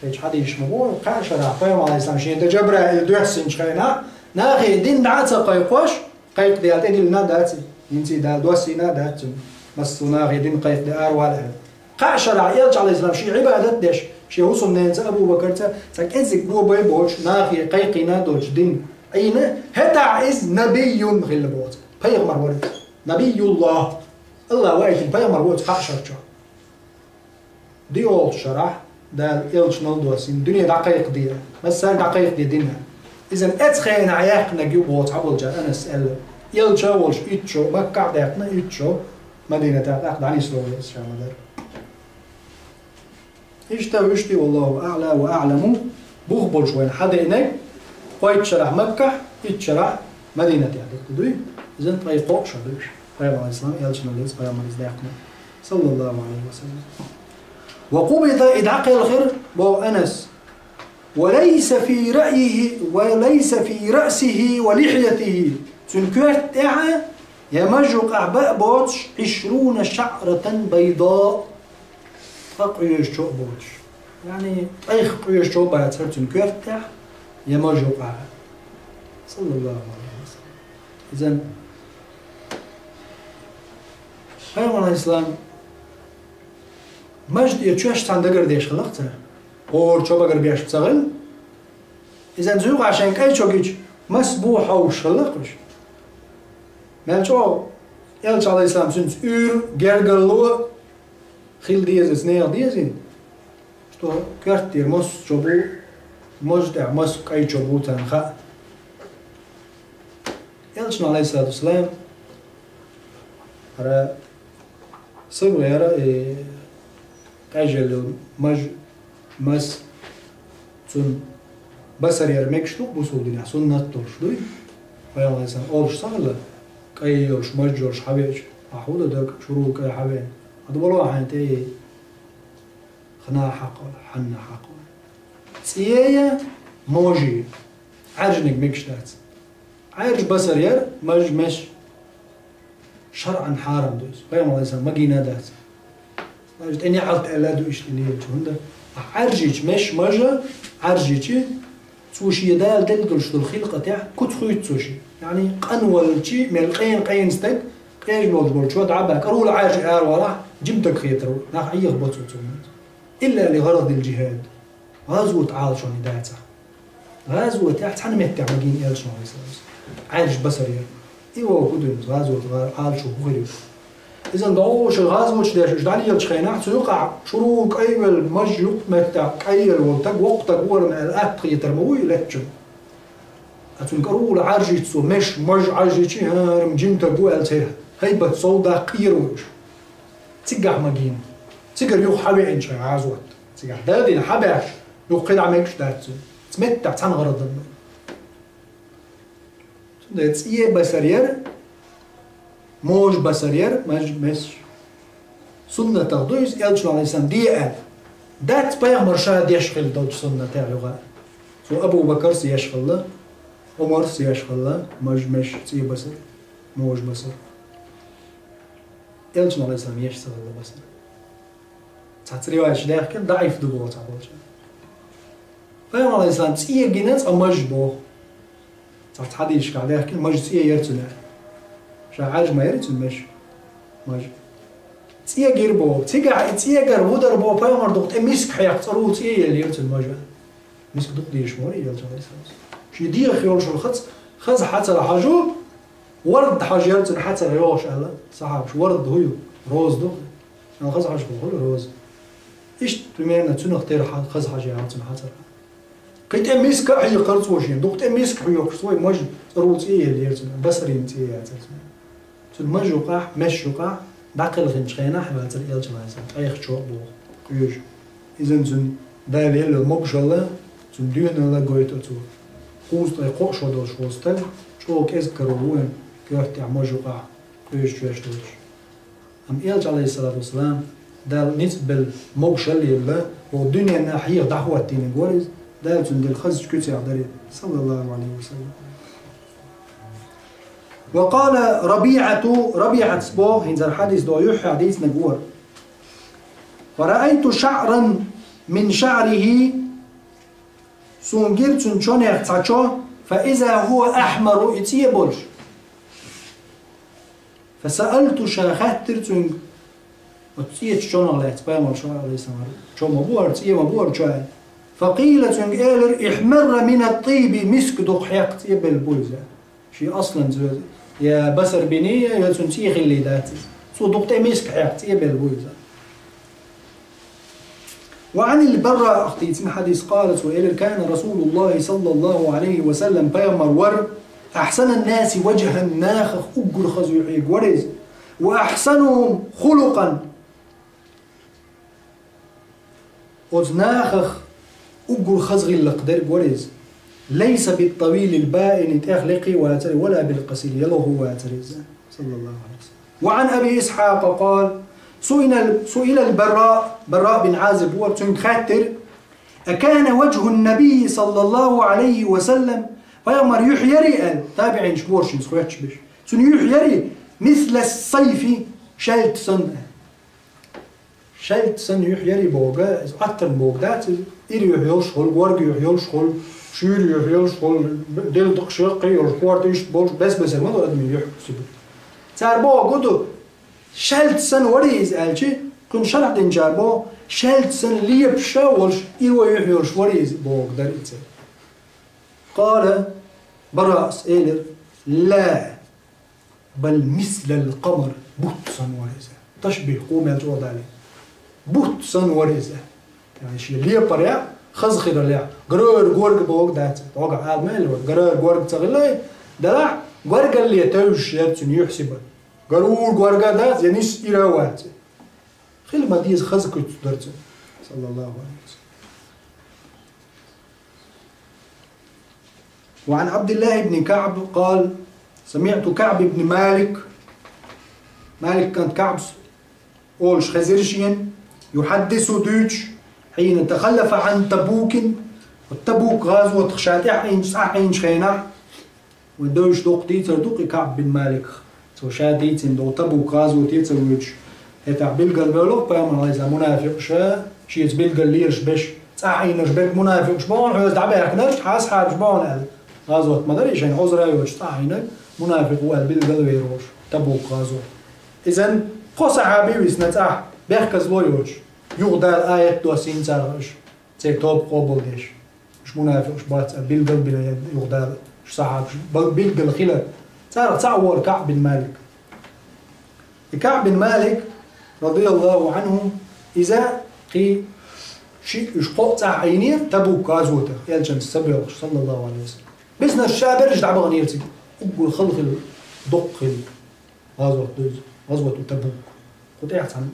кхечу хьадисаш ма боху, кхаа шарахь пайхамар Ӏалайхиссалам шен тӀе Жабраил доьссинчу хенахь, нахе дин дӀа а ца кхайкхош, кхайкхаде тӀедиллина а дац и, хӀинца и Дала доссийна а дац цунна, массо а нахе дин кхайкхаде аравала аьлла. Кхаа шарахь элча Ӏалайхиссалам шен Ӏибадат а деш, шен хӀусамненца Абу Бакарца цхьа кӀезиг го бай боцуш, нахе кхайкхийна а доцуш дин Ӏийна, хӀетахь иза набийюн хилла боху цо. Пайхамар вара иза. Набийюллах. АллахӀ ваийтина пайхамар ву оцу кхаа шарчохь. ДиъолгӀачу шарахь Дала элчанал доссийна, дуьне дӀакхайкхаде, массаьрга дӀакхайкхаде дина. Иза эцу хенахь яьккхинарг ю боху цхьаболчара Анас аьлла. Элча а волуш итт шо Маккахь а даьккхина, итт шо Мадинатехь тӀаккха дӀанисло веза ша ма-дарра. Иштта, вуьшта, валлаху аъла ва аъламу, бух болуш вайна хьадеънарг, кхойтта шарахь Маккахь, итт шарахь Мадинатехь дерг дуй. Иза ткъе кхоъ шо ду уьш. Пайхамар ислам, элчанал иза, пайхамар иза даьккхина. Саллаллаху алейхи ва саллям. Ва къубида, и дӀакхелхира, боху Анас. Ва лайса фи раъйихи, ва лайса фи раъсихи ва лихьятихи. Цуьнан коьрта тӀехь а, я мажа юкъахь бан а боцуш, ишруна шаъратан байда. Ткъа къоьжачо а боцуш. Яъни, ткъех къоьжачо а бацара цуьнан коьрта тӀехь, я мажа юкъахь. Саллаллаху алейхи ва саллям. Иза Пайхамар ислам, мажа тӀера чоьш цхьаьна дагар деш хилла-кх цара. ХӀора чо багар беш ца хилла. Иза цу юкъахь шайн кӀайн чо гича, мас бу хьовсуш хилла-кх уьш. Мел чӀогӀа элча Ӏалайхиссалам цуьнца уьйр, гергарло хила деза, нехан дезийна, что коьрта тӀера массо а чо бу, мажа тӀехь массо а кӀайн чо бу царна хаьа. Элчано, Ӏалайхиссалату вассалам, хӀара сагӀа яра, э, къежъелла йолу маж, мас, цунна басар яр мегаш ду бусулба динехь, суннат долуш дуй. Пайхамар, Ӏалайхиссалам, олуш ца хилла, кӀайн йолуш, маж йолуш хьан веача, ахь хӀун дан даг, чурула кӀайн хьан веана? Ада вало хьайна тӀе, хана хьакхо, хьанна хьакхо. ЦӀе я, може я, Ӏаьржаниг мегаш дац. Ӏаьржа басар яр, маж меш. ШарӀан хьарам ду иза. Пайхамар, Ӏалайхиссалам, магийна а дац. Маж тӀе неӀалт аьлла а ду иштта лелачу, хӀунда? Ахь Ӏаьржича, меш, мажа Ӏаьржича, цо шен Дала делла долуш долу хилкъатехь куц хуьйцу цо шен. Яъни, къанвалчи, мел къена-къена стаг, къежа болуш болчо дӀа а баьхна, кӀарула Ӏаьржа аравалахь, жима стаг хетар ву, нах Ӏехабо цо цунна. Илла ли гӀаразил жихӀад. ГӀазот Ӏалашоне дацахь. ГӀазотехь цхьана меттехь магийна элчано, Ӏалайхиссалам. Ӏаьржа басар яр. И вогӀу хӀун ду иза, гӀазот гӀа-, Ӏалашо хӀун хир ю? Иза догӀуш гӀазоташ деш, уьш дӀалелачу хенахь, цу юкъахь чурула кӀайвелла, маж юккъ меттехь кӀайвелла волу стаг, воккха стаг ву-кх хӀара аьлла, атта хетар ма вуй леччун. Ткъа цунна кӀарула Ӏаьржича цо, меш, маж Ӏаьржича, хӀара-м жима стаг ву аьлла, церан хӀайбат сов даккха кхиар ву уьш. Цигахь магийна. Цигара юха хьан веана шайн гӀазот? Цигахь дадина хьан баьхча, юха кхидӀа мегаш дац цуьнан. Цу меттехь цхьана гӀарадан ма. Цундела цӀе басар яр, може басар яр, маж меш. Суннатах ду иза, элчано, Ӏалайхиссалам, де аьлла. Дац пайхамар ша деш хилла долчу суннатех юха. Цо Абу Бакарс еш хилла, Ӏумарс еш хилла, маж меш, цӀе басар, може басар. Элчано, Ӏалайхиссалам, еш ца хилла басар. Цхьацца риваяташ даьхкина, даӀиф ду боху цхьаболчара. Пайхамар, Ӏалайхиссалам, цӀе гина, цкъа маж боху. Цхьацца хьадисашкахь даьхкина, маж цӀе яра цуьнан. Ша Ӏаьржа ма яра цуьнан меш? Маж. ЦӀе гира боху. Цигахь и цӀегара хӀун дара боху, пайхамар, дукха тӀе миска хьекха, цӀарула цӀе елла яра цуьнан мажа. Миска дукха дезаш ма вара и, элча, Ӏалайхиссалам. Шен дегӀах йолуш йолу хаза, хаза хьацар хьажа, ворд хьажа яра цуьнан хьацар йогӀуш аьлла сахьабаш. Ворд хӀун ю? Роза ду-кх. Аьлла, хаза хьажа хуьлу роза. Иштта, примерно, цуьнах тера хьа-, хаза хьажа яра цуьнан хьацар. Кхин тӀе миска а хьекхара цо шен. Дукха тӀе миска хьоькхуш, цо и маж цӀарула цӀе елла яра цуьнан. Басарийн цӀе яцара цуьнан. Цуьнан маж юкъахь, меш юкъахь, ДӀакхелхинчу хенахь вацара элча вайса, айхчо а боху, къуьйжу. Иза цуьнан Дала елла могушалла, цуьнан доьналла гойту цо. Кхузткъе кхоъ шо долуш волу стаг, чӀогӀа кӀезиг каро ву вайн, коьртехь можа юкъахь, къуьйжу чоьш долуш. Амма элча, алейхиссалату вассалам, Дала ницкъ белла, могушалла елла, вон дуьненна хьеха дӀахӀоттийнарг вара иза, Дала цунна делла хазачу куьцех дара иза, саллаллаху алейхи ва саллям. Ва къала Рабиъату, Рабиъатс боху, хӀинца хьадис до юьххьехь дийцинарг вара. Ва раайту шаъран мин шаърихи, суна гира цуьнан чонех цхьа чо, фа иза хӀуа ахьмару, и цӀе болуш. Фа саалту, ша хаьттира цуьнга, оцу цӀечу чонах лаьцна, пайхамар ша, алейхиссалам, чо ма бу хӀара, цӀе ма бу хӀара чо аьлла. Фа къийла, цуьнга элира, ихьмарра мина тӀийби, миска дукха хьекха цӀе белла бу иза. Шен асланца веза, я басар биний, я цуьнан цӀе хилла дац иза. Цо дукха тӀе миска хьекха цӀе белла бу иза. Ва Ӏанил Бараъ, ахтийцина хьадис, къала, цо элира, кана Расулуллахи саллаллаху алейхи ва саллям, пайхамар вара, ахьсанан наси ваджхӀан, нахах уггар хаза юьхьиг вара иза, ва ахьсанухум хулукъан, оцу нахах уггар хаза гӀиллакх дерг вара иза. Лайса бит-тавилил баини, тӀех лекхий вацара, вала бил-къасир, ялхо вацара иза. Саллаллаху алейхи ва саллям. Ва Ӏан Аби Исхьакъа къала, суилал, суилал Бараъ, Бараъ бин Ӏазиб вара, цуьнга хаьттира, акана ваджхӀун-набий саллаллаху алейхи ва саллям, пайхамар юьхь ярий аьлла, табиӀинаш боху шуна, хоьттуш берш. Цуьнан юьхь ярий, мисла сайфи, шаьлта санна. Шаьлта санна юьхь ярий боху, иза Ӏаттарна боху дац иза. Ира юьхь йолуш хуьлу, горга юьхь йолуш хуьлу, шуьйра юьхь йолуш хуьлу, делла дакъа шеккхе йолуш, корта иштта болуш, бес-бесара ма ду адамийн юьхь сибат. Цара боху ду, шаьлта санна варий иза аьлча, кхуьнан шарахь динчара боху, шаьлта санна лепаш а волуш, ира юьхь йолуш варий иза боху дара иза. Къала Бараъс элира, ла. Бал мислал къамар, бутт санна вара иза. Ташбих кху мел чӀогӀа далий. Бутт санна вара иза. Яъни шен лепарехь, хаза хиларехь, гарара горга боху дац. Догахь ала мел вара, гарара горга ца хилла, делахь горгалле тевжаш яра цуьнан юьхь сибат. Гарара горга дац, я нис ира вац. Хила ма деза хаза куьц дара цуьнан. Саллаллаху алейхи ва саллям. Ва Ӏан Абдуллахь ибн Каъб къала, самиӀту Каъб ибн Малик, Малик кӀант Каъбс олуш хезира шена, юхьаддису дуьйцуш, хьийна тахаллафа Ӏан Табукин, Табук гӀазотах ша тӀаьхьа Ӏийначу, цӀахь Ӏийначу хенахь, вайн девзаш доккха дийцар ду-кх и Каъб бин Маликах. Цо ша дийцина долу Табук гӀазоте ца воьдуш. ХӀетахь билггал бевлла-кх пайхамар, алейхиссалам, мунафикъаш, шеца билггал лелаш берш, цӀахь Ӏийнарш берг мунафикъаш боху, хьоьца дӀабаьхкинарш, хьан асхьабаш боху аьлла. ГӀазот ма дарий, шайна Ӏузра йоцуш цӀахь Ӏийнарг мунафикъ ву аьлла билггал вер волуш, Табук гӀазот. Иза кхо сахьаби висна цӀахь, бехказло йоцуш, юха Дала аят доссийна царах уьш. Церан тоба къобалдеш. Уьш мунафикъаш бац аьлла билггал бина юха Дала, уьш сахьабаш бал-, билггал хилар. Царах цхьаъ вара Каъб бин Малик. И Каъб бин Малик, радияллаху Ӏанху, иза кхин шиъ, уьш кхоъ цӀахь Ӏийнера Табук гӀазотах, элчанца ца боьлхуш, саллаллаху алейхи ва саллям. Биснарш ша берриш дӀабаханера цига. Уггар хала хилла, доккха хилла. ГӀазот ду иза, гӀазвату Табук. Кху тӀехь цхьаьна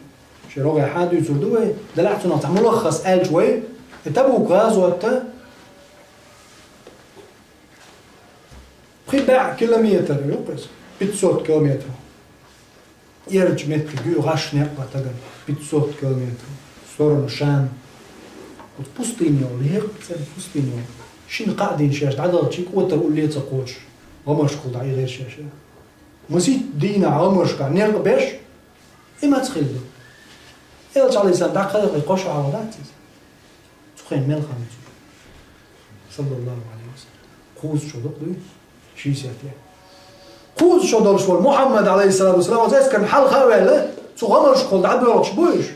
шен рогӀехь хьан дуьйцур ду вай, делахь цунах цхьа мулаххас аьлча вай, и Табук гӀазот а пхи бӀе километр ю-кх иза, пятьсот километр. Эрчу меттиг ю гӀаш некъ бан тагана, пятьсот километр, сторону Шам. Оцу пустыня йолу, лехкъа цӀена пустыня йолу. Шина-кхаа дийна шаьш дӀадахча, кӀотар улле а ца кхочуш, гӀамашкахула дӀаихира шаьш. Масийтта дийнахь гӀамашкахь некъ беш, и маца хилла ду. Элча, алейхиссалам, дӀакхайкхий кхо шо хьалха дац иза. Цу хенахь мел хан ю цуьнан? Саллаллаху алейхи ва саллям. Кхузткъа шо ду-кх дуй? Шестьдесят лет. Кхузткъа шо долуш волу Мухьаммад, алейхиссалату вассалам, оцу эскарна хьалха а ваьлла, цу гӀамашкахула дӀабоьлхуш бу уьш.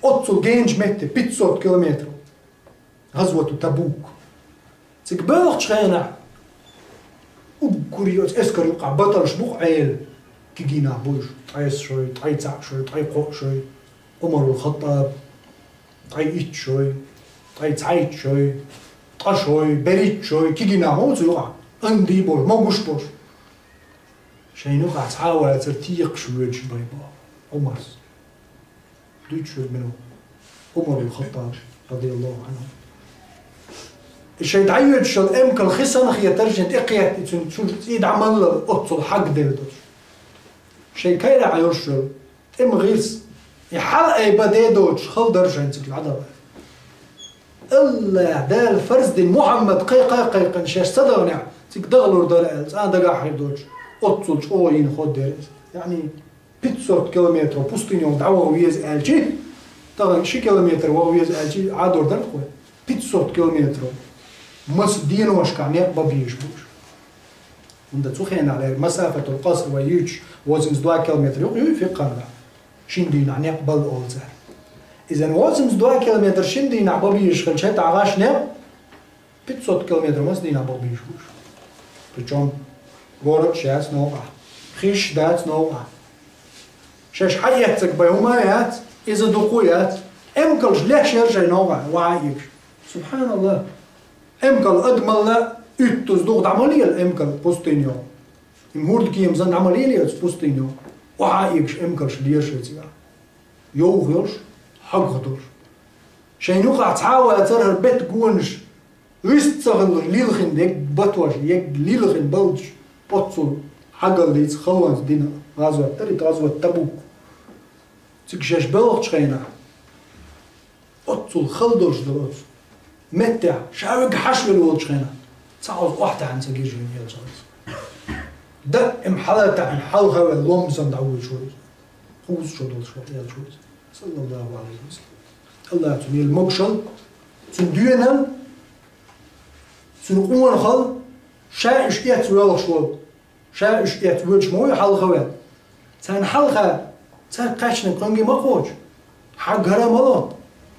Оццул геначу метте, пятьсот километр. ГӀазвату Табук. Цига боьлхучу хенахь, уггар оцу эскар юкъахь баталш бу-кх Ӏела. Кегий нах бу уьш, ткъе исс шой, ткъе цхьаъ шой, ткъе кхоъ шой, Ӏумарул Хаттаб, ткъе итт шой, ткъе цхьайтта шой, ткъа шой, берхӀитта шой, кегий нах ма бу цу юкъахь, андий болуш, могуш болуш. Шайна юкъахь цхьа а вацара, текхаш воьдуш бай боху. Ӏумарс. Дуьйцуш верг мила ву? Ӏумар ибн Хаттаб, радияллаху Ӏанху. И шайн дӀайоьдуш йолу эмкал хи санна хетара шена, тӀекхетта и цуьнан чуьра цӀий дӀа ма лалла, оццул хьагделла долуш. Шайн кайрахь йолуш йолу тӀеман гӀирс, и хьала айбан де доцуш хала дара шайна цига дӀадала. АллахӀ Дала фарз дина Мухьаммад кхайкха а кхайкхина шаьш ца даханехь, цига дахалур дара аьлла, цкъа а дагахь хир доцуш, оццул чӀогӀа йина ходдера иза. Яъни, пятьсот километров пустыня йолу дӀаваха веза аьлчи, тахана ши километр ваха веза аьлчи, Ӏадор дара-кх вай? Пятьсот километров. Маса деношкахь некъ бан безаш бу уьш. ХӀунда цу хенахь леррина масафатул къаср вай юьйцуш, восемьдесят два километр юкъа юй фикъхьангахь. Шина дийнахь некъ бала олу цара. Иза восемьдесят два километр шина дийнахь бан безаш хилча, хӀетахь гӀаш некъ, пятьсот километр маса дийнахь бан безаш бу уьш. Причём городаш яц новкъахь, хиш дац новкъахь. Шаьш хьаэццарг бен хӀума а яц, иза дукха а яц. Эмкалш леш яра шайн новкъахь, охьа а ийгаш. СубхьаналлахӀ! Эмкал адамалла уьттаза дукха дӀа ма лела, эмкал пустыня йолу. Има хӀордкема санна дӀа ма лелий оцу пустыня йолу. Охьа а ийгаш эмкалш лела шайн цигахь. Йовха йолуш, хьогах долуш. Шайн юкъахь цхьа а вацара хӀара беттан гонаш, вист ца хилла лилхина, егг батош, егг лилхина балдаш, оццул хьагаллица халонца дина гӀазот дара и гӀазват Табук. Цига шаьш боьлхучу хенахь, оццул хала долуш дара оцу меттехь, ша вегга хьаша велла волчу хенахь, цхьа Ӏовза охьатаьӀна ца гира шена элчанца. Даим хьала а таьӀна, хьалха а ваьлла, лом санна дӀавуьйлуш вара иза. Кхузткъа шо долуш вара элча ву иза. Саллаллаху Ӏалайхи ва саллам. АллахӀа цунна елла могушалла, цуьнан доьналла, цуьнан къонахалла, ша уьш эцна воьлхуш волу. Ша уьш эцна воьдуш ма вуй хьалха ваьлла. Царна хьалха, цаьрга кхаьчнарг кхуьнга ма кхочу. Хьагара ма ло,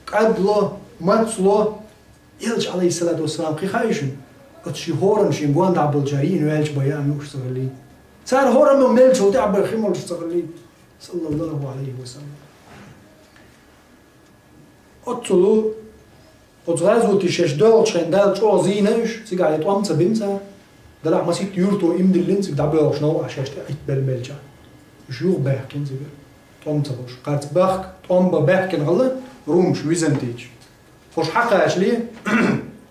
кӀад ло, мац ло. Элча, Ӏалайхиссалату вассалам, кхин хаьий шуна? Оцу шен хӀоранна шен гондахь болчара йиъна ваьлча бен яа муьлш ца хиллий? Цара хӀораммо мелчул тӀаьхьа бен хи молуш ца хиллий? Саллаллаху Ӏалайхи ва саллам. Оццул оцу гӀазоте шаьш доьлхучу хенахь Дала чӀогӀа зийна уьш, цигахь я тӀом ца бина цара. Делахь масийтта юьрто иман диллина цига дӀабоьлхуш новкъахь шаьш тӀе Ӏитта белла-беллачахь. Уьш юха баьхкина цига. ТӀом ца луш. Харц бахка, тӀом бан баьхкина хилла румаш, византийцаш. ХӀорш хьакхачале,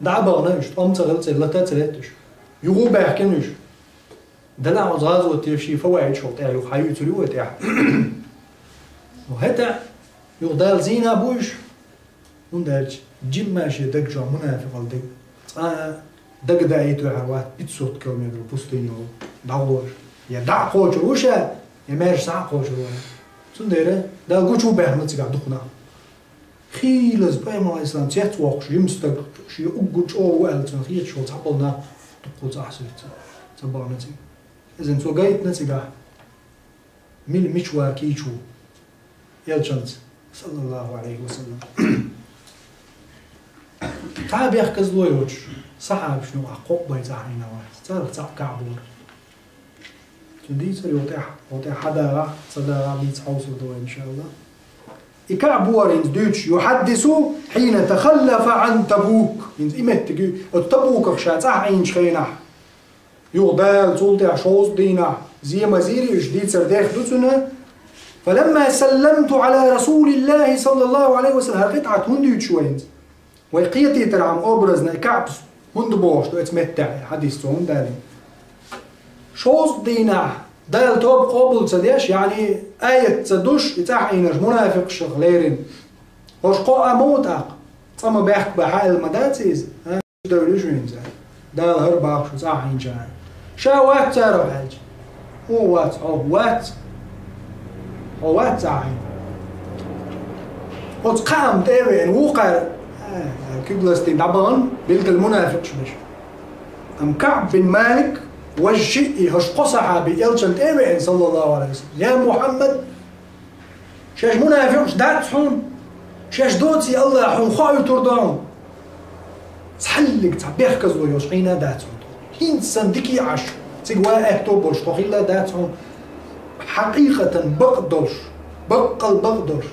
дӀа а бахана уьш, тӀом ца хилла церан, лата а ца летта уьш. Юха а баьхкина уьш. Делахь оцу гӀазоте шен фаваидаш хӀокху тӀехь юха хьаюьйцур ю вай тӀехь. ХӀетахь юха Дала зийна бу уьш, хӀунда аьлча жимма шен даг чохь мунафикъалла дерг цкъа а дагадаийтархьама вац пятьсот километр пустыня йолу дӀагӀолаш. Я дӀа а кхочур ву ша, я маьрша схьа а кхочур ву. Цундела Дала гучу баьхна цигахь дукха нах. Хийлаза пайхамар, Ӏалайхиссалам, цец воккхуш, жима стаг, шен уггар чӀогӀа ву аьлла цунах хеташ волу цхьаболу нах дуккха цӀахь суьйцу ца бахана цига. Иза цо гайтина цигахь, мила мича вара кийча ву элчанца, саллаллаху Ӏалайхи ва саллам. Цхьа а бехказло йоцуш, сахьабашна юкъахь кхоъ бен цӀахь Ӏийна вац. Царах цхьаъ КаӀб вара. Цуьнан дийцар йолу тӀехь, йолу тӀехь хьан дагӀахь, сан дагӀахь дийца хьовсур ду вай, иншааллахӀ. И КаӀб вара хӀинца дуьйцуш, юхьаддису хьийна тахаллафа Ӏан Табук. ХӀинца и меттиг ю, оцу Табуках ша цӀахь Ӏийначу хенахь. Юха Дала цул тӀаьхьа шовзткъа дийнахь, зен ма зийрий уьш, дийцар дех ду цуьнан. Фаламма салламту Ӏала Расулиллахи саллаллаху Ӏалайхи ва саллам, хӀара къитӀат хӀунда дуьйцуш вай хӀинца? Вай кхетийтархьама образно и КаӀбас хӀунда бохуш ду оцу меттехь, хьадис цо хӀунда далийна? Шовзткъа дийнахь Дала тоба къобал ца деш, яъни аят ца душ, и цӀахь Ӏийнарш мунафикъашах лерина. ХӀорш кхоъ а ма ву тӀаккха? Цкъа ма баьхка бен хьаьлла ма дац иза, а? Девлла ю шуьнца. Дала хӀара боху шу цӀахь Ӏийначарна. Ша вац царах аьлча. Хьо вац, хьо вац. Хьо вац цӀахь Ӏийна. Оцу кхаам тӀе а веана, вукхара, а, куьг ластийна дӀабахана, билггал мунафикъаш беш. Амма КаӀб бин Малик, важа шиъ, хӀорш кхо сахьаби элчанна тӀе а веана, саллаллаху Ӏалайхи ва саллам: «Я Мухьаммад, шаьш мунафикъаш дац хьуна, шаьш доций АллахӀа хьуна хоуьйтур ду хьуна». Цхьаллиг цхьа бехказло йолуш Ӏийна дац хьуна тхо. ХӀинца санна дика а Ӏаш, цига ван аьтто болуш тхо хилла дац хьуна. Хьакъикъатан бакъ долуш, баккъал бакъ долуш.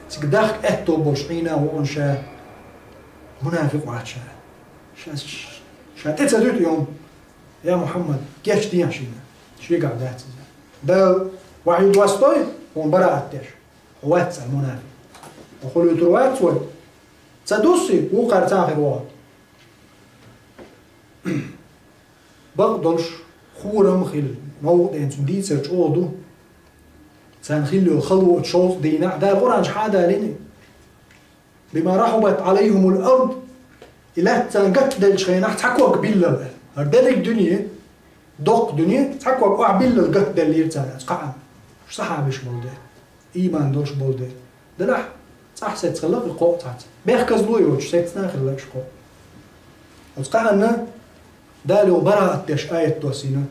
Цига дахка аьтто болуш Ӏийна ву хьуна ша. Мунафикъ вац ша. Ша, ша тӀе ца дуьту йом. Я Мухьаммад, гечдехьа шена. Шегахь дац иза. Дала вахьйу достой? Хьуна бараат деш. Хьо вац цӀа мунафикъ. Хьо хуьлуьйтур вац вай. Ца дуссий, вукхар цхьа хир вогӀу. Бакъ долуш, хурам хила, новкъа деана цунна дийцар чӀогӀа ду. Царна хилла йолу хало оцу шовзткъа дийнахь, Дала Къуръан чохь а далийна. «Бима рахьубат Ӏалайхимул ард». И лаьтта царна гатделлачу хенахь цхьа ког биллал. ХӀара дерриг дуьне, доккха дуьне, цхьа ког охьабиллал гатделлера царна, аса кхаъна. Уьш сахьабаш болу дела, ийман долуш болу дела. Делахь, цӀахь сецна хилла и кхоъ цхьацца. Бехказло йоцуш, сецна хилла уьш кхоъ. Оцу кхаъанна Дала юха бараат деш аят доссийна.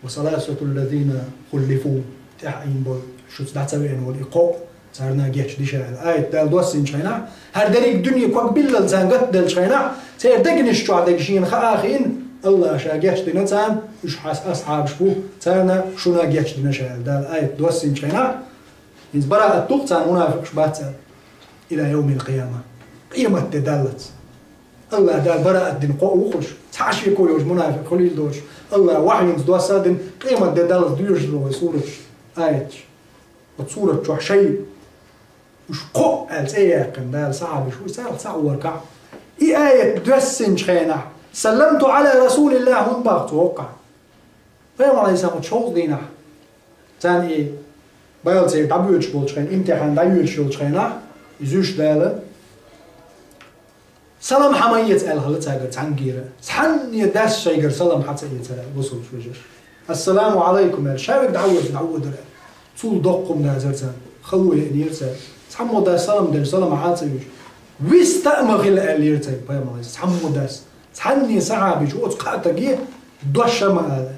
«Ва саласатул лазина хуллифу», тӀаьхьа Ӏийна болу, шуьца дӀа ца веана волу и кхоъ, царна гечдина ша аьлла. Аят Дала доссийначу хенахь, хӀара дерриг дуьне ког биллал царна гатделлачу хенахь, церан дегнаш чохь дерг шена хаа а хиъна, Аллаха ша гечдина царна, уьш хьан асхьабаш бу, царна шуна гечдина ша аьлла. Дала аят доссийначу хенахь, хӀинца бараат ду-кх царна, мунафикъаш бац аьлла. Ила йовмил къияма. Къематде даллалц. Аллаха Дала бараат дина кхоъ ву-кх уьш. Цхьа а шеко йолуш мунафикъ хуьлийла доцуш. Аллаха вахьйинца доссийна дина, къематде даллалц доьшуш ду вай сураташ, аяташ. Оцу сурат чохь шайн уьш кхоъ аьлла цӀе яьккхина Дала сахьабаш ву, царах цхьаъ вара кхаъ. И аят доьссинчу хенахь, «Салламту Ӏала Расулиллах» хӀунда боху цо хӀокхахь? Пайхамар Ӏалайхиссалам шовзткъа дийнахь, царна и байла церан дӀабоьдуш болчу хенахь, имтихан дӀайоьдуш йолчу хенахь, и зуьйш Дала, салам хьан ма эца аьлла хилла цаьргара цхьаьнгара. Цхьанне дас шайгара салам хьан ца эцара аьлла, бусулба вежарша. «Ассаламу Ӏалайкум» аьлла, ша верг дӀавоьдуш дӀавоьдура аьлла. Цул доккха хӀума дацара царна, хало еанера цаьрга. Цхьаммо дас салам делча, салам хьан ца оьцуш. Вист а ма хила аьллера цаьрга пайхамар Ӏалайхиссалам, цхьаммо дас. Цхьанне сахьабичо оцу кхаа стаге дош а ма ала.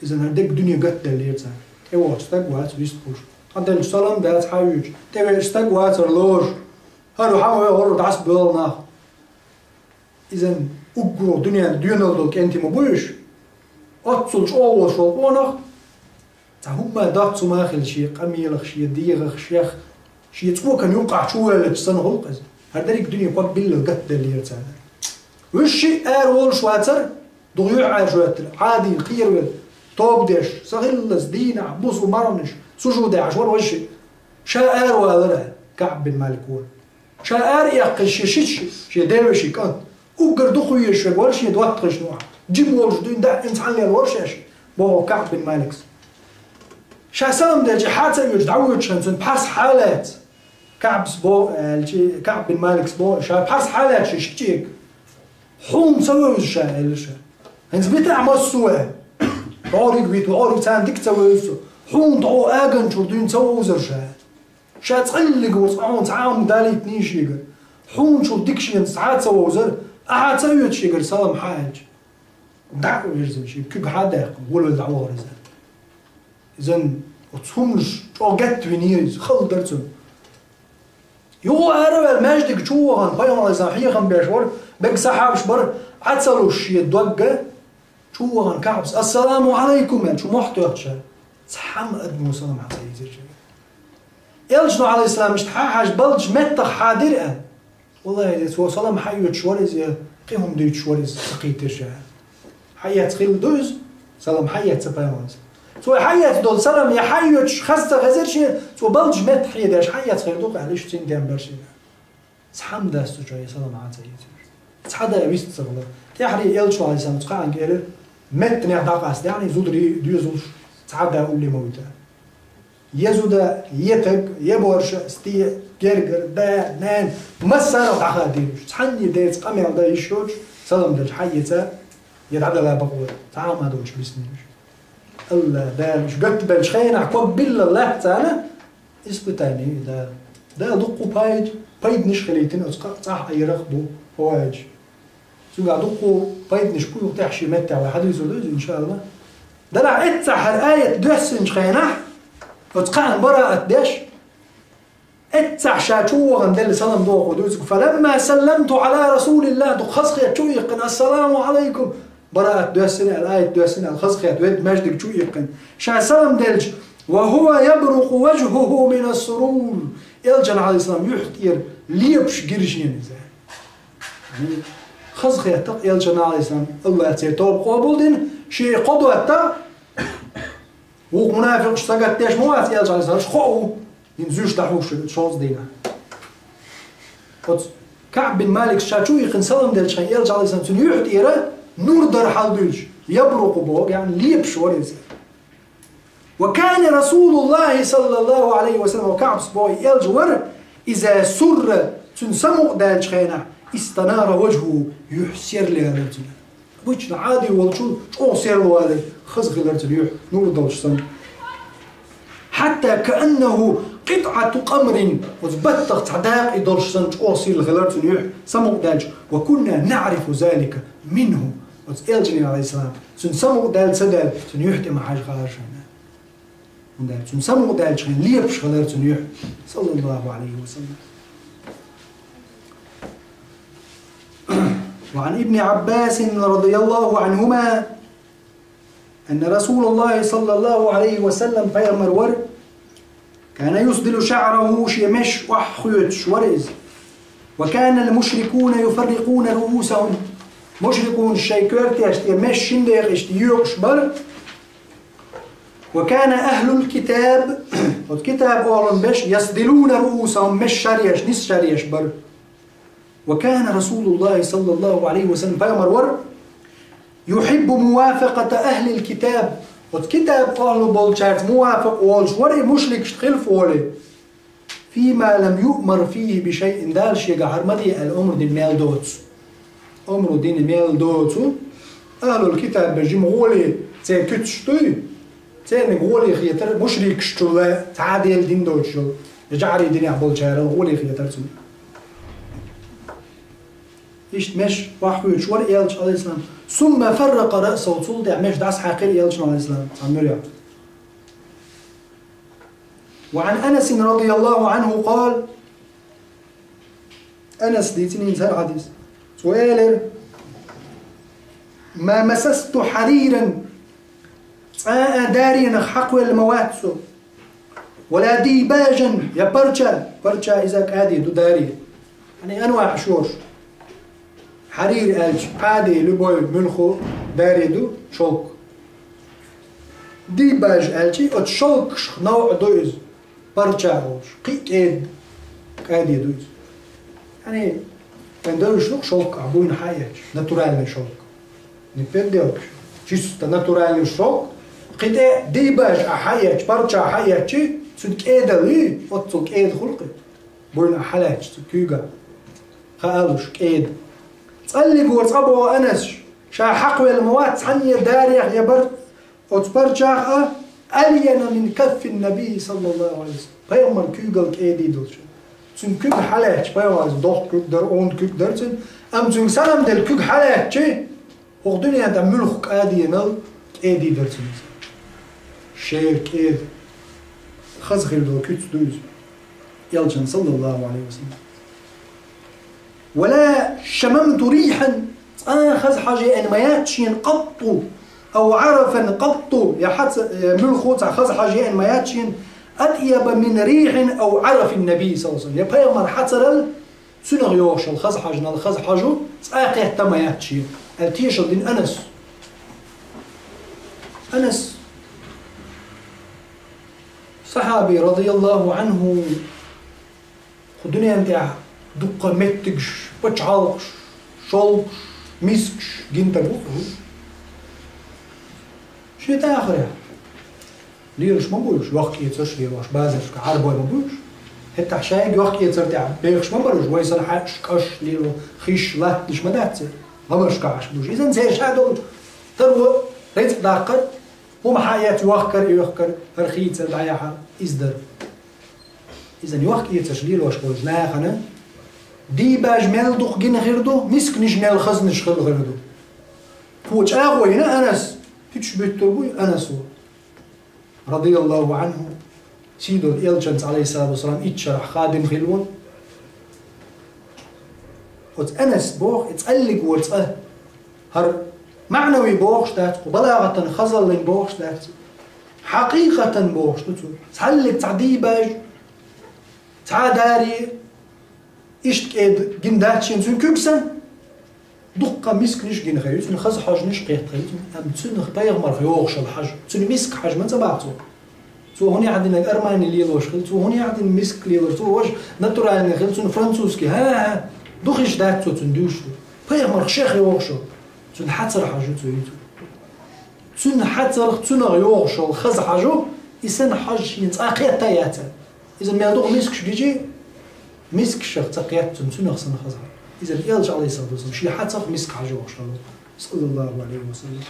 Иза хӀара дерриг дуьне гатделлера царна. ТӀевогӀучу стаг вац вист хуьлуш. Тхан делча салам дац хьан оьцуш. ТӀевеачу стаг вацара лоруш. ХӀара хьан вай гӀур дӀасабоьлху нах. Иза уггаро дуьненан доьналла долу кӀентий ма бу уьш. Оццул чӀогӀа волуш волу къонах, цхьа хӀумма доццу ма хила шен къамелах, шен дегӀах, шех, шен цӀокан юккъахь чу воьллачу санна гӀуллакх иза. ХӀара дерриг дуьне ког биллал гатделлера царна. Уьш шиъ ара волуш вацара, дукха юьхьӀаьржа хӀоьттира, Ӏадийна кхеравелла, тоба деш, сахиллалц дийнахь, бусу марханаш, сужуде Ӏаш вара вайшиъ. Ша ара валара, КаӀб бин Малик вара. Ша ара эккхина шен шича, шен девешин кӀант. Уггар дукха везаш верг вара шен доттагӀашна юкъахь. Жима волуш дуьйна даьӀина цхьаьна лела вара шаьш, боху КаӀб бин Маликс. Ша салам делча, хьан ца оьцуш дӀавоьдуш хьан цуьнан пхьарс хьалаьцна. КаӀбс боху аьлча, КаӀб бин Маликс боху, ша пхьарс хьалаьцна шен шичега. Хьуна ца вевза ша, аьлла ша. ХӀинца бита ахьа массо а. ВӀориг вита, вӀориг царна дика ца вевза со. Хьуна тхьо аганчур дуьйна ца вовзар ша. Ша цкъа иллиг ву, цкъа хьуна цхьа а хӀума далийтиний шегара. Хьуначул дика шена цхьа а ца вовзар, ахьа ца оьцу шегара салам хьан аьлча. ДӀа а вирзина шен куьг хьан а даьккхина, гулвелла дӀавахара иза. Изан оцу хӀуманаш чӀогӀа геттавинера иза, хала дара цунна. Юха ара а ваьлла, маьждиг чу а вахана, пайхамар Ӏалайхиссалам хьехам беш вара, берриг сахьабаш бара, Ӏа ца луш шен догга, чу а вахана КаӀбас, «Ассаламу Ӏалайкум» аьлла, чу мохь тоьхча, цхьамма адамо салам хьан ца ийцира шега. Элчано, Ӏалайхиссалам, иштта хьан хьажа балдачу меттах хьан дира аьлла. Валлахи, цо салам хьан оьцуш вара иза, я кхин хӀума дуьйцуш вара иза, ца кхийтира ша. Хьан эцна хилла ду иза, салам хьан эцна пайхамарца. Цо хьан эцна долу салам я хьан оьцуш хаза ца хезира шен, цо балдачу меттах хьедеш хьан эцна хир ду-кх аьлла, иштта цуьнан ден бара шена. Цхьамма дац цу чохь я салам хьан ца ийцира. Цхьа да вист ца хилла. ТӀаьхьарий элча валлахи сан цу кхаанга элира, меттанех дӀакъаста, яъни зударий доьзалш цхьа да улле ма вуьту. Я зуда, я таг, я борша, сте, гергара, да, нана, массарах дӀахадийна уьш. Цхьанне деца къамел дан йиш йоцуш, салам делча хьан эца, я дӀадала бакъо, цхьа а ма доцуш биснийна уьш. Алла, Дала уьш гатбелчу хенахь ког билла лаьцна царна, испытание, да. Да, дуккха пайда, пайданаш хилийтина оцу кхаъ цӀахь Ӏийрах бу, хӀоаьдж. Цуьнга дуккха пайданаш бу, юха тӀехь шен меттехь вай хьадуьйцур ду иза, иншаалла. Делахь эццахь хӀара аят доьссинчу хенахь, оцу кхаъна бараат деш, эццахь ша чу вахана делла салам дохо дуьйцург: «Фаламма салламту Ӏала Расулиллах», дукха хазахетта чу иккхина: «Ассаламу Ӏалайкум». Бараат доьссина аьлла, аят доьссина аьлла, хазахетта ведда маьждиг чу иккхина. Ша салам делча: «Ва хӀува ябрукъу важхӀухӀу мина ссурур». Элчан, Ӏалайхиссалам, юьхь тӀера лепаш гира шена иза. Хазахетта-кх Элчан, Ӏалайхиссалам, Аллах церан тоба къобалдина, шен кхо доттагӀа Вукху мунафикъаш сагатдеш ма вац, Элча Ӏалайхи салам, хӀара хӀу ву, хӀинца зуьйш дӀахьуш шу шовзткъа дийнахь. Оцу КаӀб бин Малик ша чу иккхина салам делча хьайн Элча Ӏалайхи салам, цуьнан юьхь тӀера нур дара хьалдуьйцуш, ябрукъу боху, яъни лепаш вара иза. Ва кана Расулуллахи саллаллаху Ӏалайхи ва саллам, КаӀбас боху, и Элча вара, иза сурра, цуьнан самукъадаьллачу хенахь, истанара важхӀуху, юьхь серло яьллера цуьнан. Обычно Ӏади волчул чӀогӀа серло валар, хаза хилар цуьнан юьхь, нур долуш санна. Хьатта кааннаху къитӀату къамрин, оцу баттах цхьа дакъа долуш санна чӀогӀа сирла хилар цуьнан юьхь, самукъадаьлча, ва кунна наӀрифу залика минху, оцу Элчанна, Ӏалайхи салам, цуьнан самукъадаьлла ца даьлла, цуьнан юьхь тӀе ма хьажа хаар шайна. ХӀунда аьлча цуьнан самукъадаьллачу хенахь лепаш хилар цуьнан юьхь, саллаллаху Ӏалайхи ва саллам. وعن ابن عباس رضي الله عنهما أن رسول الله صلى الله عليه وسلم, пайхамар вара, كان يسدل شعره, шен меш охьахоьцуш вара иза. وكان المشركون يفرقون رؤوسهم, мушрикунаш шайн коьртеш тӀе меш шина декъашка йоькъуш бара. وكان أهل الكتاب, оцу китаб охьалун берш, يسدلون رؤوسهم, меш шаръеш, нис шаръеш бара. وكان رسول الله صلى الله عليه وسلم, пайхамар вара, يحب موافقة أهل الكتاب, оцу китаб охьалун болчаьрца мувафакъ волуш вара и мушрикашна хилфа волий. فيما لم يؤمر فيه بشيء, Дала шегахь хӀара ма де аьлла омра дина мел доцу. Омра дина мел доцу. Ахьлул китаб бен жима гӀоле церан куьцаш дуй, церниг гӀоле хетар мушрикашчул цхьа а Делан дин доцуш йолу, я жӀарийн динехь болчарал гӀоле хетар цунна. Иштта меш охьахоьцуш вара Элча, Ӏалайхиссалам. ثم فرق رأسه, цул тӀаьхьа меш дӀасахьаькхира Элчано, Ӏалайхиссалам, цхьана муьрехь. وعن أنس رضي الله عنه قال, Анаса дийцина хӀинца хӀара хьадис. Цо элира: ما مسست حريرا, цкъа а даренах хьакхвелла ма вац со. ولا ديباجا, я парча, парча иза кӀади ду, даре. Яъни анваӀ шош. Хьарир аьлча, кӀади, любой муьлхха даре ду, шёлк. Дийбаж аьлча, оцу шёлкашах новкъа ду иза, парча а волуш, кхин а кӀеда кӀади ду иза. Яъни, вайн девзаш ду-кх шёлк, ахь буйна хьаэцча, натуральный шёлк. Не подделка, чисто натуральный шёлк. Кхин тӀе дийбаж ахь хьаэцча, парча хьаэцча, цуьнан кӀедалла, оццул кӀеда хуьлу-кх. Буйна хьалаьцча цу куьйга, хаалуш кӀеда. ЦӀаллиг вара цкъа, боху Анас, ша хьакхвелла ма вац цхьанне дарех я бар-, оцу парчах а, ألين من كف النبي صلى الله عليه وسلم. Пайхамар куьйгалла кӀеда долуш. Цуьнан куьг хьалаьцча, пайхамар дохка куьг дара, онда куьг дара цуьнан, амма цуьнга салам делла куьг хьалаьцча, хӀокху дуьнен тӀехь муьлхха кӀадинал кӀеда дара цуьнан иза. Шера кӀеда. Хаза хилла долу куьц ду иза. Элчан, саллаллаху Ӏалайхи ва саллам. ولا شممت ريحا, цкъа а хаза хьожа еана ма яц шена, قط, أو عرفا قط, я хьаца-, я муьлхха цхьа хаза хьожа еана ма яц шена, أطيب من ريح أو عرف النبي صلى الله عليه وسلم. Я пайхамар хьацарал, цуьнах йогӀуш йолу хаза хьожанал хаза хьожа цкъа а кхетта ма яц шена, аьлла тешалла дина Анас. Анас, сахьаби, радияллаху Ӏанху, кху дуьнен тӀехь дуккха меттигаш, пачхьалкхаш, шовкхаш, мискаш гина стаг ву-кх. Шен тӀе а хир, лелаш ма бу уьш, йохк-эцарш лелош, базаршка Ӏарбой ма бу уьш. ХӀетахь шайга йохк-эцар тӀехь бехаш ма бара уьш, вай санна хьаьш, кӀаш лело, хиш, латтанаш ма дац церан, гӀамаршка Ӏаш бу уьш. Иза церан ша долчу таро, рицкъ даккхар, хӀума хьаэца йохкар, йохкар, хӀара хийцар дӀаяхьар, иза дара. Иза йохк-эцарш лелош болчу нахана дийбаж мел дукха гина хир ду, мисканаш мел хазанаш хилла хир ду. Кхо чӀагӀо йина Анас, пуьташ буьттур буй Анасо, радияллаху Ӏанху, сийдолу Элчанца, Ӏалайхиссалату вассалам, итт шарахь хадим хилла вон. Оцу Анас боху, и цӀаллиг вара цкъа. ХӀара маънави бохуш дац, кху балагӀатан хазаллин бохуш дац. Хьакъикъатан бохуш ду цо. Цхьаллиг цхьа дийбаж, цхьа даре, иштта кӀеда гина дац шена цуьнан куьг санна, дуккха Кхы мисканаш гина хилла, цуьнан хаза хьожанаш кхетта хилла, амма цунах пайхамарах йогӀуш йола хьожа, цуьнан миска хьожа ма ца боху цо. Цо хӀун яхь динарг армани лелош хилла, цо хӀун яхь дина миска лелош, цо важа натуральный хилла, цуьнан французский, хӀа-хӀа, духиш дац цо цуьнан дуьйцуш ду. Пайхамарах шех йогӀуш йола. Цуьнан хьацарах хьожа цо юьйцу. Цуьнан хьацарах, цунах йогӀуш йола хаза хьожа, и санна хьожа шена цкъа кхетта яцара. Иза мел дукха мискаш гичи, мискашах ца кхетта цунна, цунах санна хаза хьожа. Иза Элча, алейхиссалату вассалам, шен хьацарах миска хьожа йогӀуш йола. صلى الله عليه وسلم.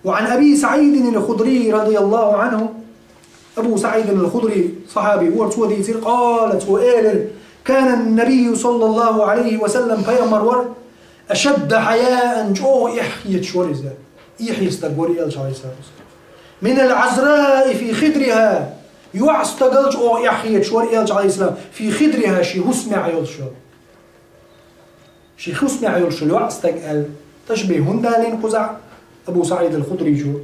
وعن أبي سعيد الخدري رضي الله عنه. Абу СаӀид ал-Худри, сахьаби вара, цо дийцира, قال, цо элира: كان النبي صلى الله عليه وسلم, пайхамар вара, أشد حياء, чӀогӀа эхь хеташ вара иза. Эхь стаг вара Элча, алейхиссалату вассалам. من العذراء في خدرها, йоӀстагал чӀогӀа эхь хеташ вара Элча, алейхиссалам, في خدرها, шен хӀусамехь йолуш йолу. Шен хӀусамехь йолуш йолу йоӀстаг аьлла, ташбихь хӀунда далийна кхузахь Абу СаӀид ал-Худричо?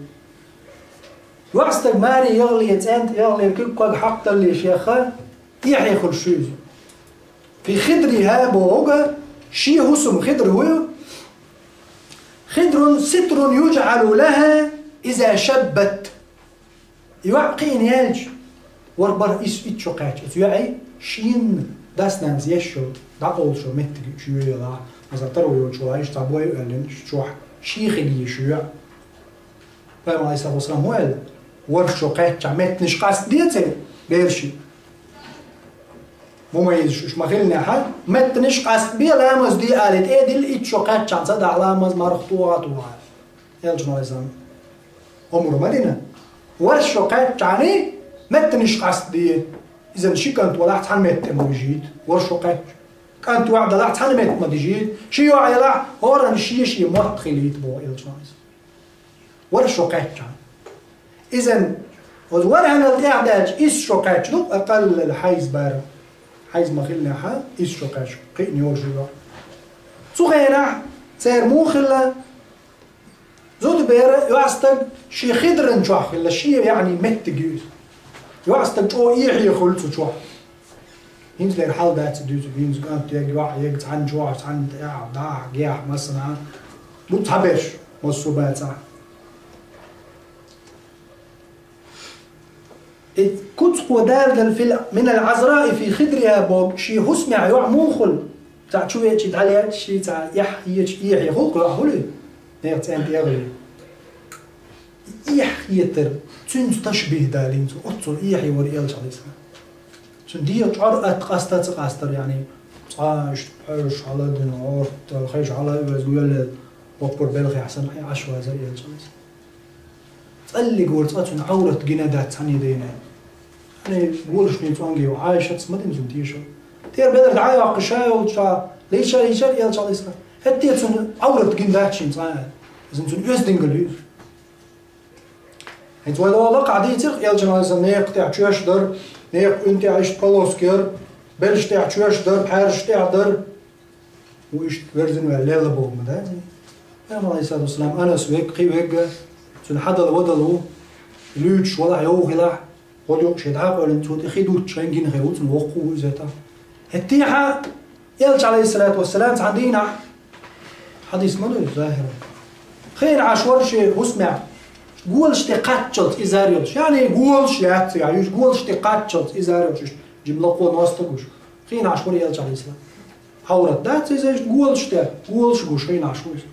ЙоӀстаг маре яхале, цӀен тӀе яхале, куьг-ког хьакхадалале шех, эхь хуьлуш ю иза. في خدرها бохург, шен хӀусам хидр хӀун ю? خدر ستر يجعل لها إذا شبت. И йоӀ кхиъна яьлча, вара бара ис итт шо кхаьчча, оцу йоӀе шена дас-нанас еш йолу, дӀакъовлуш йолу меттиг ю, шу йоьлахь, масала, таро йолчу валахь, иштта цхьа бой а оьллина, шу чохь шен хиге ю шу йоӀ. Пайхамар, алейхиссалату вассалам, хӀун аьлла? ВорхӀ шо кхаьччахь меттанаш къастаде церан бераши. Мумаййизаш уьш ма-хиллинехь, меттанаш къастабе, ламаз де алий, тӀедилла итт шо кхаьччахь ца дахь ламаз, марха тоха а тоха. Элчано иза омра ма дина. ВорхӀ шо кхаьччахьана меттанаш къастаде. Иза ши кӀант валахь, цхьана метта ма вижийта. ВорхӀ шо кхаьчча. КӀант ваьӀ далахь, цхьана метта ма дижийта. Ши йоӀ ялахь, хӀоранна шен-шен мотт хилийта боху Элчано иза. ВорхӀ шо кхаьччахьана. Иза, оцу ворхӀанал тӀаьхьадаьлча, исс шо кхаьчча ду, акъаллал хьайз бара. Хьайз ма-хиллинехь, исс шо кхаьчча, кхиъна йолуш ю. Цу хенахь церан муха хилла? Зудабер, йоӀстаг шен хидран чохь хилла, шен, яъни, меттиг ю иза. ЙоӀстаг чӀогӀа эхь хуьлу цу чохь. ХӀинцалера хьал дац и дуьйцург, хӀинца кӀант ег, йоӀ ег, цхьана чохь, цхьана тӀехь, дӀахь, гехь, массанхьа. Бу цхьаберш, массо а бацахь. И куцкъо далдал фил, минал Ӏазраи фи хидриха боху, шен хӀусамехь йоӀ муха хуьлу? Цхьаъ чу веача дӀалерча, шен цхьа эхь хеташ, эхь хуьлу, йоӀ хуьлу? Нехан цӀен тӀе яхале. Эхь хетар, цуьнца ташбихӀ далийна цо, оццул эхь вара Элча, алейхиссалам. Цуьнан дегӀан чӀор атта къаста а ца къастара, яъни, цкъа иштта пхьоьраш хьаладина, гӀортта, хеш хьала а оьзна, вуьйлла, воккхур белхехь санна, Ӏаш вазара Элча, алейхиссалам. ЦӀаллиг вара, цкъа цуьнан Ӏаврат гина дац цхьанне а дийнахь. Хьанна голашний цӀонгий ву, Ӏайшатас ма дина цунна тешал. ТӀера белар дӀа а йоккхуш, ша йолчохь, лийча, лийча Элча, алейхиссалам. ХӀетте а цуьнан Ӏаврат гина дац шена цкъа а. Иза цуьнан оьздангалла ю иза. ХӀинца вай лола кхаъ дийцира, Элчано, алейхиссалам, некха тӀехь чоьш дара, некха уьнан тӀехь иштта полоска яра, белшаш тӀехь чоьш дара, пхьаьрсаш тӀехь дара. Ву иштта верзина ваьлла лелла боху ма дац. Пайхамар, алейхиссалату вассалам, Анас вега, кхин вега, цуьнан хьадала вадала ву, луьйчуш валахь, йовхалахь, гӀо юкъа шен дӀакъевлина, цо тӀе хи дуттуш хилла гина хир ву, цунна воккха ву иза тӀаккха. ХӀетте а Элча, алейхиссалату вассалам, цхьана дийнахь, хьадис ма ду иза, захӀир. Кхин Ӏаш вара шен хӀусамехь, голаш тӀе кхаччалц изар йолуш. Яъни голаш яц цигахь, уьш голаш тӀе кхаччалц изар йолуш, уьш жимма лакхо ностаг уьш. Кхин Ӏаш вара Элча, алейхиссалам. Ӏаврат дац иза иштта голаш тӀе, голаш гуш кхин Ӏаш ву иза.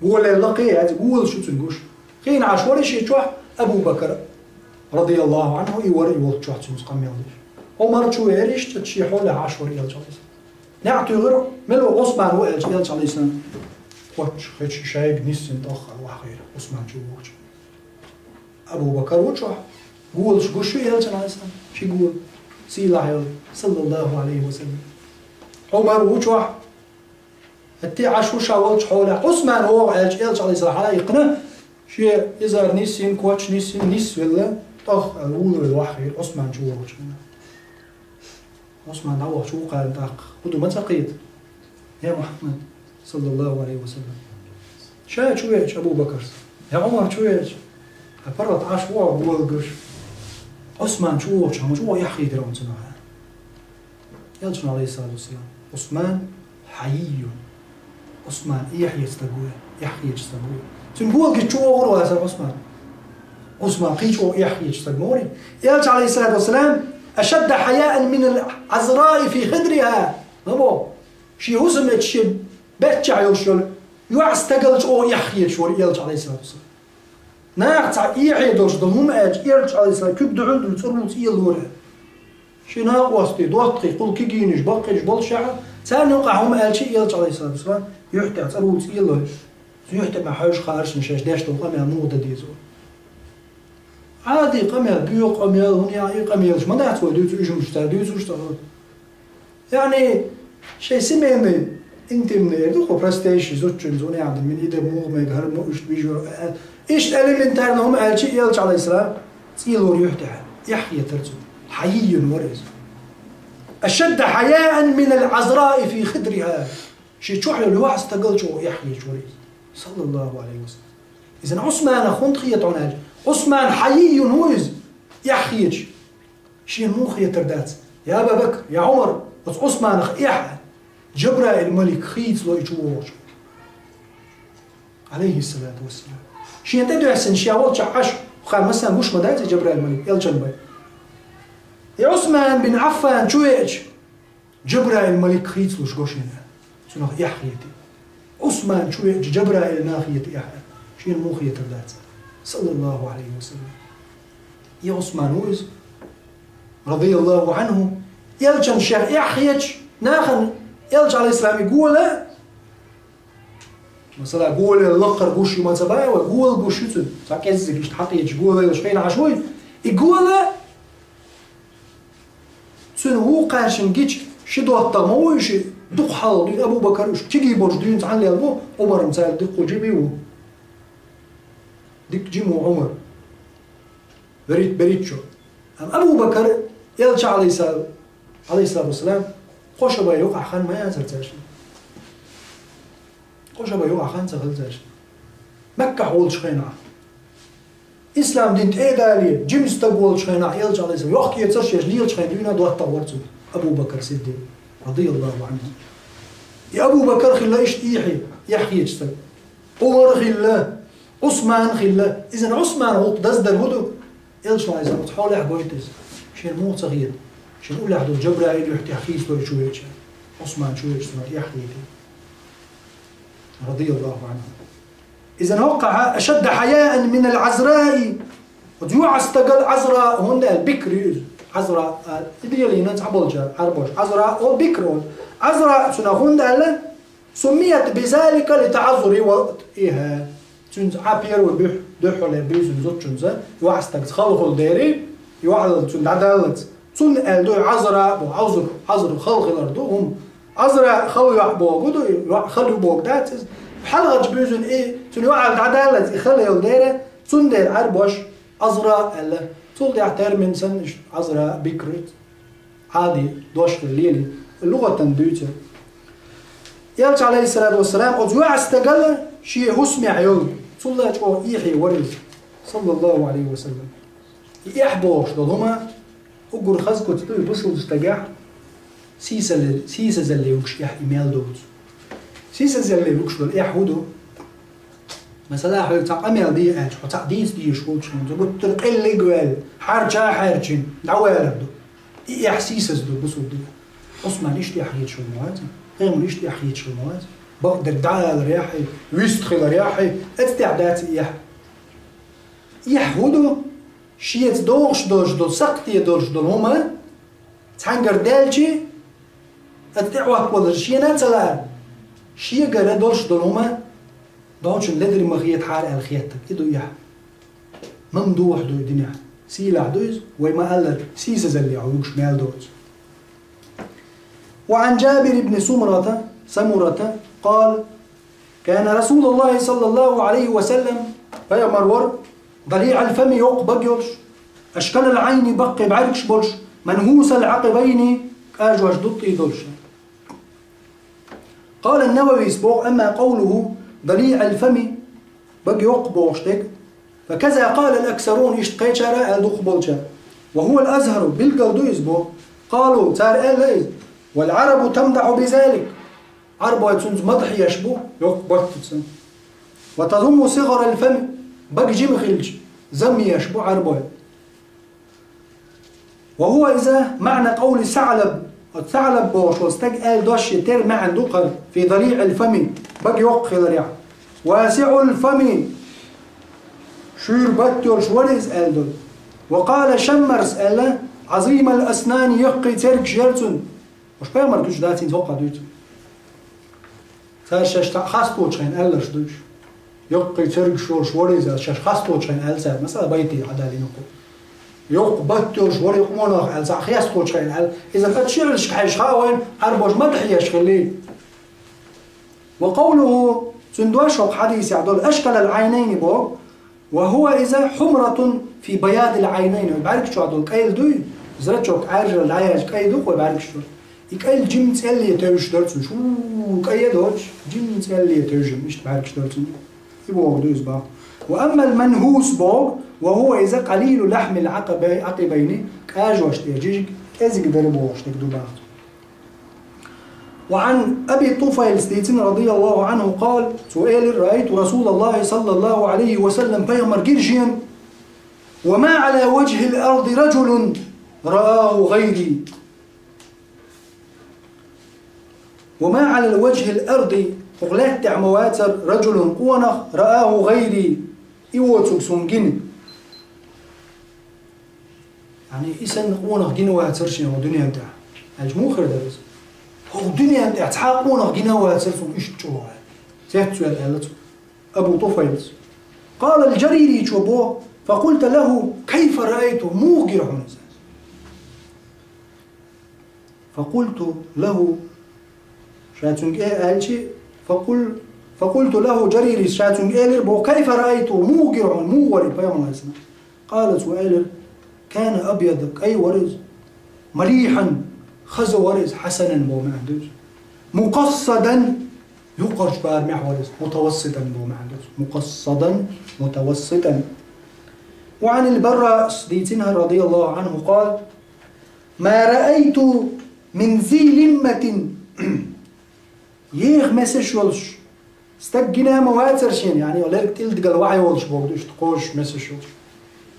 Голе лакхе яц, голаш ю цуьнан гуш. Кхин Ӏаш вара шен чохь Абу Бакр, радияллаху анху, и вара и волччохь цуьнца къамел деш. Ӏумар чу веара иштта, шен хьолехь Ӏаш вара Элча, алейхиссалам. НеӀ туьйхира, мила ву Ӏусман ву аьлча, Элча, алейхиссалам, кхоччуш хечи шайга ниссина тӀоххара вахийра, Ӏусман чу вогӀучу. Абу Бакр ву чохь, голаш гуш ю Элча, алейхиссалам, ши гола, сийлахь йолу, саллаллаху алейхи ва саллям. Ӏумар ву чохь, хӀетте а Ӏаш ву ша волчу хьолехь. Ӏусман вогӀу аьлча, Элча, алейхиссалам, хьала а йикхина, шен изар ниссина, коч ниссина, нисвелла, тӀох аьлла, вулавелла вахийра Ӏусман чу вогӀучу. Ӏусман дӀавахча вукхарна тӀаккха, хӀун ду ма ца кхета? Я Мухьаммад, саллаллаху алейхи ва саллям. Ша чу веача Абу Бакарс, я Ӏумар чу веача, хьан паргӀат Ӏаш вогӀу гуш. Ӏусман чу вогӀуча хӀума чу вогӀу яххьийдира хӀума цунах. Элчано, алейхиссалату вассалам, Ӏусман хьайийю. Ӏусман эхь еза стаг ву, эхь хеташ стаг ву. Цуьнан гула гича чу вогӀур вацара Ӏусман. Ӏусман кхин чӀогӀа эхь хеташ стаг ма вара. Элча, алейхиссалату вассалам, أشد حياء من العذراء في خدرها. Ма бо, шен хӀусамечу шен беттачохь йолуш йолу йоӀ стагал чӀогӀа эхь хеташ вара Элча, алейхиссалату вассалам. Наха цхьа эхье долуш долу хӀума аьлча, Элча, алейхиссалам, куьг дуьхьал а дуьллуш, цӀорула цӀийлора. Шен накъостий, доттагӀий, кхул кегийнаш, баккхийнаш болуш а, царна юкъахь хӀума аьлча, Элча, алейхиссалам, юьхь тӀехь цӀорула цӀийлой. Юьхь тӀе ма хьаьжжина хааршна шаьш деш долу къамел муха дан деза ву. Ӏади къамел, боьха къамел, хӀунда и къамелаш ма дац вай дуьйцуш, уьш хӀумаш ца дуьйцуш ца хӀума. Яъни, шайн семейный, интимный, эр ду хьо, простейший зудчуьнца, хӀунда аьлла, мин и дан муха мега, хӀара ма иштта вижо, э, иштта элементарно хӀума аьлча, Элча, алейхиссалам, цӀийлора юьхь тӀехь, эхь хетара цуьнан. Хьайиййун вара иза. أشد حياء من العذراء في خدرها. Шен чохь йолу йоӀ стагал чӀогӀа эхь хеташ вара иза. Саллаллаху алейхи ва саллям. Иза Ӏусманах хӀунда хета хьуна аьлча? Ӏусман хьайиййун ву иза, эхь хеташ. Шена муха хетар дац? Я Аба Бакр, я Ӏумар, оцу Ӏусманах эхь а, Джабраил малик хийцало и чу вогӀучу. Алейхиссалату вассалам. Шена тӀедоьссина ша волчохь Ӏаш, кхара массарна гуш ма дац и Джабраил малик, Элчан бай. И Ӏусман бин Ӏаффан чу веача, Джабраил малик хийцалуш го шена. Цунах эхь хетий. Ӏусман чу веача, Джабраил нах хетий эхь. Шена муха хетар дац? Саллаллаху алейхи ва саллям. И Ӏусман ву иза. Радияллаху анху. Элчан шех эхь хеташ, нахана Элча, алейхиссалам, и гола, масала, голе лакхара гуш ю ма ца баьхьа вай, гола гуш ю цуьнан. Цхьа кӀеззиг иштта хьакхеташ гола йолуш хенахь Ӏаш вуй. И гола цуьнан вукхаьршина гича, ши доттагӀа ма вуй ши, дукха хьалха дуьйна, Абу Бакар уьш, кегий болуш дуьйна цхьаьна лелла бу, Ӏумарна цаьрга дуккха жима ву. Дика жима ву Ӏумар. Берриг, берриг чу. Амма Абу Бакар, Элча, алейхиссалам, алейхиссалату вассалам, кхо шо бен юкъахь хан ма яцара цаьршинна. Кхо шо бен юкъахь хан ца хилла цаьршинна. Маккахь волчу хенахь, ислам дин тӀе а дале, жима стаг волчу хенахь, Элча, алейхиссалам, йохка-эцар шаьш лелачу хенахь дуьйна доттагӀа вара цуьнан Абу Бакар Сиддикъ, радияллаху анху. И Абу Бакар хилла иштта эхь, эхь хеташ стаг. Ӏумар хилла, Ӏусман хилла. Иза Ӏусман гӀуллакх даздар хӀун ду? Элчано иза оцу хьолехь гойту иза. Шена муха ца хета? Шена уллехь долу Джабраил юьхь тӀехь хийцало и чу веача. Ӏусман чу веача, цунах эхь хетий. Радияллаху анху. Иза хӀокхахьа أشد حياء من العذراء. Оцу йоӀ стагал Ӏазра, хӀунда аьлла бикр ю иза. Ӏазра, а, и делина цхьаболчара, Ӏарбоша. Ӏазра, о, бикр, о. Ӏазра цунах хӀунда аьлла? سميت بذلك لتعذر وطئها. Цуьнца Ӏа первый буьхь, дуьххьале буьйсанна зудчуьнца, йоӀ стагца хала хуьлу дерий, йоӀ цуьнан дӀадаллалц. Цунна аьлла ду Ӏазра боху, Ӏазр, Ӏазр хала хилар ду хӀума. Ӏазра хала йоӀ боху ду, йоӀ хала ю боху дац иза. Хьалхарчу буьйсанна и, цуьнан йоӀ дӀадаллалц и хала йолу дера, цундела Ӏарбоша Ӏазра аьлла. Цул тӀаьхьа термин санна иштта Ӏазра, бикр. Ӏади, дош хила лели, лугӀатан дуьйцура. Элча, алейхиссалату вассалам, оцу йоӀ стагал шен хӀусамехь йолу, цул а чӀогӀа эхь вара иза, саллаллаху алейхи ва саллям. И эхь бохуш долу хӀума, уггар хаза куц ду и бусалба стагехь, сийсазалле, сийсазалле вуьгуш эхь и мел доцу. Сийсазалле вуьгуш долу эхь хӀун ду? Масала, хьоьга цхьа къамел де аьлча, хьо цхьаъ дийца дезаш волчу хенахь, гуттар а къеллиг а ваьлла, хьарча а хьаьрчина, дӀавалар ду. И эхь сийсаз ду бусалба динехь. Ӏусман иштта эхь хеташ хилла ма вац, Ӏумар иштта эхь хеташ хилла ма вац. Бакъдерг дӀаалар яхьий, вистхилар яхьий, эццахь дац и эхь. Эхь хӀун ду? Шеца догӀуш долуш долу, сакхте долуш долу хӀума, цхьаьнгара даьлчи, аса тӀе Ӏоттавалар шена а ца лаьара, шегара долуш долу хӀума долчун ледара ма хетахьара аьлла хеттарг, и ду эхь. Мамдухь ду и динехь. Сийлахь ду иза, вай ма-аллара, сийсазалле хьо вуьгуш мел доцу. وعن جابر بن سمرة، سمرة قال: كان رسول الله صلى الله عليه وسلم، пайхамар вара, ضليع الفم، йоккха бага йолуш, أشكل العين، баккхий бӀаьргаш болуш, منحوس العقبين، кӀажош дуттӀий долуш. قال النووي، боху: أما قوله ضليع الفم، бага йоккха бохуш дерг, فكذا قال الأكثرون، иштта кхечара а аьлла дукхахболчара. وهو الأظهر، билггал ду иза боху. قالوا، цара аьлла иза: والعرب تمدح بذلك. Ӏарбой цунца мадхьеш бу, йоккха баттаца. وتضم صغر الفم, бага жима хилча, зам еш бу Ӏарбой. وهو إذا معنى قول ثعلب. ثعلب бохуш волу стаг аьлла дош шен тера маьӀна ду кхара, في ضليع الفم, бага йоккха хиларехь. واسع الفم, шуьйра батта йолуш вара иза аьлла долу. وقال شمرس аьлла, عظيم الأسنان, яккхий цергаш яра цуьнан. Уьш пайхамар гуьш дац, хӀинца хӀокху дуьйцу. Цара шаьш цхьаъ хасточу хенахь аьлларш ду уьш. Йоккхий цергаш йолуш вара иза, шаьш хасточу хенахь аьлла цара, масала, байтий хьадалийна кху. Йоккха батта йолуш вара и къонах аьлла, цхьаъ хесточу хенахь аьлла. Иза кхаччалашка хьаьжча хаьа вайна, Ӏарбоша мадхьеш хилли. وقوله, цуьнан дош хӀокху хьадисехь долу, أشكل العينين боху, وهو إذا حمرة في بياض العينين, вай бӀаьргаш чохь долу кӀайла дуй, зрачок Ӏаьржара дӀаяьлча кӀай ду кху вай бӀаьргаш чохь. И кӀайла жима цӀелле тевжаш дара цуьнан, шу кӀай а доцуш, жима цӀелле тевжина, иштта бӀаьргаш дара цуьнан. И боху ду иза боху. وأما المنحوس боху, وهو إذا قليل لحم العقبي-, عقبين, кӀажош тӀе жижиг кӀезиг дара бохуш дерг ду боху. وعن أبي طفيل дийцина رضي الله عنه قال, цо элира, رأيت رسول الله صلى الله عليه وسلم, пайхамар гира шена, وما على وجه الأرض رجل رآه غيري. وما على وجه الأرض, хӀокху лаьттахь ма вацара, رجل, къонах, رآه غيري, и воцург суна гина. Яъни, и санна къонах гина вацара шена хӀокху дуьнен тӀехь. Аьлча, муха хир дара иза? ХӀокху дуьнен тӀехь цхьа а къонах гина вацара суна иштта чӀогӀа. Цецвелла аьлла цо. Абу Туфайлас. قال الجريري, цо боху, فقلت له: كيف رأيته؟ Муха гира хьуна иза? فقلت له, ша цуьнга э аьлчи, فقل-, فقلت له, Жаририс ша цуьнга элира боху: كيف رأيته؟ Муха гира хьуна, муха вара и пайхамар? قال, цо элира: كان أبيض, кӀай вара иза, مليحا, хаза вара иза, حسنا боху маьӀна ду иза, مقصدا, юккъерчу барамехь вара иза, متوسطا боху маьӀна ду иза, مقصدا, متوسطا. وعن البراء дийцина, رضي الله عنه قال: ما رأيت من ذي لمة, еха месаш йолуш стаг гина ма вацара шена, яъни, лерг тӀилдигала вахьа йолуш боху, иштта кхочуш месаш йолуш.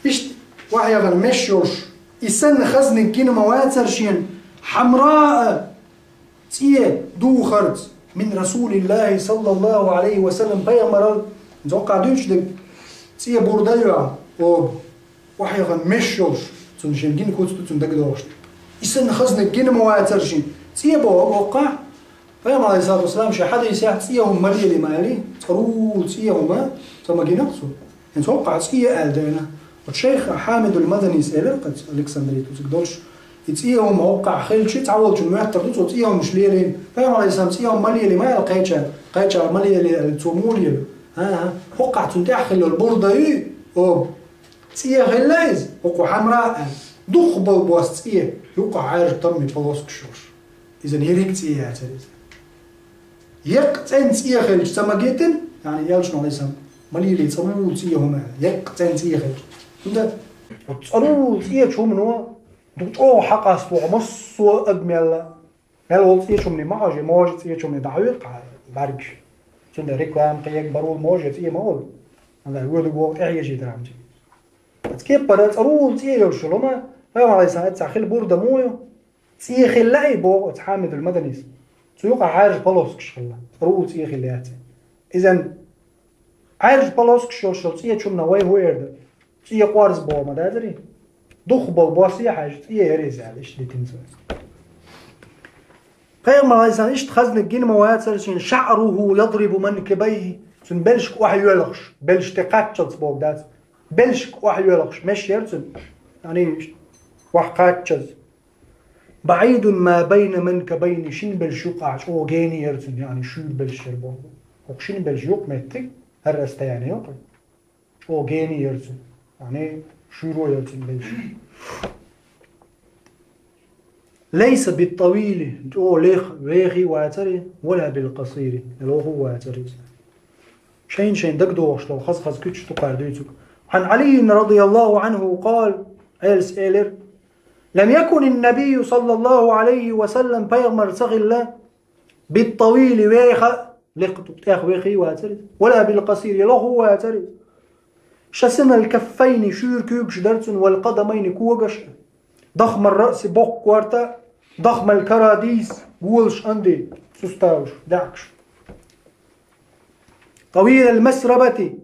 Иштта вахьа яхана меш йолуш, и санна хазниг гина ма вацара шена, حمراء, цӀе духарца, من رسول الله صلى الله عليه وسلم, пайхамарал, зоккха дуьйцуш дерг, цӀе бурда а йоьгӀна, оба. Вахьа яхана меш йолуш, цунна шен гина куц ду, цунна дагадогӀуш. И санна хазниг гина ма вацара шена. ЦӀе боху хӀокхахь, пайхамар, عليه الصلاة والسلام, шен хьадисехь цӀе хӀума ма лели ма аьлли, цкъа рула цӀе хӀума ца ма гина цо. ХӀинца хӀокхахь цӀе аьлла дайна. Оцу шайх Хьамидул Мадани элира кхаца, Александрия тӀехь долуш, и цӀе хӀума хӀокхахь хилчи, цхьаволчун моьттур ду, цо цӀе хӀумаш лелийна. Пайхамар, عليه السلام, цӀе хӀума ма лели ма аьлла кхечара, кхечара ма лели аьлла, цо муха лела? ХӀан-хӀа, хӀокхахь цунна тӀехь хилла бурда ю, оба. ЦӀе хилла иза, хӀокху حمراء аьлла. Дукхахболу бос цӀе, юккъахь Ӏаьржа тамми полоскаш йолуш. Иза ерриг цӀе яцара иза. Еккъа цӀена цӀе хилча ца магийтина, яъни, элчано, عليه السلام, ма лели цкъа рула цӀе хӀума аьлла, еккъа цӀена цӀе хилча. ХӀунда? Оцу цкъа рула цӀечу хӀумано дукха чӀогӀа хьакъаста ву массо а адамел. Мел волу цӀечу хӀумане ма хьожий, може цӀечу хӀумане дӀахьоькху хьан бӀаьргаш. Цундела реклама кхиънарг барт ма бу, цӀе ма волу. Ана воьдург вогӀу тӀехьа ежий дара хьан чу. Оцу кеппара цкъа рула цӀе йолуш йолу хӀума, пайхамар, عليه السلام, цхьа хилла бурда муха ю? ЦӀе хилла и боху оцу Хьамидул Мадани. Цу юкъахь Ӏаьржа полоскаш хилла. Цкъа рула цӀе хилла яц. Иза Ӏаьржа полоскаш йолуш йолу цӀечу хӀуманах вай хӀун эр ду? ЦӀе къорза боху ма дацара? Дукхахболу бос а хьаьжча, цӀе яра иза аьлла, иштта дитина цо. Пайхамар, عليه السلام, иштта хазниг гина ма вацара шена, شعره يضرب منكبيه, цуьнан белшаш охьайоьлхуш, белшаш тӀе кхаччалц боху дац. Белшаш охьайоьлхуш меш яра цуьнан, яъни, охьакхаччалц. بعيد ما بين منكبيه, шина белшаш юкъахь чӀогӀа гена яра цуьнан, яъни шуьйра белшаш яра боху. ХӀокху шина белшаш юкъаметтиг, хӀара расстояние ю кху. ЧӀогӀа гена яра цуьнан, яъни шуьйра яра цуьнан белшаш. ليس بالطويل, чӀогӀа лех-, вехий а вацара, ولا بالقصير, лоху а вацара иза. Шайна-шайна дагадогӀуш долу хаза-хаза куьчаш ду кхара дуьйцург. عن علي رضي الله عنه قال, Ӏелас элира: لم يكن النبي صلى الله عليه وسلم, пайхамар ца хилла, بالطويل, веха, лекха тӀехвеха вацар из. ولا بالقصير, я лохо вацар из. شسن الكفين, шуьйра куьйгаш дар цун, والقدمين, когаш а. ضخم الرأس, боккха корта, ضخم الكراديس, голаш а ди, суставаш, даьхкаш. طويل المسربة,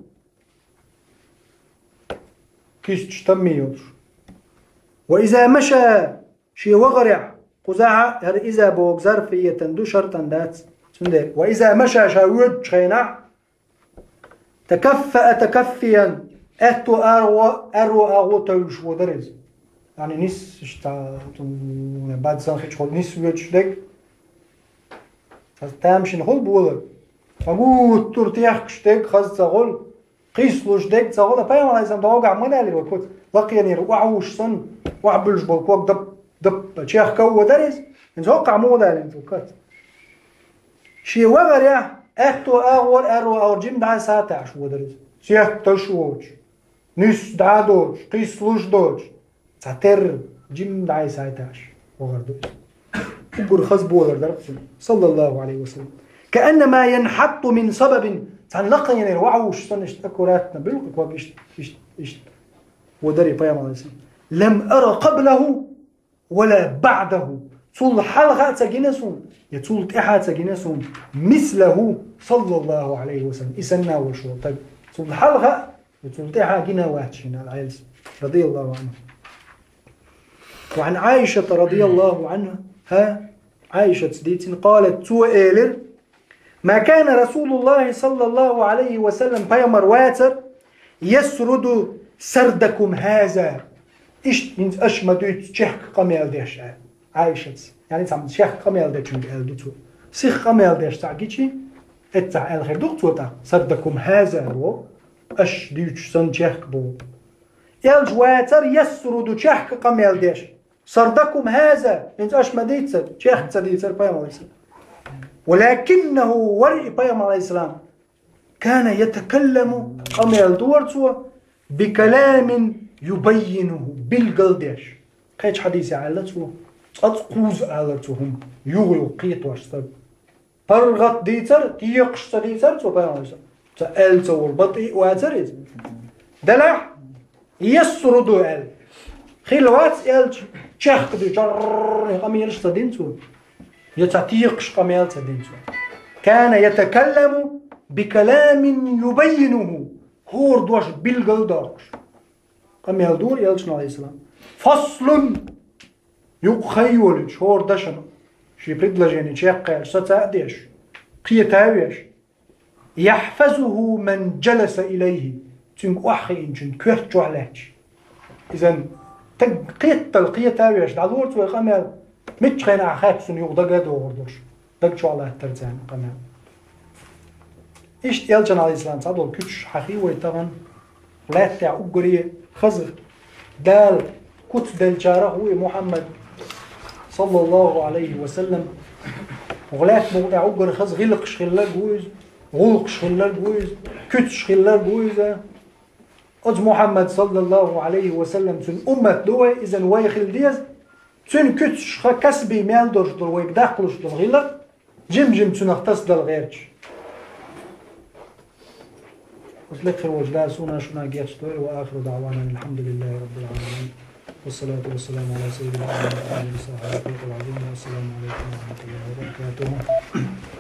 кисташ таммий йолаш. وإذا مشى, ше вахарехь, кхузахь а хӀара иза боху зарфиятан ду, шартан дац. Цундела, وإذا مشى, ша воьдучу хенахь, تكفأ تكفيا, аьтто агӀо, аьрру агӀо тевжаш водар иза. Яъни нис, иштта, бац санна хи чухула нис воьдуш дерг. Тамашийна хуьлу болар. Ткъа гуттар а техкаш дерг хаза ца хуьлу. Кхийсалуш дерг ца хуьлу, Пайхамар, Ӏалайхиссалам, дӀогахь ма далийра вай куц, лакхенера охьавуьссуш санна, охьабуьллуш болу ког дап-, дап-, чехка а водар иза, хӀинца хӀоккхахь муха далийна цо куц? Ше вахарехь, аьтто агӀор, аьрру агӀор жима дӀасатаьӀаш водар иза. Сетташ воцуш, нис дӀа а доцуш, кхийсалуш доцуш. Цхьатерра жима дӀасатаьӀаш вахар ду иза. Уггар хаза болар дара цуьнан, саллаллаху Ӏалайхи ва саллам. كأنما ينحط من صبب, цхьана лакхенера охьавуьссуш санна, иштта аккуратно буьллу кху ког, иштта, иштта, иштта. Водарий Пайхамар, Ӏалайхиссалам. لم أر قبله ولا بعده. Цул хьалха а ца гина суна, я цул тӀаьхьа а ца гина суна, مثله, саллаллаху Ӏалайхи ва саллам, и санна а волуш волу стаг. Цул хьалха а, я цул тӀаьхьа а гина вац шена, Ӏелас, радияллаху Ӏанху. وعن عائشة رضي الله عنها, Ӏайшас дийцина, قالت, цо элира: ما كان رسول الله صلى الله عليه وسلم, Пайхамар вацара, يسرد سردكم هذا. Иштта хӀинца аша ма дуьйцу чехка къамел деш, аьлла Ӏайшас. Яъни цхьамма чехка къамел дечуьнга аьлла ду цо. Сиха къамел деш цхьаъ гичи, эццахь аьлла хир ду-кх цо тӀаккха, سردكم هذا боху, аша дуьйцуш санна чехка боху. Элча вацара يسرد чехка къамел деш. سردكم هذا, хӀинца аша ма дийцара, чехка ца дийцара Пайхамар, Ӏалайхиссалам. ولكنه, вара и Пайхамар, Ӏалайхиссалам, كان يتكلم, къамел дора цо, بكلام يبينه, билгал деш. Кхечу хьадисехь аьлла цо, цкъа-цкъа кхузза алара цо хӀума, юха-юха кхетош стаг. ПаргӀат дийцара, текхаш ца дийцара цо, Пайхамар, Ӏалайхиссалам. Ца аьлла ца волу, батӀий а вацара иза. Делахь, يسرد аьлла. Хилла вац элча чехка дуьйцуш, чаррррр, къамелаш ца дина цо. Я цхьа текхаш къамел ца дина цо. كان يتكلم بكلام يبينه. ХӀора дош билгал доккхуш. Къамел дора элчано, Ӏалайхиссалам. فصل, юкъа хан йолуьйтуш, хӀора дашна шен предложени чекхъяьлча, саца а деш, кхета а веш. يحفظه من جلس إليه, цуьнга охьахиъначун коьрта чохь лаьтташ. Иза стаг кхетта, кхета а веш, дӀалора цо и къамел, мичча хенахь хаьттича цунна юха дага а догӀур долуш, даг чохь латтара царна къамел. Иштта элчан, Ӏалайхиссалам, цхьадолу куьцаш хьахий вай тахана, лаьттахь уггаре хаза Дала куц деллачарах ву и Мухьаммад, саллаллаху Ӏалайхи ва саллам. Лаьтта букъа тӀехь уггар хаза гӀиллакхаш хилларг ву иза, гӀуллакхаш хилларг ву иза, куьцаш хилларг ву иза. Оцу Мухьаммад, саллаллаху Ӏалайхи ва саллам, цуьнан уммат ду вай, иза вай хила деза. Цуьнан куьцаш хан касбий мел долуш долу вайга даккхалуш долу гӀиллакх, жим-жим цунах тасадала гӀерташ. Оцу лекха хир волчу Дала суна а шуна а гечдойла. وآخر دعوانا أن الحمد لله رب العالمين. والصلاة والسلام على سيد الأنبياء وعلى آله وصحبه الفوق العظيم. والسلام عليكم ورحمة الله وبركاته.